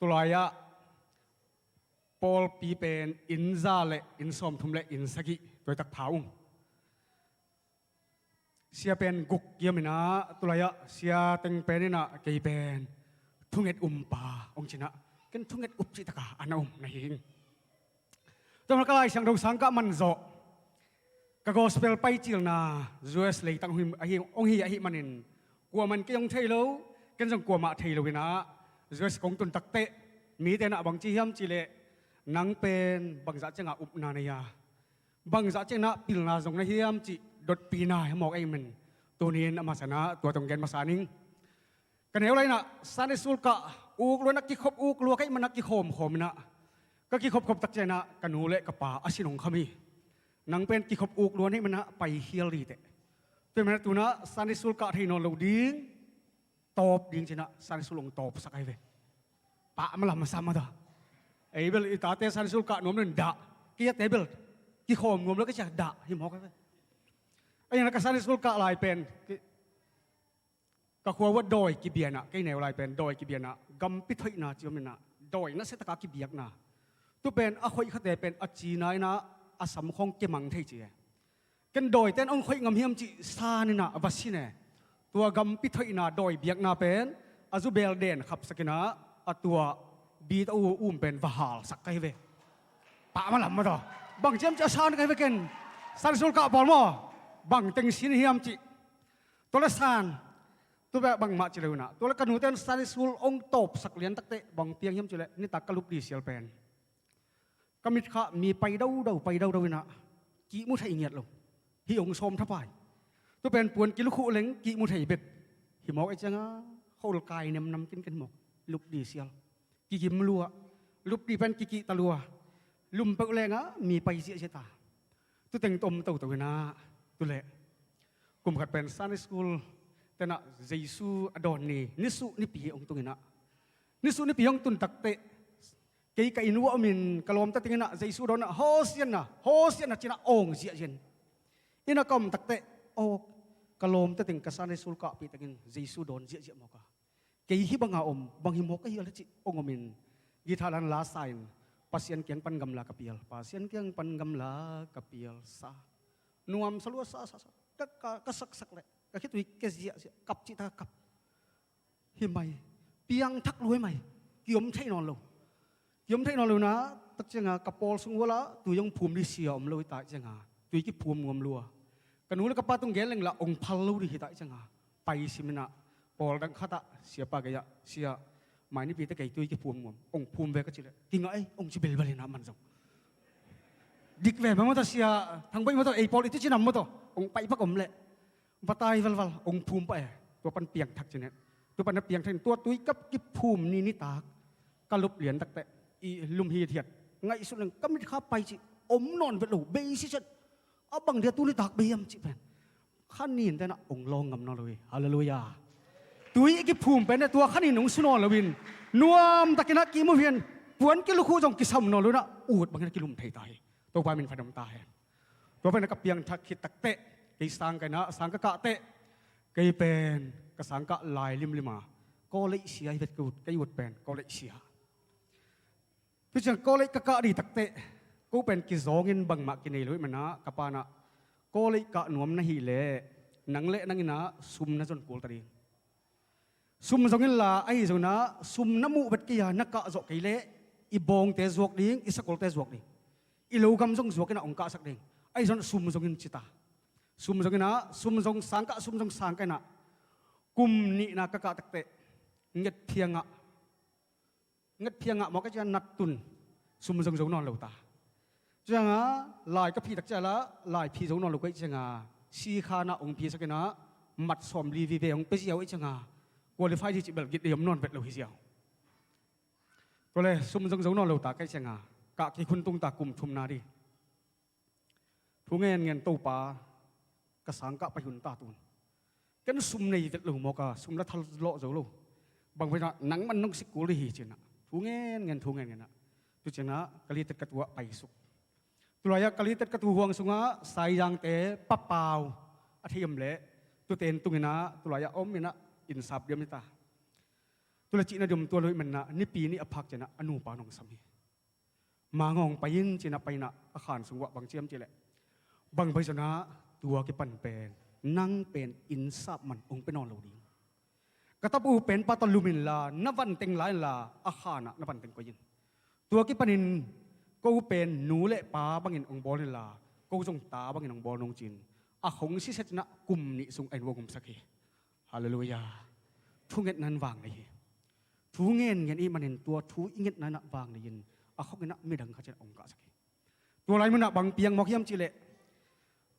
tulai-ah pawlpi pen inn za le inn sawmthum le inn sagih tuaitak pha ung. Sia pen guk kiam-in ah, tulai-ah sia teng pen in ah kei pen thunget umpa hong ci-in ah, ken thunget up cih tak a na um na hi ing. Tua manin ka Lai Siangtho sang ka manzawh, ka gospel paicilna U S leitang hong hi, hong hi ahih manin kuamah in kei hong thei lo, ken zong kuamah thei lo-in ah U S kong tun takteh mite in ah bang ci hiam cih leh, nang pen bangzah ciangah upna na hia, bangzah ciangin ah pilna zong na hiam cih dotpihna hong mawk ahih manin tuni-in a masa-in ah tua tawh gen masa ning. Ka neu lai-in ah Sunday school kah uk lua-in ah, kikhop uk lua ka hih manin ah kikhawm khawm-in ah, ka kikhop khop tak ciangin ah ka nu le ka pa a sin hong kham hi. Nang pen kikhop uk lua na hih manin ah pai khial dih teh. Tua ahih manin ah tu-in ah Sunday school kah thei nawn lo ding, tawp ding ci-in ah Sunday school hong tawpsak ahi ve. Pah malam masa mah ta. Ei bel i tate Sunday school kah nuam lo-in dah, kei a te bel kikhawm nuam lo ka ci a dah hi mawk ahi ve. Ahih hangin ah ka Sunday school kah lai pen ki, ka khua uah dawi kibiakna, kei neu lai pen dawi kibiakna, gampi thoihna ci om-in ah, dawi nasia taka kibiakna. Tu pen a khoih khate pen a cina in ah a sam khawng kimang thei ci e. Ken dawite in hong khoih ngam hiam cih san-in ah va sin e. Tua gampi thoihna dawi biakna pen a zu bel den khapsak-in ah, a tua bit a u um pen va halsak ka hi ve. Pah malam mah ta. Bang ci hiam cih a san ka hi ve ken. Sunday school kah pawl maw, bang teng sin hiam cih. Tua leh san, tua bek bangmah ci lo-in ah, tua leh ka nute in Sunday school hong tawpsak lian takteh bang piang hiam cih leh, nitak ka lup dih sial pen ka mitkhah mi pai daudau, pai daudau-in ah, kihmu thei ngiat lo. Hih hong sawm thapai. Tua pen puan kilukhuh leng kihmu thei bek hi mawk ahih ciangin ah, khol kai nemnam kinken mawk. Lup dih sial, kigim lua. Lup dih pen kikihta lua. Lum peuh leng ah mi pai ziahziah ta. Tu teng tawh om toto-in ah, tu leh kum khat pen Sunday school te in ah Jesu a dawn ni, nisuh nipi hong tung-in ah, nisuh nipi hong tun takteh kei ka inn uah om-in ka lawmte teng in ah Jesu dawn-in ah, Hosianna, Hosianna ci-in ah awng ziahziah in. Inn ah ka om takteh, aw, ka lawmte teng ka Sunday school kahpih takin Jesu dawn ziahziah mawk a, kei hih banga om, bang hi mawk ka hial cih hong om-in, guitar la sa-in, Pasian kiang pan gamla ka pial, Pasian kiang pan gamla ka pial sa. Nuamsa lua sa, sa, sa. Ka, ka, ka saksak leh ka khitui kia ziahziah, kap cih taka kap. Hi mai. Piangthak lua hi mai. Kiom thei nawn lo. Kiom thei nawn lo-in ah, tak ciangin ah ka pawl sung uah lah tui hong phum dih sia om lo hi ta ahih ciangin ah, tui kiphum nuam lua. Ka nu le ka pa tung gen leng lah hong phal lo dih hi ta ahih ciangin ah, pai sim-in ah, pawl dang khat ah siapa gei-ah, Sia, mai nipi teh kei tui kiphum nuam, hong phum ve, ka cih leh, kingah ei, hong ci bilbal-in ah aman zong. Dik ve mah maw ta Sia, Thang Bawi maw ta, ei pawl i tuci nam maw ta, hong pai pak om leh. Va tai valval, hong phum pah e. Tua pan piangthak ci-in e. Tua pan a piangthak-in, tua tui kap kiphum ni nitak ka lup lian takteh, i lum hithiat, ngaihsut leng ka mitkha pai cih om nawn vet lo, bei sitset. A bang dia tu nitak bei hiam cih pen kha nin te in ah hong lawng ngam nawn lo hi. Halleluiah. Tui i kiphum pen e, tua kha nin hong su nawn lo-in, nuamtakin ah kimu hi-in, puan kilukhuh zong kisam nawn lo-in ah, ut bangin ah kilum thei ta hi. Topa min phat om ta hen. Tua pen ka piangthak khit takteh, kei sang ka hi-in ah, sang ka kah teh, kei pen ka sang kah lai limlim a, college sia hi vet ka ut, kei ut pen college sia. Tu ciang college ka kah dih takteh, ko pen kizawngin bangmah kinei lo ahih manin ah, ka pa in ah, college kah nuam na hih leh, nang le nang in ah sum na zon kul ta ding. Sum zong inla, ahi zongin ah sum na muh vet kei a, na kah zawh kei leh, i bawngte zuak ding, i sakolte zuak ding, i logam zong zuak in ah hong kahsak ding. Ahi zongin sum zong in ci ta. Sum zong in ah, sum zong sang kah, sum zong sang kah in ah, kum nihna ka kah takteh, ngetphia ngah, ngetphia ngah mawk a, ci-a nattun, sum zong zo nawn lo ta. Ciangah lai ka phih tak ciangah lai phih zo nawn lo ka hih ciangah sikha na hong phisak inah mat sawmli vive hong pia ziau ahih ciangah qualify ding cih bel gitdei om nawn vet lo hi ziau. Tua le sum zong zo nawn lo ta ka hih ciangah kah kik hun tung ta, kum thumna ding. Thu ngenngen, Topa, ka sangkah pai hun ta tun. Ken sum nei vet lo mawk a, sum la thal lawh zo lo. Bang pai na nangman nong sik kul ding hi cinah thu ngenngen, thu ngenngen ah, tu cinah ka litet ka tuah paisuk. Tulai-ah ka litet ka tu huang sungah Saizangte papau a thei om leh tuten tunginah tulai-ah om inah innsap diam hi ta. Tule cihna diam tua lo ih manah Nipi nih a phak cinah a nupa nong sam hi. Mangawng pai in cinah pai inah a khan sung uah bang ciam cihleh, bang pai zonah tua kipan pen nang pen innsap man hong pia nawn lo ding. Ka tapu pen pa tawh lum inla na vanteng la inla a khanah na vanteng koih in. Tua kipanin ko pen nu le pa bangin hong bawl inla ko zong ta bangin hong bawl nong cin. A khong sisia cinah kum nih sung a inn uah hong omsak hi. Halleluiah. Thungetna in vang nei hi. Thu ngenngen ih manin tua thu i ngetna inah vang nei-in a khong inah midang khat cinah hong kahsak hi. Tua lai munah bang piang mawk hiam cihleh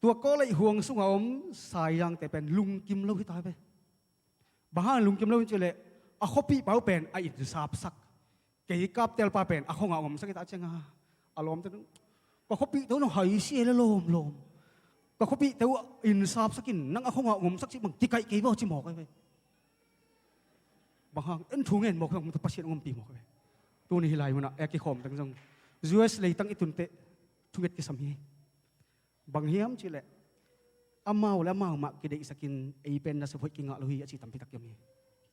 tua Kawlei huang sungah om Saizangte pen lungkim lo hi ta ve. Bang hang lungkim lo hiam cihleh a khuapihpa uh pen a innsapsak. Kei kaptelpa pen a khongah hong omsak hi ta ciangah a lawmte ka khuapihte uh nong hai si e le lawmlawm. Ka khuapihte uh innsapsak in nang a khongah hong omsak cih bang kikaih kei vaw ci mawk ahi ve. Bang hang en thu ngen mawk hi bang Pasian hong ompih mawk ahi ve. Tuni hih lai munah a kikhawm teng zong U S leitang i tunteh thunget kisam hi. Bang hiam cihleh amau le amau mah kideihsakin ei pen nasep hoih kingah lo hi a ci tampi tak kiam hi.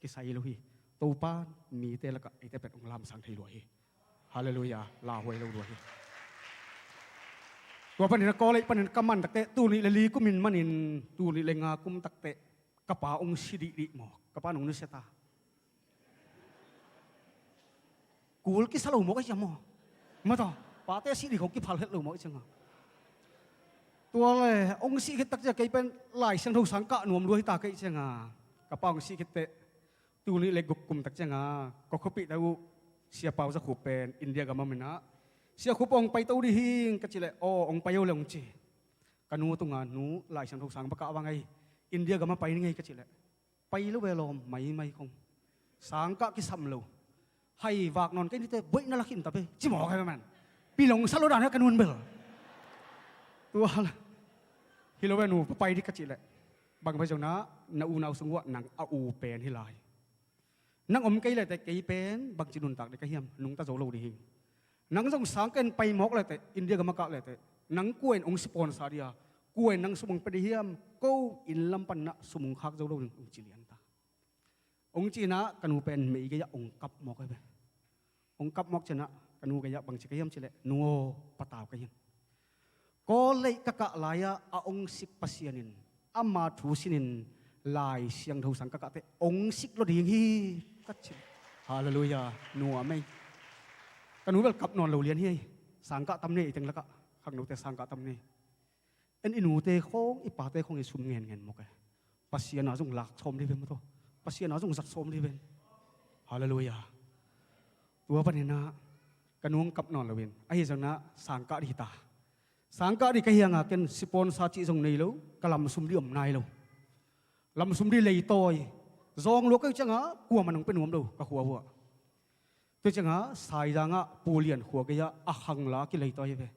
Kisai lo hi. Topa mite lakah eite pen hong lamsang thei lua hi. Halleluiah. Lauhuai lo lua hi. Tua panin a Kawlei panin ka man takteh tul nih le li kumin manin tul nih le nga kum takteh ka pa hong si dihdih maw, ka pa nong nusia ta. Kul kisa lo mawk a ciang maw. Mataw, pate a sih ding khong kiphal het lo mawk a ciang a. Tua le hong sih khit tak ciang kei pen Lai Siangtho sang kah nuam lua hi ta ka hih ciang a. Ka pa hong sih khit teh tul nih le guk kum tak ciang a ka khuapihte uh Sia Pau Za Khup pen India gam a om inah, Sia Khup aw, hong paito ding hing ka cih leh, aw hong pai o le hong ci. Ka nu tungah, nu, Lai Siangtho sang va kah vang ei, India gam a pai ning ei ka cih leh, pai lo ve lawm, maimai khong. Sangkah kisam lo. Hai vak nawn kei nite buaih na la khin ta ve ci mawk ahi ve man. Pilong sa lo dan hi ka nun bel. Tua hi lo ve nu, pai dih ka cih leh, bang pai zong na, na unau sung uah nang a u pen hi lai. Nang om kei leh teh kei pen bangci nuntak ding ka hiam, nungta zo lo ding hi. Nang zong sangkah in pai mawk leh teh, India gam a kah leh teh, nang kua in hong sponsor ding a, kua in nang sum hong pia ding hiam, ko inn lam pan na sum hong khak zo lo ding, hong ci lian ta. Hong ci inah ka nu pen mei gei-ah hong kap mawk ahi ve. Hong kap mawk ciangah ka nu gei-ah bangci ka hiam cih leh, nu aw, patau ka hiam. Kawlei ka kah lai-ah a hong sik Pasian in ama thu sinin Lai Siangtho sang ka kah teh hong sik lo ding hi ka ci. Halleluiah. Nu a mei. Ka nu bel kap nawn lo lian hi. Sangkah tam nei ei teng lakah khangnote sangkah tam nei. En i nute khong i pate khong i sum ngenngen mawk e. Pasian a zong lak sawm dih ven mataw. Pasian a zong zat sawm dih ven. Halleluiah. Tua paninah ka nu hong kap nawn loin ahi zongah sangkah dih ta. Sangkah dih ka hiangah ken sponsor cih zong nei lo, ka lamsum dih om nai lo. Lamsum dih leitawi. Zawng lua ka hih ciangah kuamah nong pia nuam lo ka khua vuah. Tua ciangah Saizangah Pu Lian khua gei-ah a khangla kileitawi hi ve.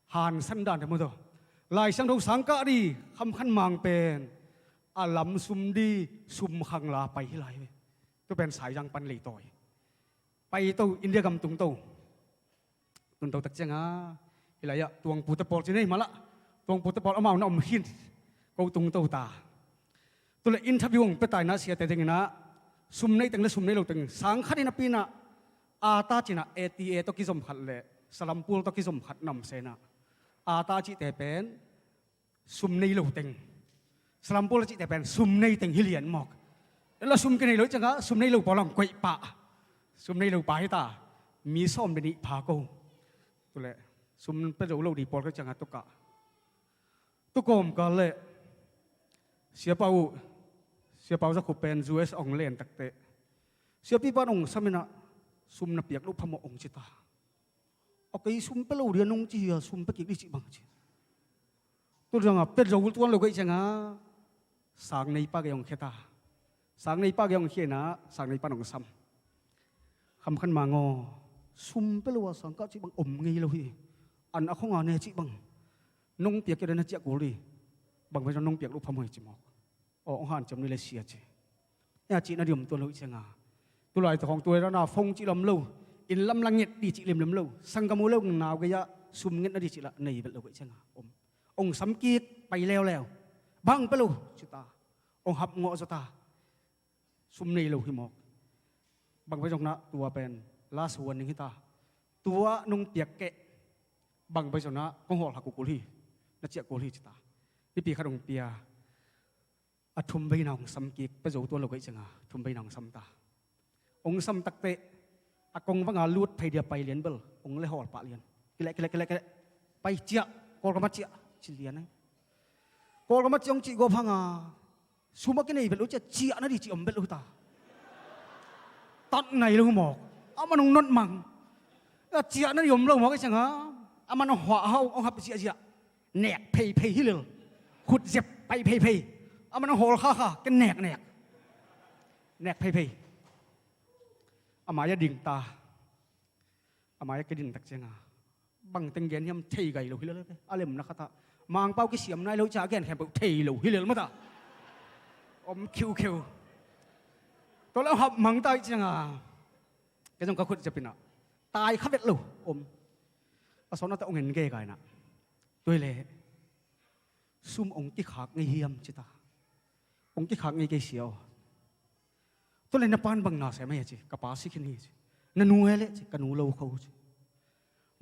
Hansan dan te mawtaw. Lai Siangtho sangkah dih khamkhan mang pen a lamsum dih sum khangla pai hi lai hi ve. Tua pen Saizang pan leitawi. Paito, India gam tungto. Tungto tak ciangah hih lai-ah tuangpute pawl ci nei malah, tuangpute pawl amau na om khin. Ko tungto ta. Tule interview hong pia ta inah siate tenginah sum nei teng le sum nei lo teng sang khat in a pinah ata cinah A T A tawh kizom khat le salampul tawh kizom khat na om senah, ata cihte pen sum nei lo teng, salampul a cihte pen sum nei teng hi lian mawk. Ela sum kinei lo ciangah sum nei lo pawl hong koih pah. Sum nei lo pa hi ta. Mi sawm le nih pha ko. Tule sum pia zo lo dih pawl ka ciangah tukah tukawm kal leh Siapa uh, Siapa uh Za Khup pen U S a hong len takteh Siapipa in hong saminah sum na piak loh phamawh hong ci ta. A kei sum pia lo dia nong ci hi a, sum pia kik dih cih bang ci. Tua ciangah pia zo tuan lo ka hih ciangah sangneipa gei hong khia ta. Sangneipa gei hong khia inah sangneipa in hong sam. Khamkhan Mang aw, sum pia lo a sangkah cih bang om ngei lo hi. An a khong a ne cih bang nong piak kei dia na ciah kul dih. Bang pai zong nong piak loh phamawh hi ci mawk. Aw, hong hanciam ni le sia ci. Nia cihna dih om tuan lo ih cianga, tulai tawh khawng tua dana phone cih lam lo, inn lam la nget dih cih limlim lo, sanggam uh le hong nau gei-ah sum ngetna dih cih lah nei vet lo ka ih cianga om. Hong sam kik pai leuleu. Bang pia lo ci ta. Hong hap ngawh zaw ta. Sum nei lo hi mawk. Bang pai zong nah tua pen last warning hi ta. Tua nong piak keh. Bang pai zong nah kong hawlkhak uh kul hi. Na ciah kul hi ci ta. Nipi khat hong pia. A thum veina hong sam kik, pia zo tuan lo ka ih cianga thum veina hong sam ta. Hong sam takteh a kong vanga lut phei dia pai lian bel hong le hawl pah lian. Kileh, kileh, kileh, kileh. Pai ciah, Kawlgam ah ciah ci lian ai. Kawlgam ah ciah hong cih gawp hanga sum a kinei vet lo ciah, ciahna dih cih om vet lo ta. Tat nai lo mawk. Aman hong not mang. A ciahna dih om lo mawk ih cianga aman hong huah hau, hong hap ziahziah. Nek pheiphei hi lel. Khut zep pai pheiphei. Aman a hawl khakha, ken neknek. Nek pheiphei. A mai-ah ding ta. A mai-ah ka din tak cianga bang teng gen hiam thei gai lo hi lel. A lemna khatah Mangpau kisiam nai lo ciah a gen khempeuh thei lo hi lel mata. Om khiukheu. Tua le hong hap mang ta ih cianga kei zong ka khut zep inah tai kha vet lo om. A sawnna tawh hong en gei gai inah. Tua hi leh sum hong kikhak ngei hiam ci ta. Hong kikhak ngei kei sia aw. Tua le na pan bang na sem a hi a ci, ka pa si khin hi ci. Na nu he leh ci, ka nu lo kho ci.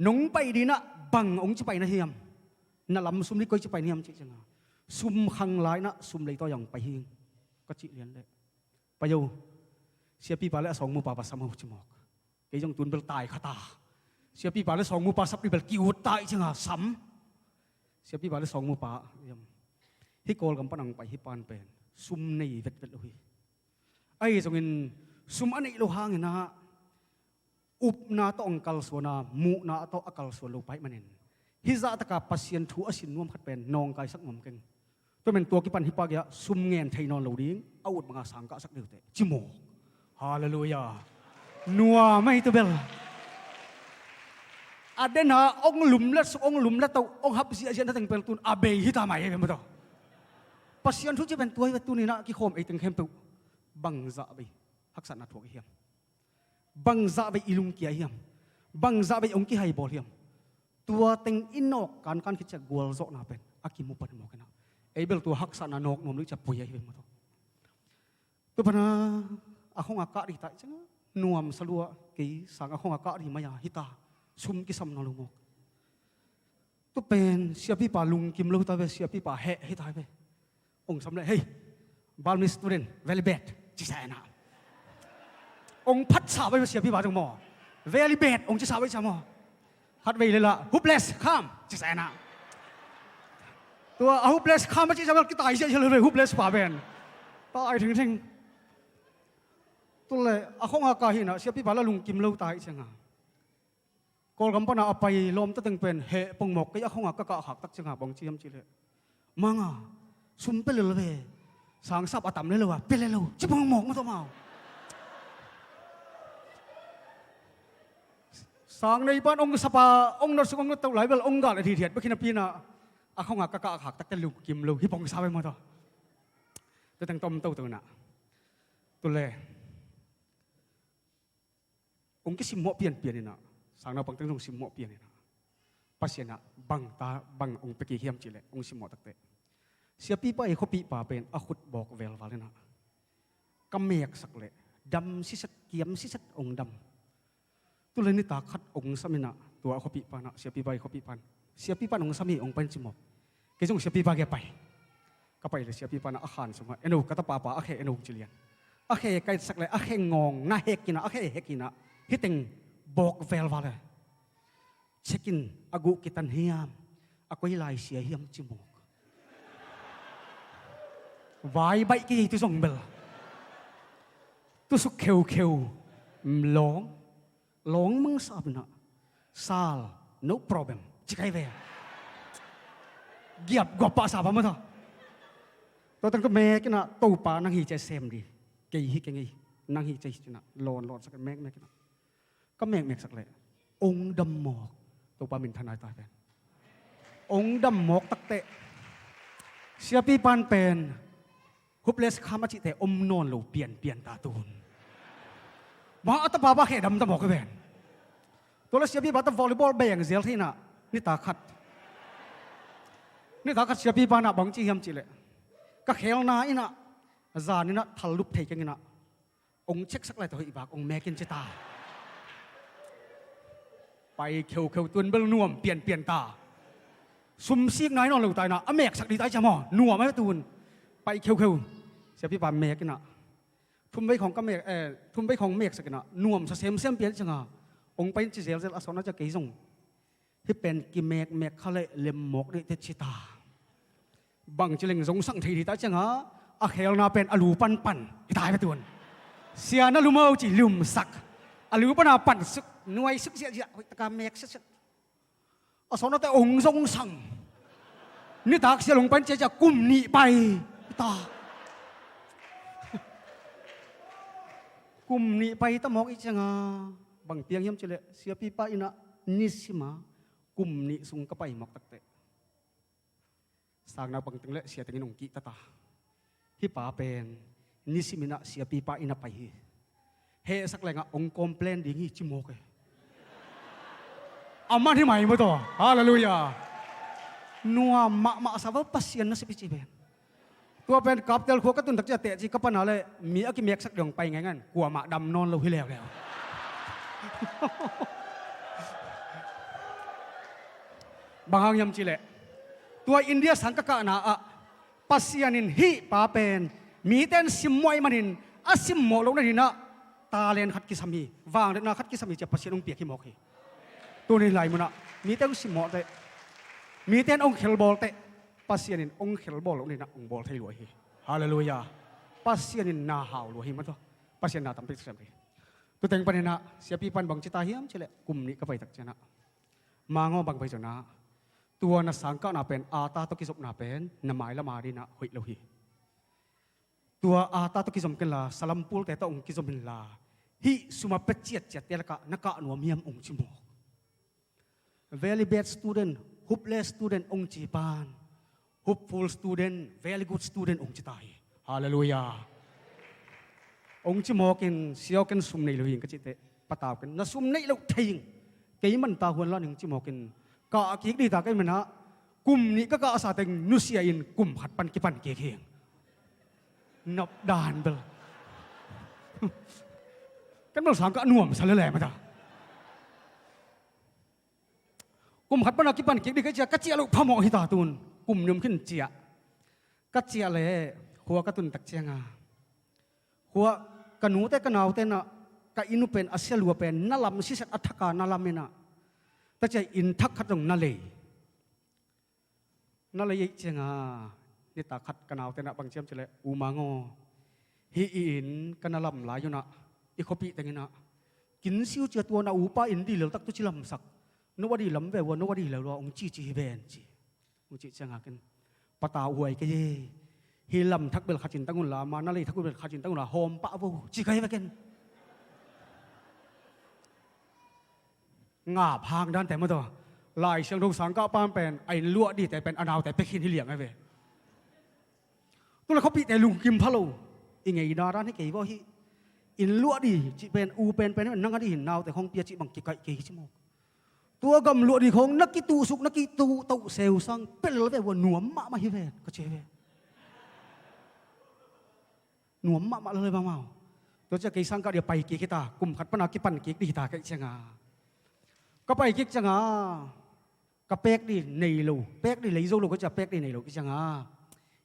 Nong pai dinah bang hong ci pai na hiam? Na lam sum li koi ci pai na hiam cih cianga sum khang lai inah sum leitawi ah hong pai hi ing ka cih lian leh. Pai o, siapipa le a sawngmupa va sam o ci mawk. Kei zong tun bel tai kha ta. Siapipa le sawngmupa sap dih bel ki-ut ta ih cianga sam. Siapipa le sawngmupa hih Kawlgam pan hong pai hih pan pen sum nei vetvet lo hi. Ahi zongin sum a neih lo hanginah upna tawh hong kalsuana, muhna tawh a kalsuan lo pa ih manin hih zahtaka Pasian thu a sin nuam khat pen nawngkaisak nuam keng. Tua men tua kipan hih pa gei-ah sum ngen thei nawn lo ding, a ut banga sang kahsak deuhteh ci mawk. Halleluiah. Nuam ahi tu bel. A dena hong lumlet suk, hong lumlet tawh hong hap ziahziah na teng pen tun a bei hita mai hi ve maw tawh. Pasian thu ci pen tua hi ve, tuninah kikhawm ei teng khempeuh bangzah bei haksatna thuak i hiam? Bangzah bei i lungkia hiam? Bangzah bei hong kihaibawl hiam? Tua teng i nawk kankan khit ciah gualzawhna pen a kimu pan mawk inah ei bel tua haksatna nawk nuam lo ih ciah pui ahi ve maw tawh. Tua pana a khonga kah dih ta ih cianga nuamsa lua, kei sang a khonga kah dih mai-a hita. Sum kisam nawn lo mawk. Tua pen siapipa lungkim lo ta ve, siapipa heh hi ta ve. Hong sam le, "Hei, Burmese student, very bad," ci sa inah. Hong phatsa bai siapipa zong maw. "Very bad," hong cisa bai cia maw. Khat vei le lah, "Hopeless, come," cisa inah. Tua a hopeless come a cih cia bel kitai sia sia lo ve, hopeless pa pen. Tai thengtheng. Tua le a khonga kah hi inah siapipa la lungkim lo ta ih cianga Kawlgam pana a pai lawmta teng pen heh pong mawk, kei a khonga ka kahkhak tak cianga bang ci hiam cih leh, "Manga, sum pia lel ve. Sangsap a tam le lo a pia le lo," ci pong mawk maw tawh mau. Sang neipan hong sapa hong not sung hong not toh lai bel hong gal a dhithiat bek hi napi inah a khonga ka kahkhak takte lungkim lo hi pong sa ve maw tawh. Tua teng tom toto inah. Tua le hong kisimmawh pianpian inah, sangnaupang teng zong simmawh pian inah, Pasian ah bang ta, bang hong pia kik hiam cih leh hong simmawh takteh siapipa ii khuapipa pen a khut bawk velval inah ka meksak leh dam siset, kiam siset hong dam. Tua le nitak khat hong sam inah tua a khuapipa inah, siapipa ii khuapipa in, siapipa in hong sam hi hong pai in ci mawk. Kei zong siapipa gei pai. Ka pai le siapipa inah a khan sungah, "En o, ka tapapa a khe en o," ci lian. A khe ka etsak le a khe ngawng na hek inah, a khe hek inah hih teng bawk velval e. "Check in a guh kitan hiam? A koi lai sia hiam?" ci mawk. Vai baih kei ei tu zong bel. Tusuk kheukheu. Lawng. Lawng mangsap inah, sal "No problem," ci kai ve. Giap guap pah sa pa mata. Tua teng ka mek inah, "Topa, nang hi cia sem di. Kei hi keng ei. Nang hi cia hi," cinah lawn lawn sak, mek mek inah. Ka mek mek sak leh ong dam mawk. Topa minthan ai ta pen. Ong dam mawk takteh siapipan pen hopeless kham a cihte om nawn lo pianpian ta tun. Mah a tapa pa kheh dam ta mawk hi ven. Tua le siapipa ta volleyball beng zel thei inah, nitak khat, nitak khat siapipa inah bang ci hiam cihleh, "Ka khelna inah, zan inah thal lup thei keng inah, ong check sak lai ta hoih vak, ong mek in," ci ta. Pai kheukheu, tun bel nuam pianpian ta. Sum sik nai nawn lo ta inah, a meksak di ta i cia maw, nuam a tun. Pai kheukheu. Siapipa mek inah, thumvei khawng ka mek, eh, thumvei khawng meksak inah, nuamsa semsem pian cianga, ong pai in ci zelzel. A sawtna cia kei zong hih pen kimekmek kha leh lemmawk dih teh ci ta. Bangci leng zong sang thei dih ta cianga, a khelna pen a lu panpan hi ta hi ve tun. Sia na lum o ci lumsak. A lu pana pansuk, nuaisuk ziahziah, hoih taka mek siatsiah. A sawtna teh ong zong sang. Nitak sia lung pan ciacia kum nih pai ta. Kum nih pai ta mawk i cianga, bang piang hiam cihleh, siapipa inah nisima kum nih sung ka pai mawk takteh, sangnak bangteng le sia tengin ong kihta ta. Hih pa pen nisim inah siapipa inah pai hi. Hehsak lengah ong complain ding hi ci mawk e. Aman hi mai maw taw. Halleluiah. Nuam mahmah sa vo, Pasian nasep hi ci pen. Tua pen Kaptel khua ka tun tak cia teh ci ka pana le mi a kimeksak dong pai ngaingan, kuamah dam nawn lo hi leuleu. Bang hang hiam cihleh, tua India sang ka kahna ah Pasian in hih pa pen mite in simmawh ahih manin a simmawh loh nadinah talent khat kisam hi, vangliatna khat kisam hi cia Pasian hong piak hi mawk hi. Tuni lai munah mite hong simmawh teh, mite in hong khelbawl teh, Pasian in hong khelbawl loh nadinah hong bawl thei lua hi. Halleluiah. Pasian in na hau lua hi mataw. Pasian na tampi siam hi. Tuteng paninah siapipan bang ci ta hiam cihleh, kum nih ka pai tak cianah, Mangaw, bang pai zonah, tua na sangkahna pen ata tawh kizopna pen na mailam a dinah hoih lo hi. Tua ata tawh kizom kenla, salampulte tawh hong kizom inla, hih sum a pia ciatciatte lakah na kah nuam hiam, hong ci mawk. Very bad student, hopeless student hong ci pan, hopeful student, very good student hong ci ta hi. Halleluiah. Hong ci mawkin, siawken sum nei lo hi ing ka cihteh, patau ken, na sum neih loh thei ing, kei manta huan la ning ci mawkin, kah kik dih ta kei menah, kum nih ka kahsa teng nusia in kum khat pan kipan kik hi ing. Nop dan bel. Kan bel sangkah nuamsa lele mata. Kum khat pana kipan kik dih ka ciah, ka ciah loh phamawh hi ta tun. Kum nih om khin ciah. Ka ciah leh khua ka tun tak cianga, khua ka nute ka naute inah, ka inn uh pen a sia lua pen na lam siset, a thaka na lam inah, ta cia inn thak khat zong na lei. Na lei ei cianga, nitak khat ka naute inah bang ci hiam cihleh, U Mang aw, hih i inn ka na lam lai unah, i khuapih teng inah, kin siu cia tua na upa inn dih leltak tu ci lamsak, no a dih lam ve ua, no a dih lel ua, hong cici hi ven ci. Hong cih cianga ken, patau huai kei e. Hih lam thak bel khat cin tang unla, ma na lei thak bel khat cin tang unla, hawm pah vo ci kei ve ken. Ngap hang dante maw taw. Lai Siangtho sangkah pan pen a inn luah dihte pen a naute pia khin hi liang a ve. Tule khuapihte lungkim pha lo. I ngeina dan hi kei vaw hih. Inn luah dih cih pen, u penpen nang a dih hin, naute khawng pia cih bang kikaih kei hi ci mawk. Tua gam luah dih khawng na kituhsuk, na kituhtoh seu sang pelel ve ua, nuam mahmah hi ven ka ci ve. Nuam mahmah lel bang mau. Tua cia kei sangkah dia pai kik hi ta, kum khat pana kipan kik dih hi ta kei cianga, ka pai kik cianga, ka pek dih nei lo, pek dih lei zo lo ka cia, pek dih nei lo ka cianga,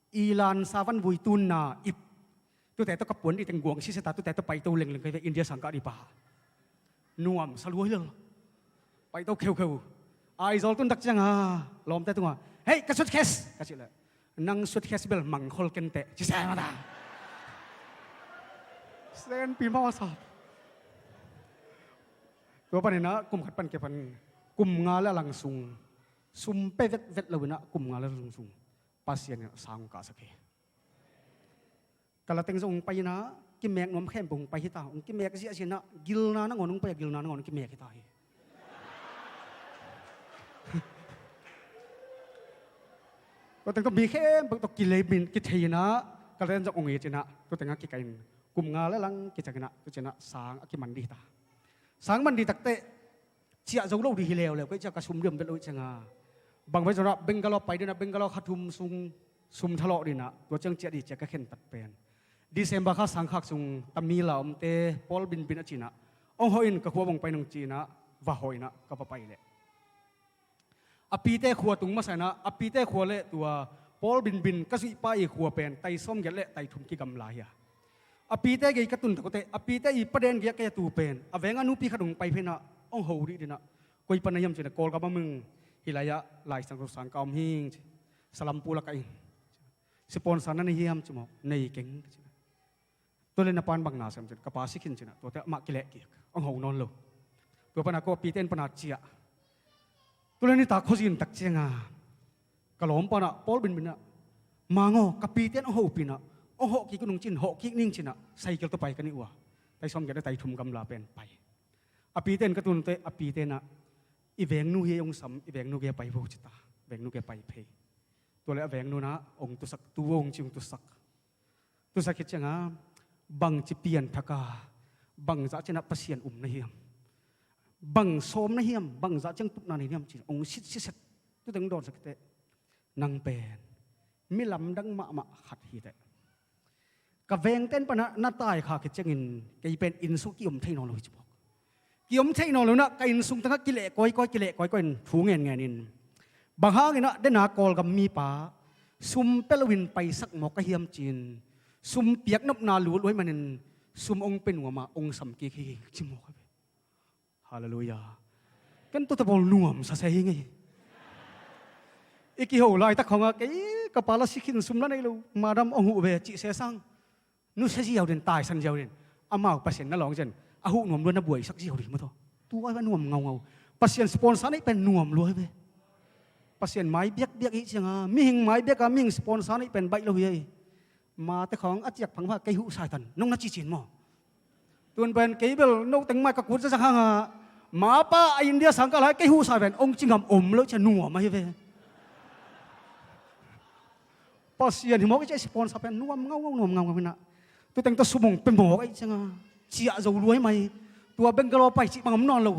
ilan sa van vui tunna ip, tute tawh ka puan dih teng guang siseta, tute tawh paito lengleng kei ve, India sangkah dih pa. Nuamsa lua hi lel. Paito kheukheu. Aizawl tun tak cianga lawmte tungah, "Hei, ka suitcase," ka cih leh, "Nang suitcase bel mangkhol kenteh," ci sem a ta. Senpi mawsa. Tua paninah kum khat pan kipan, Kum nga le a lang sung, sum pe vetvet lo inah kum nga le a lang sung Pasian inah sang hong kahsak hi. Ka la teng zong hong pai inah kimek nuam khempeuh hong pai hi ta. Hong kimek ziahziah inah gilna nangawn hong pai a, gilna nangawn hong kimek hi ta hi. Tua teng tawh mi khempeuh tawh kileimin kithei inah ka la teng zong hong it inah tua tengah kikaih in kum nga le a lang kiciang inah tua cianah sang a kiman dih hi ta. Sang man dih takteh ciah zo lo dih hi leuleu, kei ciah ka sum diam vet lo ih cianga. Bang bai zonah Bangalore pai dinah Bangalore kha thum sung sum thalawh dinah tua ciang ciah dih ciah ka khentat pen December kha sangkhak sung Tamil a omte Paul Binbin a cinah hong hawh in ka khua bang pai nang cinah va hawh inah ka va pai leh a pite khua tung masa inah a pite khua le tua Paul Binbin ka zuihpa i khua pen tai sawmgiat le tai thum kigamla hi a. A pite gei ka tun takte a pite i paden gei a kei a tu pen a veng a nupi khat hong pai phenah hong ho dih dinah koi pan na hiam cinah Kawlgam a ming hi lai-ah Laisang Rosang ka om hing ci. Salampur lakah in sponsor na nei hiam ci maw, nei keng ka cinah. Tua le na pan bang na sem cin ka pa si khin cinah tuate amah kileh kik hong ho nawn lo. Tua pana ko a pite in pana ciah. Tua le nitak khuazin tak cianga ka lawm panah Paul Binbin ah mangaw ka pite in hong hopinah hong hawh kik un hong cin hawh kik ning cinah cycle tawh pai ka nih uh a. Tai sawmgiat le tai thum gamla pen pai. A pite in ka tunte a pite inah i vengnu hi hong sam, i vengnu gei a pai vo ci ta. Vengnu gei a pai phei. Tua le a vengnu inah hong tusak tu hong ci hong tusak. Tusak hi cianga bangci pianthak a bangzah cianah Pasian um na hiam, bang sawm na hiam, bangzah ciang tupna nei na hiam ci hong sitsiset. Tuteng dawnsak hiteh nang pen mi lamdang mahmah khat hiteh. Ka vengten panah na taikha khit ciangin kei pen inn sung ki-om thei nawn lo hi ci mawk. Ki-om thei nawn lo inah ka inn sung tangah kileh kawikawi kileh kawikawi in thu ngenngen in bang hanginah dena Kawlgam mipa sum pe loin paisak mawk ka hiam cin sum piaknopna lutluai manin sum hong pe nuama hong sam kik hi ci mawk a ve. Halleluiah. Ken tuate bawl nuam sase hi ngei. I kiho laitak khawngah kei ka pa la si khin sum la nei lo madam hong huh ve cih sesang nusia ziau din taisan ziau din amau Pasian na lawng zen a huh nuam lua na buaisak ziau dih mataw. Tua a nuam ngaungau. Pasian sponsor neih pen nuam lua hi ve. Pasian mai biakbiak ih cianga mihing mai biaka mihing sponsor neih pen baih lo hi ei. Mate khawng a ciak phangpha kei huh saitan nong na cicin maw? Tun pen kei bel no teng mai ka kut zazak hanga mapa a India sang ka lai kei huh sai pen ong cingam om lo cia nuam ahi ve. Pasian hi mawk i cia sponsor pen nuam ngaungau nuam ngaungau hina. Tuteng tawh sumong pe mawk ahi cianga ciah zo luai mai. Tua Bangalore pai cih bang om nawn lo.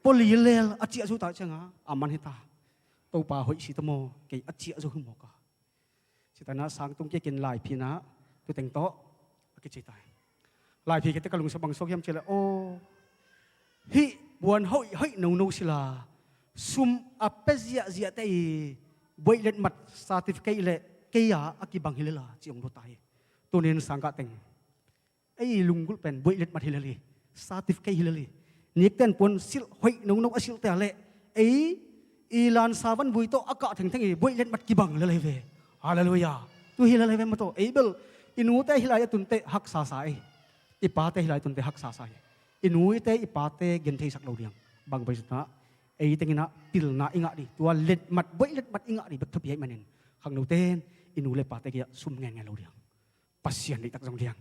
Poli lel a ciah zo ta cianga a man hita. Topa hoih si ta maw kei a ciah zo hi mawk a. Citana sang tung kikin laiphi na tuteng tawh a kici tai. Laiphi kite ka lungsa bang suak hiam cile aw hih puan hoih hoih nono sila sum a pe ziahziahte i buaih letmat certificate le kei a a kibang hi lela ci ong luta hi. Tunin sangkah teng ei lunggulh pen buaih letmat hi lel hi. Certificate hi lel hi. Nikten puan silh hoih nono a silhte a leh ei i lansa van vui tawh a kah thengtheng i buaih letmat kibang lel hi ve. Halleluiah. Tu hi lel hi ve mataw ei bel i nute hi lai a tunte haksa sa ei. I pate hi lai a tunte haksa sa hi. I nute i pate gentheisak lo diang bang bai sutna ei tenginah pilna i ngah dih tua letmat buaih letmat i ngah dih bek thupi aih manin khangnoten i nu le pate kiah sum ngen ngen lo diang. Pasian deihtak zong diang.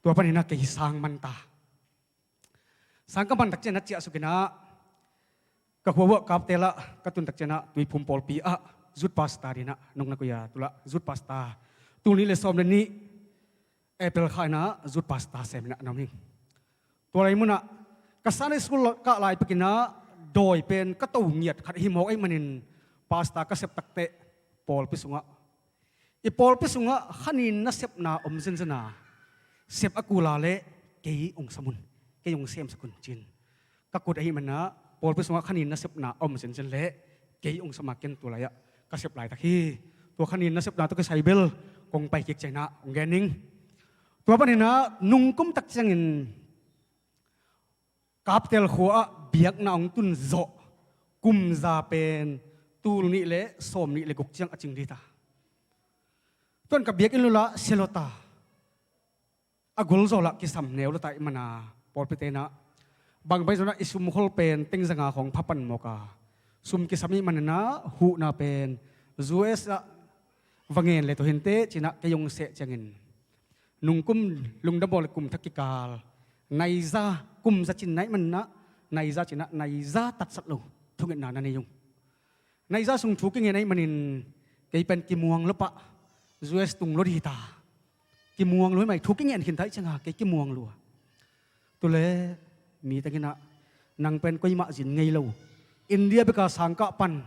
Tua paninah kei sang manta. Sang ka mantak cianah ciahsukinah ka huahuah kaptelah ka tuntak cianah Tuiphum pawlpi ah zut pasta dinah nong na kuia tulah zut pasta tulnih le sawm le nih April kha inah zut pasta seminah na om hi. Tua lai munah ka Sunday school kah lai pekinah dawi pen ka to ngiat khat hi mawk aih manin pasta ka sep takteh pawlpi sungah i pawlpi sungah khanin nasepna om zenzen a sep a kula le kei ong samun kei ong semsakun cin ka kut ahi manah pawlpi sungah khanin nasepna om zenzen le kei ong sama ken tua lai-ah ka sep laitak hi. Tua khanin nasepna tawh kisai bel kong pai kik cianah ong gen ning. Tua paninah nungkum tak ciangin Kaptel khua ah biakna hong tun zawh kumza pen tul nih le sawm nih le guk ciang a cing dita. Tuan ka biakinn lulah sia lota a gol zawlah kisam neu lota ih mana pawlpi tenah Bang pai zong ah i sumkhol pen teng zanga khawng pha pan mawk a, sum kisam ih manin ah huhna pen U S ah va ngen le tua hinteh ci-in ah kei hong seh ciangin, nungkum lungdam bawl le kum thak kikal nai za, kum za cin na ih manin ah nai za ci-in ah nai za tatsat lo thungetna na nei ung. Nai za sung thu kingen ahih manin kei pen kimuang lo pah, U S tung lo dih ta. Kimuang lo hi mai, thu kingen khin ta ih cianga kei kimuang lua. Tule mi tengin ah nang pen koimah zin ngei lo, India beka sangkah pan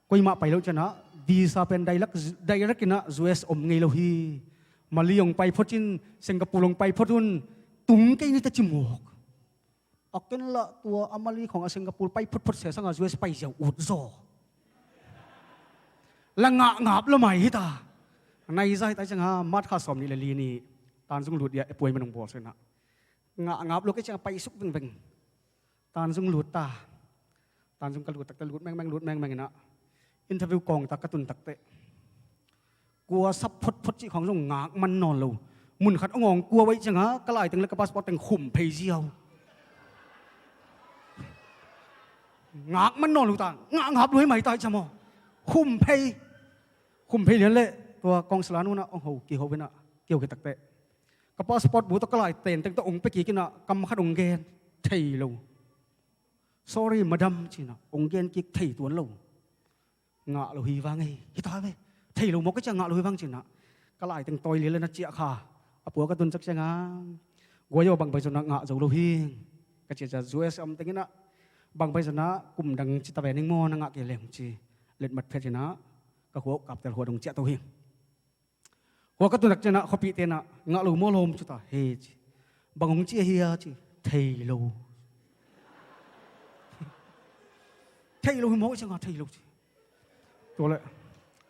koimah pai lo ciangin ah visa pen direct, direct in ah U S om ngei lo hi. Mali hong pai phot in, Singapore hong pai phot un, tung kei ni ta ci mawk. A ken lah tua a Mali khawng a Singapore pai photphot sesanga U S pai ziau ut zaw. La ngah ngap lo mai hita. Nai za hita cianga March kha sawm nih le li ni Tanzung lut dia e puai manung bawl sena. Ngah ngap lo kei cianga pai suk vengveng. Tanzung lut ta. Tanzung ka lut takte, lut mengmeng, lut mengmeng ina. Interview kawng tak ka tun takte, kua sap photphot cih khawng zong ngak man nawn lo. Mun khat awngawng kua waih cianga ka lai teng le ka passport teng khum phei ziau. Ngak man nawn lo ta, ngak ngap lo hi mai ta ih ciang maw. Khum phei. Khum phei lian le tua kawngsila nunah awngho kiho inah, kiho kitakte, ka passport bu tawh ka lai ten teng tawh ong pia kik inah kam khat ong gen thei lo. Sorry madam cinah ong gen kik thei tuan lo. Ngah lo hi vang ei, hi ta ve. Thei lo mawk ka ciah ngah lo hi vang cinah ka lai teng tawi lila na ciah kha. A pua ka tun cak cianga guai aw bang bai zonah ngah zo lo hi. Ka ciah ciah U S a om tenginah bang bai zonah kum dang ci ta ve ning maw na ngah kei leng ci. Letmat phet inah ka huah kaptel huah dong ciah to hi. Hua ka tunak cianah khuapih tenah ngah lo maw lawm cuta he ci. Bang hong ci ahi a ci. Thei lo. Thei lo hi mawk i cianga thei lo ci. Tuale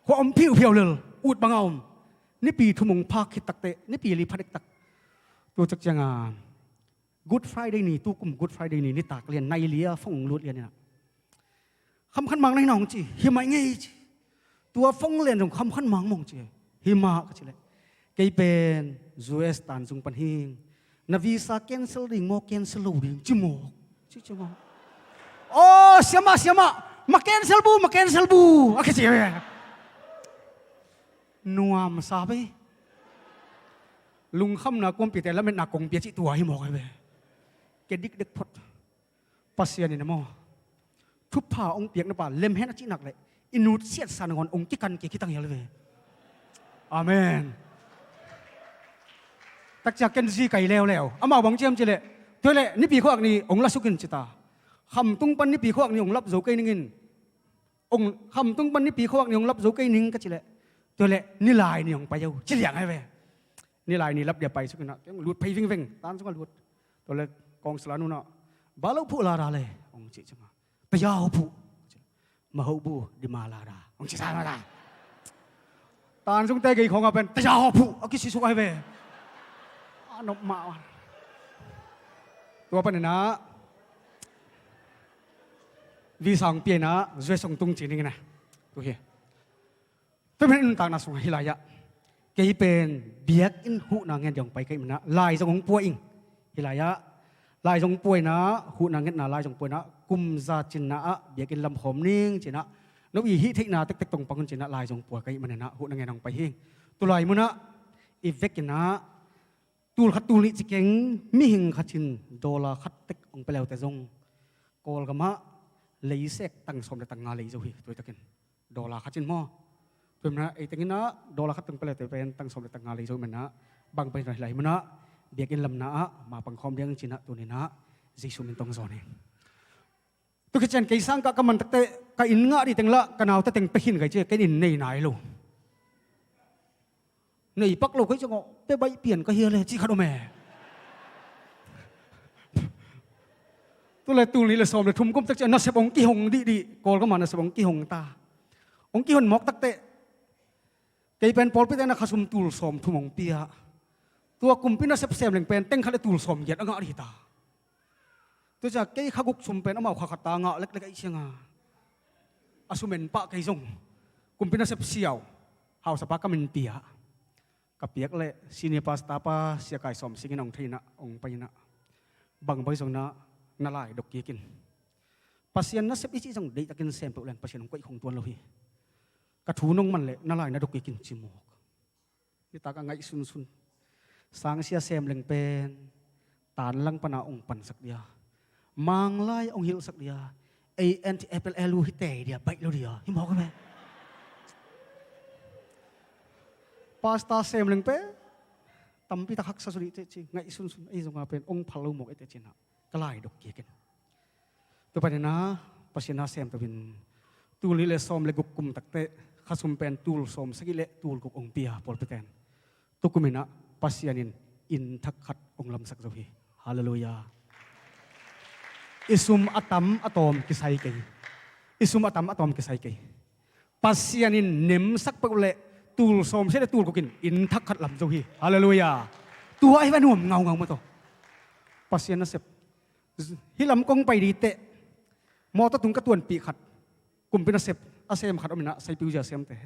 hua om phiuphiau lel ut banga om. Nipi thum hong phak khit takte nipi li pha dektak. Tu cak cianga Good Friday ni, tukum Good Friday ni nitak lian nai lia fong lut lian inah khamkhan mang na hina hong ci. Hi mai ngei ci. Tua fong lian zong khamkhan mang mong ci. Hi mah ka ci leh kei pen U S Tanzung pan hing. Na visa cancel ding maw cancel lo ding ci mawk. Ci ci mawk. Aw siamah siamah, ma cancel bu, ma cancel bu a ka ci ve. Nuam sa ve. Lungkhamna kuampite lametna kong pia cih tua hi mawk ai ve. Ke dikdek phot. Pasian in a maw thupha ong piakna pa lemhen a cihnak le i nutsiatsa nangawn ong kikan kik hi tang hial ve. Amen. Takcia ken zi kai leuleu amau bang ciam cileh tuaileh nipi khuak ni ong la sukin cita. Khamtung pan nipi khuak ni ong lap zo kei ningin. Ong khamtung pan nipi khuak ni ong lap zo kei ning ka cileh tuaileh nilai ni ong pai yo ci liang ai ve. Nilai ni lap dia pai sukina keng lut phei vingveng tan sunga lut. Tuaileh kawngsala nunah ba lo phuh lada le ong cih cima. Pia ho phuh. Ma ho bu di ma lada ong cih sa mata. Tan sungte gei khawnga pen pia ho phuh a kisisuk ai ve. A nop mah wan. Tua paninah visa hong pia inah zuai song tung ci ningina. Tu hi. Tua pen nuntakna sungah hi lai-ah kei pen biakinn huhna ngen ding hong pai ka hih manah lai zong hong pua ing. Hi lai-ah lai zong pua inah huhna ngetna lai zong pua inah kum za cinna ah biakinn lam khawm ning cinah no i hih theihna tektek tong pang hun cinah lai zong pua ka hih maninah huhna ngen hong pai hing. Tulai munah i vekinah tul khat tul nih ci keng mihing khat in dollar khat tek hong pia leute zong Kawlgamah leisek tang sawm le tang nga lei zo hi. Tuitakin dollar khat in maw tuimna ei tenginah dollar khat tang pia leute pen tang sawm le tang nga lei zo manah bang pai na hilai manah biakinn lamna ah ma pangkhawm ding cinah tuninah Jesu min tong zawn hi. Tukhician kei sangkah ka man takte ka inn ngah dih teng lah ka naute teng pia khin kai ci ken inn nei nai lo. Nei pak lo kai ciangawh pia baih pian ka hiale cih khat om e. Tule tul nih le sawm le thum kum takcia nasep hong kihong dihdih Kawlgamah nasep hong kihong ta. Hong kihon mawk takte kei pen pawlpite na khasum tul sawm thum hong pia. Tua kumpi nasep sem leng pen teng khat le tul sawm giat a ngah dih ta. Tua cia kei kha guk sum pen amau kha khat ta ngah leklek aih cianga a sum en pah kei zong kumpi nasep siau hausapa ka min pia. Ka piak le senior pastor pa sia kai sawm singin ong theinah ong painah bang bai zongnah Na lai dok kik in. Pasian nasep i cih zong deihtakin sem peuh leng Pasian hong koih khong tuan lo hi. Ka thu nong man leh na lai na dok kik in ci mawk. Nitak a ngaihsunsun. Sangsia sem leng pen tanlang pana hong pansak dia, Manglai hong hilhsak dia, ei anti F L L U hi tei dia, baih lo dia, hi mawk a me. Pastor sem leng pen tampi tak haksa suni teh ci, ngaihsunsun, ei zong a pen hong phal lo mawk e teh ci na ka lai dok kik in. Tua panin ah Pasian na sem tawh in tul nih le sawm le guk kum takteh khasum pen tul sawm sagih le tul guk hong pia pawlpi ten. Tukum in ah Pasian in inn thak khat hong lamsak zo hi. Halleluiah. I sum a tam a tawm kisai kei. I sum a tam a tawm kisai kei. Pasian in nemsak peuh leh tul sawm sagih le tul guk in inn thak khat lam zo hi. Halleluiah. Tua hi va nuam ngaungau mah tawh. Pasian nasep. Hih lam kong pai ding teh mawtaw tung ka tuanpih khat, kumpi nasep a sem khat om in ah, Saipiu zia semte.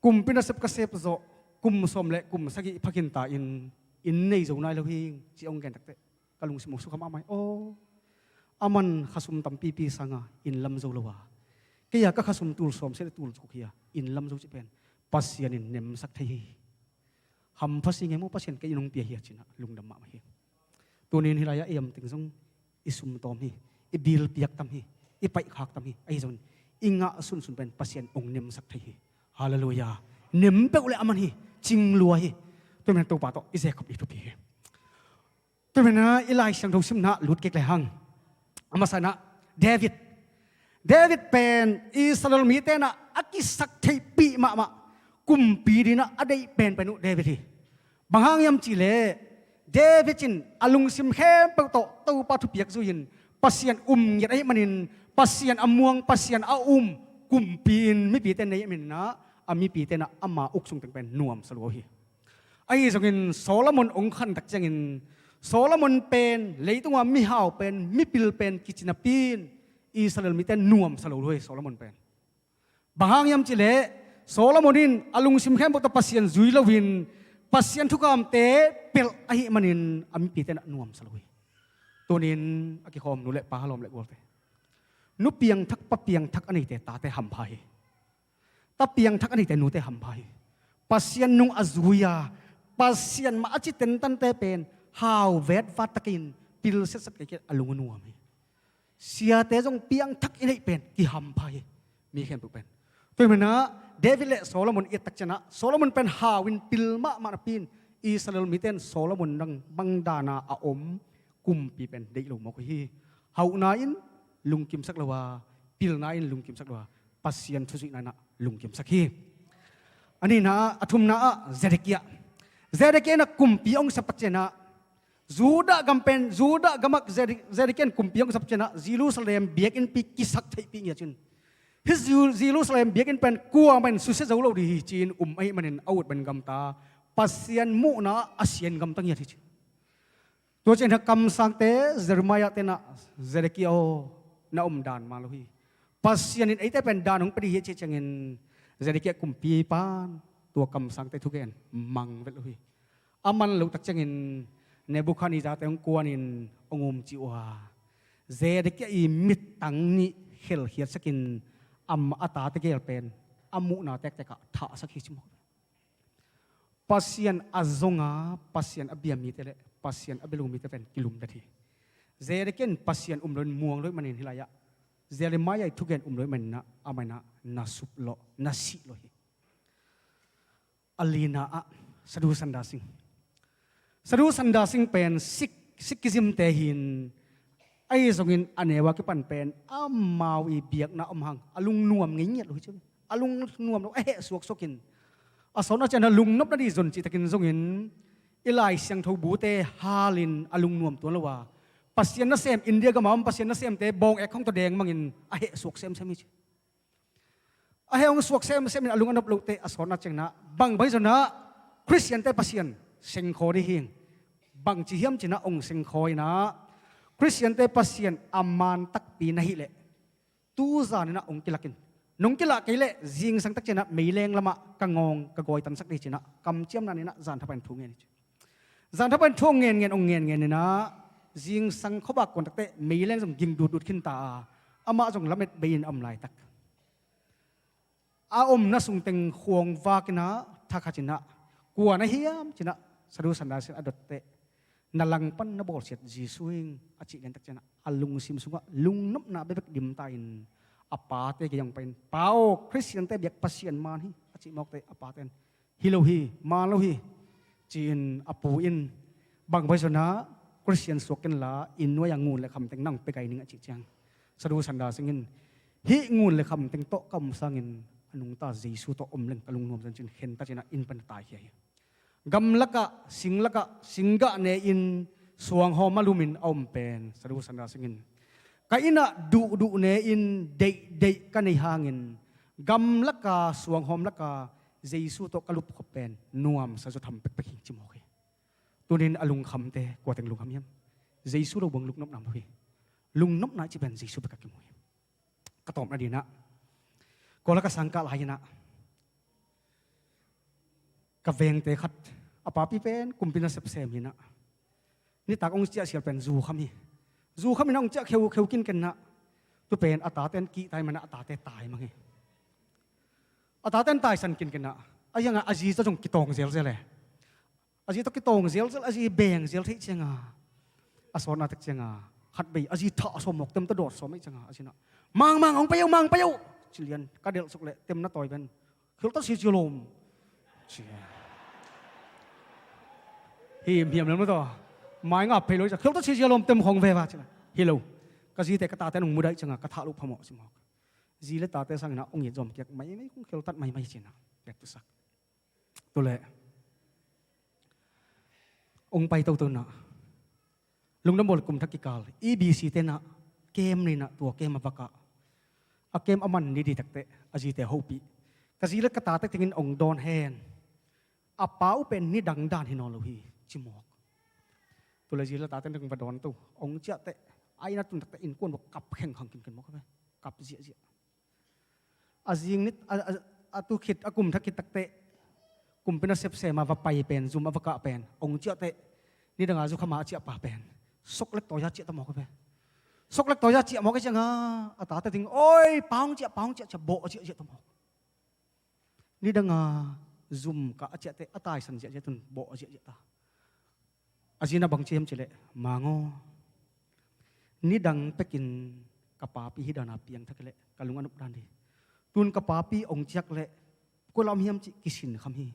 Kumpi nasep ka sep zawh kum sawm le kum sagih pha khin ta in, inn nei zo nai lo hi ci hong gen takteh ka lungsim hong sukha mahmah hi. Aw, aman khasum tampipi sanga inn lam zo lo a, kei a ka khasum tul sawm sagih le tul guk hi a, inn lam zo cih pen Pasian in nemsak thei hi. Hampha si ngei maw, Pasian kei in hong pia hi a ci na lungdam mahmah hi. Tuni in hih lai-ah i om teng zong i sum tawm hi, i bilpiak tam hi, i paihkhak tam hi. Ahi zongin i ngah sunsun pen Pasian hong nemsak thei hi. Halleluiah. Nem peuh le aman hi, cing lua hi. Tua manin Topa tawh i ze khop ding thupi hi. Tua manin ah i Lai Siangtho simna lut kik le hang. A masa in ah David. David pen Israel mite in ah a kisaktheihpih mahmah, kumpi ding in ah a deih penpen uh David hi. Bang hang hiam cih leh David in a lungsim khempeuh tawh Topa thupiak zui-in Pasian um ngiat ahih manin, Pasian a muang, Pasian a um kumpi in mipite nei ahih manin ah, a mipite in ah ama uk sung teng pen nuamsa lua uh hi. Ahi zongin Solomon hong khan tak ciangin, Solomon pen leitung a mihau pen, mipil pen kici napi-in Israel mite nuamsa lo lua hi Solomon pen. Bang hang hiam cih leh Solomon in a lungsim khempeuh tawh Pasian zui loin Pasian thukamte pelh ahih manin a mipite in ah nuamsa lo hi. Tuni in a kikhawm nu le pa, lawm le gualte, nu piangthak pa piangthak a neite tate hampha hi. Ta piangthak a neite nute hampha hi. Pasian nung a zui a, Pasian mah a ci tentante pen hau vetvat takin pil setsat kei kei a lung a nuam hi. Siate zong piangthak i neih pen kihampha hi, mi khempeuh pen. Tua hi manin ah David le Solomon i et tak ciangin ah, Solomon pen hau in pil mahmah napi-in Israel mite in Solomon dang bang dan a a om kumpi pen deih lo mawk uh hi. Hauhna in lungkimsak lo a, pilna in lungkimsak lo a, Pasian thuzuihna in ah lungkimsak hi. A nihna ah, a thumna ah Zedekiah. Zedekiah in ah kumpi hong sep tak ciangin ah, Judah gam pen, Judah gam ah Zede-, Zedekiah in kumpi hong sep ciangin ah Jerusalem biakinnpi kisaktheihpih ngiat cin. Hih Jeru-, Jerusalem biakinn pen kuamah in susia zo lo ding hi ci-in um ahih manin a ut bang gamta, Pasian muhna ah a sian gamta ngiat hi ci. Tua ciangin ah kamsangte, Jeremiah te in ah, Zedekiah aw, na omdan man lo hi. Pasian in eite pen dan hong pia ding hi a cih ciangin Zedekiah kumpipa in tua kamsangte thugen mang vet lo hi. A man loh tak ciangin Nebuchadnezzar te hong kuanin hong umcih uh a, Zedekiah i mittang nih khelkhiatsakin amah a tate gel pen a muhna tektek ah thahsak hi ci mawk. Pasian a zong a, Pasian a bia mite le Pasian a bia lo mite pen kilumdet hi. Zedekiah in Pasian um loin muang lo ahih manin hih lai-ah Jeremiah i thugen um lo ahih manin ah amah in ah na sup lawh, na sih lawh hi. A lina ah Sadhu Sundar Singh. Sadhu Sundar Singh pen Sikh, Sikhism te hi-in, ahi zongin a neu a kipan pen amau i biakna om hang a lungnuam ngei ngiat lo hi ci. A lungnuam lo, a heh suaksuak in, a sawtna ciangin a lungnop nading zon cihtakin zongin i Lai Siangtho bute halin a lungnuam tuan lo a, Pasian nasem, India gam a om Pasian nasemte bawng ek khong tawh deng mangin a heh suak semsem hi ci. A heh hong suak semsem in a lung a nop loh teh a sawtna ciangin ah, bang bang hi zongin ah Khristiante Pasian sengkhawi ding hi. Bangci hiam cih in ah hong sengkhawi in ah, Khristiante Pasian a man takpi na hih leh, tu zan in ah hong kilak in. Nong kilak kei leh zingsang tak ciangin ah meileng lamah ka ngawng ka gawitansak ding hi ci-in ah kamciamna in ah zan thapa in thu ngen hi ci. Zan thapa in thu hong ngen ngen, hong ngen ngen in ah, Zingsang khuavak kuan takteh meileng zong ging dutdut khinta a, amah zong lamet bei-in a om laitak, a omna sungteng khuang vakinah thakhatinah, kua na hiam cinah Sadhu Sandasi in a dotteh, na langpan na bawlsiat Jesu ing a cih liantak cianah a lungsim sungah lungnopna bekbek dimta-in a pate kiang pai-in, "Pa aw, Khristiante biak Pasian man hi," a cih mawkteh a pate in, "Hi lo hi, man lo hi," ci-in a pu in, "Bang bai zonah Khristian suak kenla inn nuai-a ngun le khamteng nang pia gai ning," a cih ciang Sadhu Sandasi in, "Hih ngun le khamteng tawh ka om sangin a nungta Jesu tawh om leng ka lungnuam," ci-in khenta cinah inn pan taikhia hi. Gamlakah, singlakah, singgah ne-in suanghawm a lumin a om pen Sadhu Sandasi in, "Ka innah duhduh ne-in deihdeih ka nei hangin gamlaka suanghawm laka Jesu tawh ka lupkhop pen nuamsa zaw tham pekpek hi," ci mawk hi. Tunin a lungkhamte kua teng lungkham hiam? Jesu lo buang lungnopna om lo hi. Lungnopna i cih pen Jesu bek a kimu hi. Ka tawpna dinah, Kawlaka sangkah lai-inah ka vengte khat, a papi pen kumpi nasep sem hinah, nitak hong ciah sial pen zukham hi. Zukham hinah hong ciah kheukheu kinkenah, tu pen a taten kihtai manah a tate tai mang hi. A taten taisan kinkenah, a hiangah a zi tawh zong kitawng zelzel e. A zi tawh kitawng zelzel, a zi beng zel theih cianga a sawtna tek cianga khat bei a zi thah a sawm mawk, tem tawh dawt sawm aih cianga a zinah, "Mang, mang, hong pai uh, mang, pai uh," ci lian. Ka delh suk leh tem na tawi pen, "Khialtat si cia lawm," ci. Himhiam lem lo taw. Mai ngap phei lo i ciah, "Khialtat si cia lawm, tem khawng ve va," ci. "Hi lo. Ka zite ka taten hong mudaih cianga ka thah loh phamawh," ci mawk. Zi le tate sanginah hong it zawm kiak maimai, hong khialtat maimai cinah pek tusak. Tuleh hong pai toto inah, lungdam bawl kum thak kikal, E B C tenah kem nei inah, tua kem a vakah, a kem a man ni ditakteh a zite hopih, "Ka zi le ka tate tengin hong dawn hen. A pa uh pen nidang dan hi nawn lo hi," ci mawk. Tuleh zi le tate teng va dawn to, hong ciahteh, a inn a tun takteh innkuan bawk kap khengkhang kinken mawk a ve. Kap ziahziah. A zing ni, a, a, a tu khit, a kum thak khit takteh, kumpi nasep sema va pai pen, zum a va kah pen, hong ciahteh, nidanga zukhama a ciahpa pen soklek tawi-a ciah ta mawk a ve. Soklek tawi-a ciah mawk a cianga a tate teng, "Oi, pa hong ciah, pa hong ciah," ci-a bawh a ciahciah ta mawk. Nidanga zum kah a ciahteh a taisan ziahziah tun bawh a ziahziah ta. A zi inah bang ci hiam cileh, "Mang aw, nidang pekin ka papi hih dana piangthak hileh ka lung a nop dan dih. Tun ka papi hong ciak leh koi lam hiam cih kisinkham hi.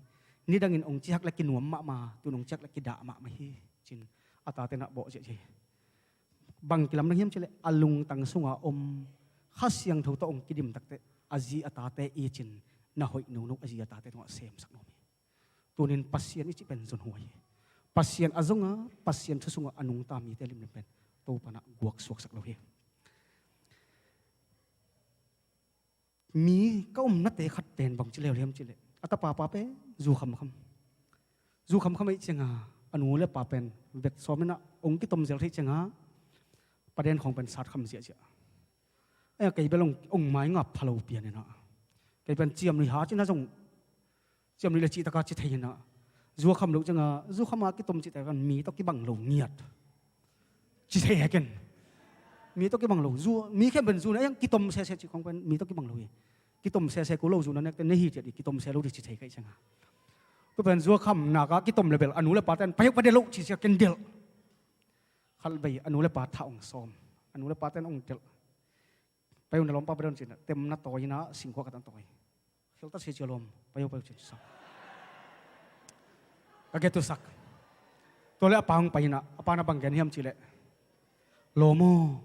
Nidangin hong ciak leh kinuam mahmah, tun hong ciak leh kidah mahmah hi," ci-in a tate inah bawh ziahziah hi. Bang kilamdang hiam cileh, a lungtang sunga om Kha Siangtho tawh hong kidim takteh, a zi a tate i cin na hoih nono, a zi a tate tungah semsak nuam hi. Tunin Pasian i cih pen zonhuai hi. Pasian a zonga, Pasian thu sunga a nungta mite limlim pen Topa inah guak suaksak lo hi. Mi ka omnate khat pen bang ci leuleu hiam cileh, a tapapa pen zu khamkham. Zu khamkham aih cianga a nu le pa pen vetsawm inah hong kitom zel theih cianga paden khawng pen satkham ziahziah. Aia, kei bel hong, hong mai ngap pha lo pian inah, kei pen ciamnuih ha cinah zong, ciamnuih le cihtaka ci thei inah, zu a kham loh cianga, zu khama kitom cihte kan mi tawh kibang lo ngiat. Ci thei he ken. Mi tawh kibang lo. Zu, mi khempeuh in zu na, "Ei, kitom sese," cih khawng pen mi tawh kibang lo hi. Kitom sese ko lo zu na nekte na hi ciat hi, kitom se lo dih ci thei ka hih cianga. Tua pen zu a kham naka kitom le bel a nu le paten, "Pai uh, pa delh uh," ci sia ken delh. Khat bei a nu le pa thah hong sawm. A nu le paten hong delh. "Pai uh, na lawmpa pai dawn," cinah tem na tawi inah singkhuak khat an tawi. "Khialtat si cia lawm, pai uh, pai uh," cin sa. Ka getusak. Tualeh a pa hong pai inah, a pa na bang gen hiam cileh, "Lawm aw,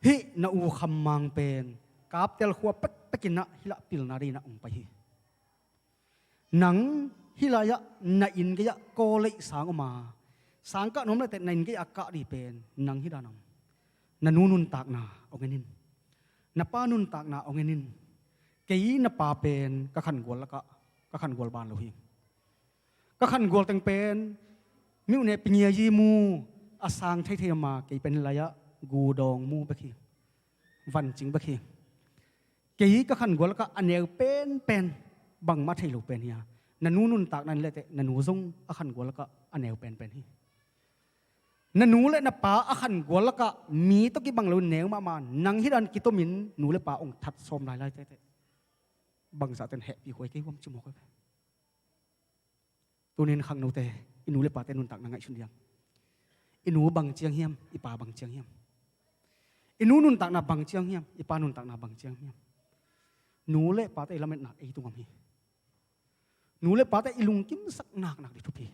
hih na u khammang pen Kaptel khua pekpek inah hih lah pilna dei inah hong pai hi. Nang hih lai-ah na inn gei-ah kawleih sang om a, sangkah nuam lehteh na inn gei-ah kah dih pen nang hih dan a om. Na nu nuntakna hong en in. Na pa nuntakna hong en in. Kei na pa pen ka khangual lakah ka khangual ban lo hi. Ka khangual teng pen miuh neh pingia yi mu a sang theithei om a, kei pen hih lai-ah gudawng mu bek hi. Vancing bek hi. Kei ka khangual lakah a neu penpen, bangmah thei lo pen hi a, na nu nuntakna en lehteh na nu zong a khangual lakah a neu penpen hi. Na nu le na pa a khangual lakah mi tawh kibang lo neu mahmah, nang hih dan kitomin nu le pa hong that sawm lailai tehteh, bangzah ten hehpih huai kei huam ci mawk hi ve. Tunin khangnote, i nu le pate nuntakna ngaihsun diam? I nu bang ciang hiam? I pa bang ciang hiam? I nu nuntakna bang ciang hiam? I pa nuntakna bang ciang hiam? Nu le pate i lametna ei tungah om hi. Nu le pate i lungkimsak naknak ding thupi.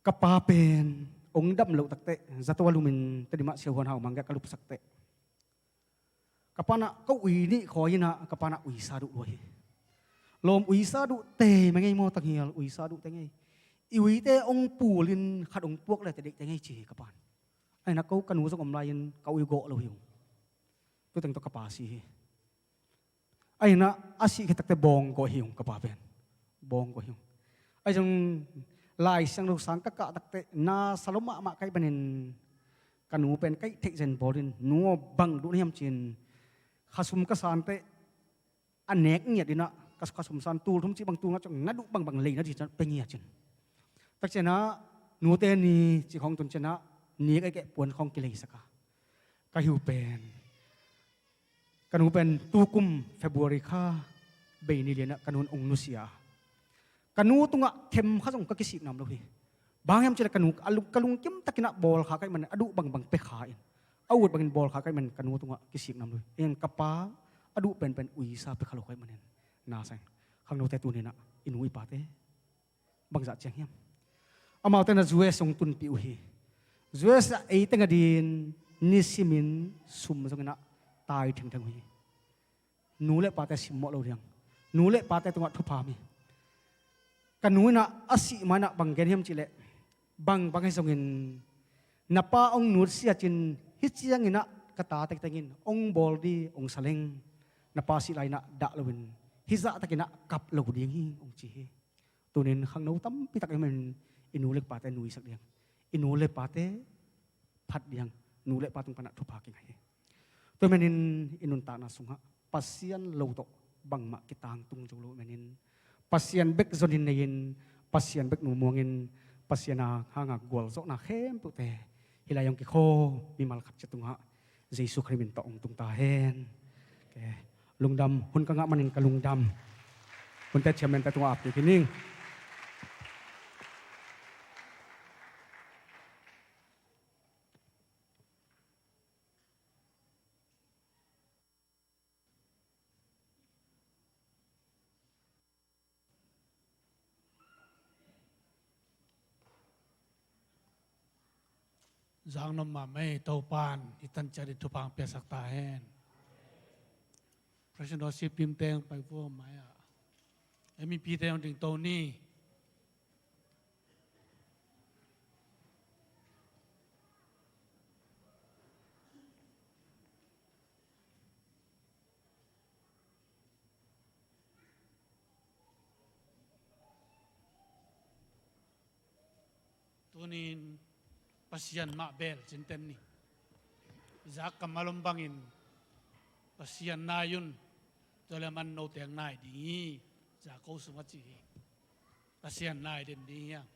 Ka pa pen hong dam loh takteh, zato a lumin Tedim ah siahuan hau mang geh ka lupsak teh, ka pa in ah ka ui nih khawi in ah, ka pa in ah uisa duh lua hi. Lawm, uisa duh tei mah ngei maw, tanghial uisa duh tei ngei. I uite hong pulin khat hong puak le teh deih tei ngei ci hi ka pa in. Ahi in ah ko ka nu zong om lai-in ka ui gawh lo hi ung. Tuteng tawh ka pa si hi. Ahi in ah a sih khit takteh bawng gawh hi ung ka pa pen. Bawng gawh hi ung. Ahi zong Lai Siangtho sang ka kah takteh na sa lo mahmah ka hih manin ka nu pen ka hih theih zen bawlin, nu aw, bang duh na hiam ci-in khasum ka san teh, a nek ngiat in ah, ka khasum san tul thum cih bang tul nga ciang na duh bangbang lei na ding ci-in pia ngiat ci-in. Tak ciang ah nute ni cih khawng tun ciang ah ni ka hih keh puan khawng kileisak a, ka hi uh pen, ka nu pen tukum February kha bei ni lian ah ka nu in hong nusia a, ka nu tungah themkhat zong ka kisik nuam lo hi. Bang hiam cih leh ka nu a lung, ka lungkim takin ah bawlkha ka hih manin, a duh bangbang pia kha in, a ut bangin bawlkha ka hih manin ka nu tungah kisik nuam lo hi. Ahi zongin ka pa a duh penpen uisa pia kha lo ka hih manin, na sa ing. Khangnote, tunin ah i nu i pate bangzah ciang hiam? Amaute in ah U S hong tunpih uh hi. U S ah ei teng adingin nisimin sum zongin ah tai thengtheng uh hi. Nu le pate simmawh lo diam? Nu le pate tungah thupha om hi. Ka nu in ah a sih ma-in ah bang gen hiam cih leh, bangbang hi zongin na pa hong nusia cin, hih ciangin ah ka ta tengteng in hong bawl ding hong sa leng, na pa sih lai-in ah dah loin hih zah takin ah kap lo ding hi, hong ci hi. Tunin khangno tampi tak i hih manin i nu le pate nuisak diam? I nu le pate phat diam? Nu le pa tung pan ah thupha kingah hi. Tua manin i nuntakna sungah Pasian lo tawh bangmah kitangtung zo lo manin, Pasian bek zonin nei-in, Pasian bek numuangin, Pasian a hanga gualzawhna khempeuhte hih lai-ah hong kikhawl mimal khat ciat tungah Jesu Khrih min tawh hong tung ta hen. Lungdam. Hun ka ngah manin ka lungdam. Hunte chairman-te tungah ap kik hi ning. Zang nop mahmah ei, Topa'n i tan ciat i thupha piaksak ta hen. Praise and worship team teng pai vua mai-ah. M V P teng ding to ni. Tunin Pasian mah bel cinten ni. Zak kammal om bangin Pasian nai un, tua leh man note hong nai ding hi. Zak ko sungah ci hi. Pasian nai den ding hi hang.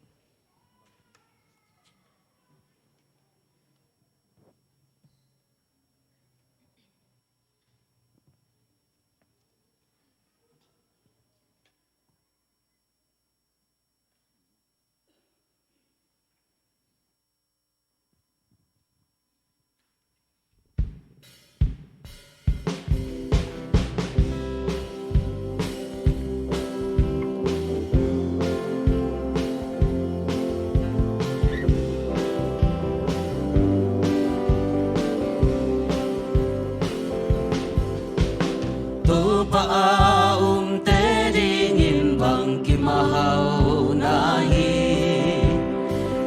Topa a umte dingin bang kimahau na hi.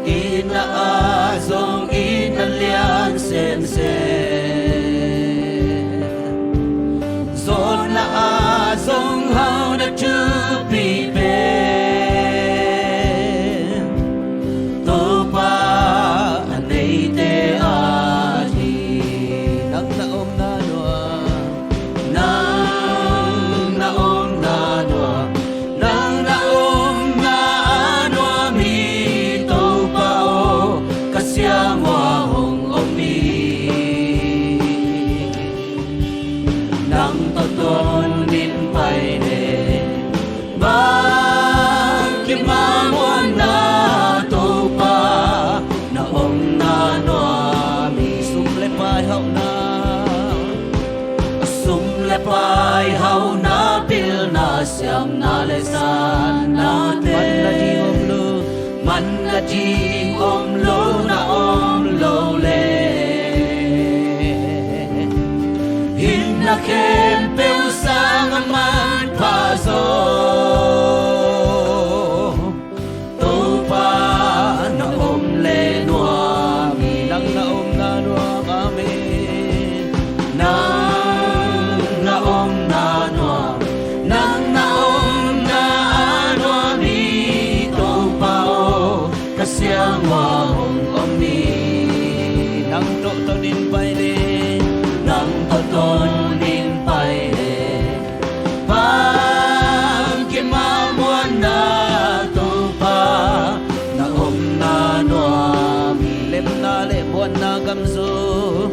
Itna ah zong itna lian semsem, zawnna ah zong hauhna thupi pen Topa a neite a hi. Nang na omna nuam, nang na omna nuam, nang na omna a nuam hi Topa aw. Paihauhna, pilna, siamna le satnate. Manna ding om lo, manna ding om lo, na om lo le, hih na khempeuh sang a manpha zaw Topa na om le nuam hi. Nang na omna nuam, amen. Nang na omna nuam, nang na omna nuam hi. Topa aw, ka siangua hong om hi. Nang tawh ton in pai le, nang tawh ton in pai le, bangkim a muanna Topa na omna nuam hi. Lemna le muanna gam zaw,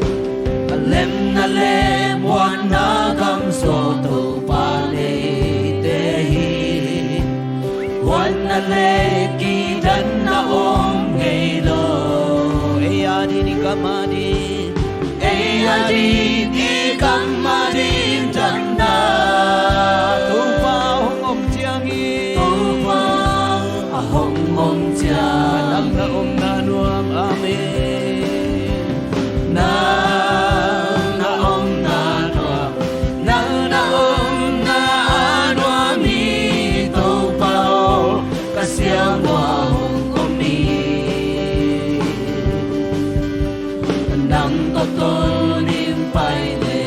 lemna le muanna gam zaw Topa neite hi. Huatna le kidanna om ngei lo. Ei a ding i kam a ding, ei a ding i kam a ding danna Topa hong om ciang hi. Topa a hong om ciang, nang na omna nuam, amen. Nang na omna nuam, nang na omna nuam hi. Topa aw, ka siangua hong om hi. Nang tawh ton in pai le,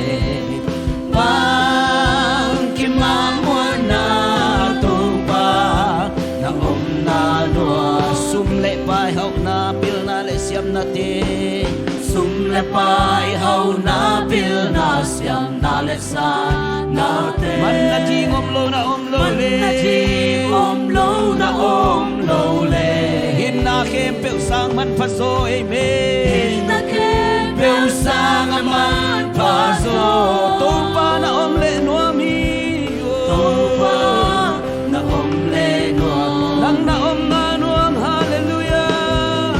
bangkim a muanna Topa na omna nuam. Sum le paihauhna, pilna le siamnate. Sum le paihauhna, pilna, siamna le satnate. Manna ding om lo, na om lo le, manna ding om lo, na om lo le, hih na khempeuh sang manpha zaw ei me. Hih na khempeuh sang a manpha zaw Topa na om le nuam hi. Topa na om le nuam, nang na omna nuam, halleluiah.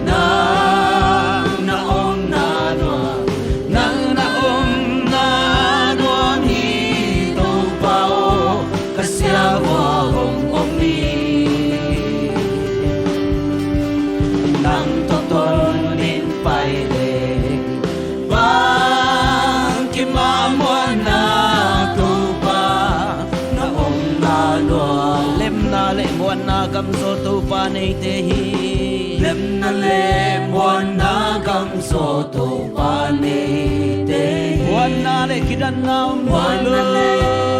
Nang na omna nuam, nang na omna nuam hi. Topa aw, ka siangua hong om hi. Nang tawh ton in pai le, bangkim a muanna Topa na omna nuam. Lemna le muanna gam zaw Topa neite hi. Lemna le muanna gam zaw Topa neite hi. Huatna le kidanna om ngei lo. Huatna le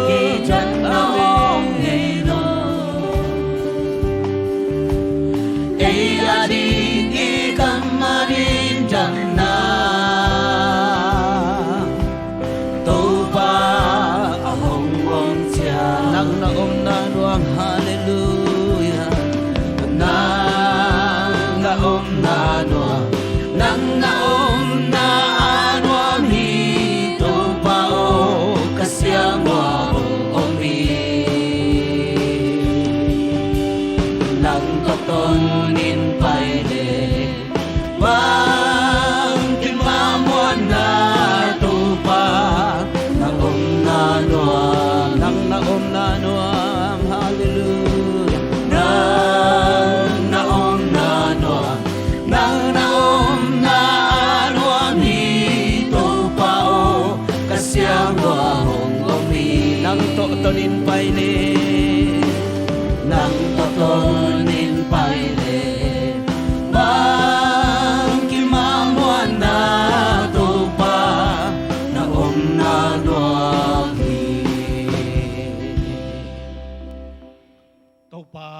kidanna om ngei lo. Ei a ding i kam a ding danna Topa a hong om ciang, nang na omna nuam, halleluiah. Nang na omna nuam, nang na omna nuam hi. Topa aw, ka siangua hong om hi. Nang tawh ton in pai le, bangkim a muanna Topa na omna nuam, nang na omna nuam, halleluiah. Nang na omna nuam, nang na omna nuam hi. Topa aw, ka siangua hong om hi. Nang tawh ton in pai le, nang tawh ton in pai le, bangkim a muanna Topa na omna nuam hi. Topa,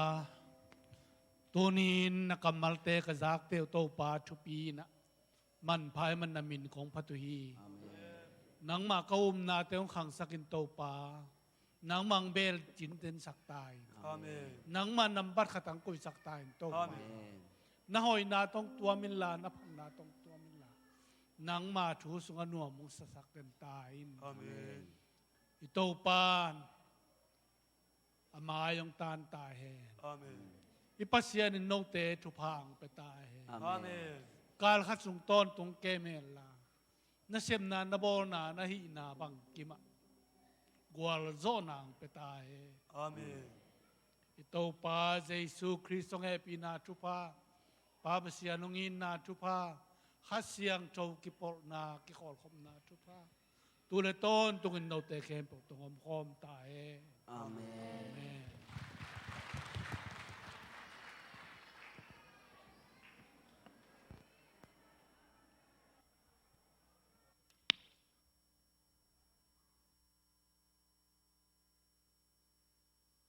tuni-in na kammalte ka zakte uh Topa thupi in ah manpha ahih manin na min kong phat uh hi. Amen. Nangmah ka upnate hong khangsak in Topa, nangmah hong beel cinten sak ta in. Amen. Nangmah nambat khat hong koihsak ta in Topa. Amen. Na hoihna tawh hong tuam inla, na phatna tawh hong tuam inla, nangmah thu sungah nuam hong sasak den ta in. Amen. I Topa in a mai hong taan ta hen. Amen. I Pasian in note thupha hong pia ta hen. Amen. Amen. Kal khat sung tawntung kem hen la, na sepna, na bawlna, na hihna bangkim ah gualzawhna ang pia ta hen. Amen. I Topa Jesu Khrist hong hehpihna thupha, Pa Pasian hong itna thupha, Kha Siangtho kipolhna, kikholhkhopna thupha, tu le tawntungin note khempeuh tawh hong omkhawm ta hen. Amen. Amen.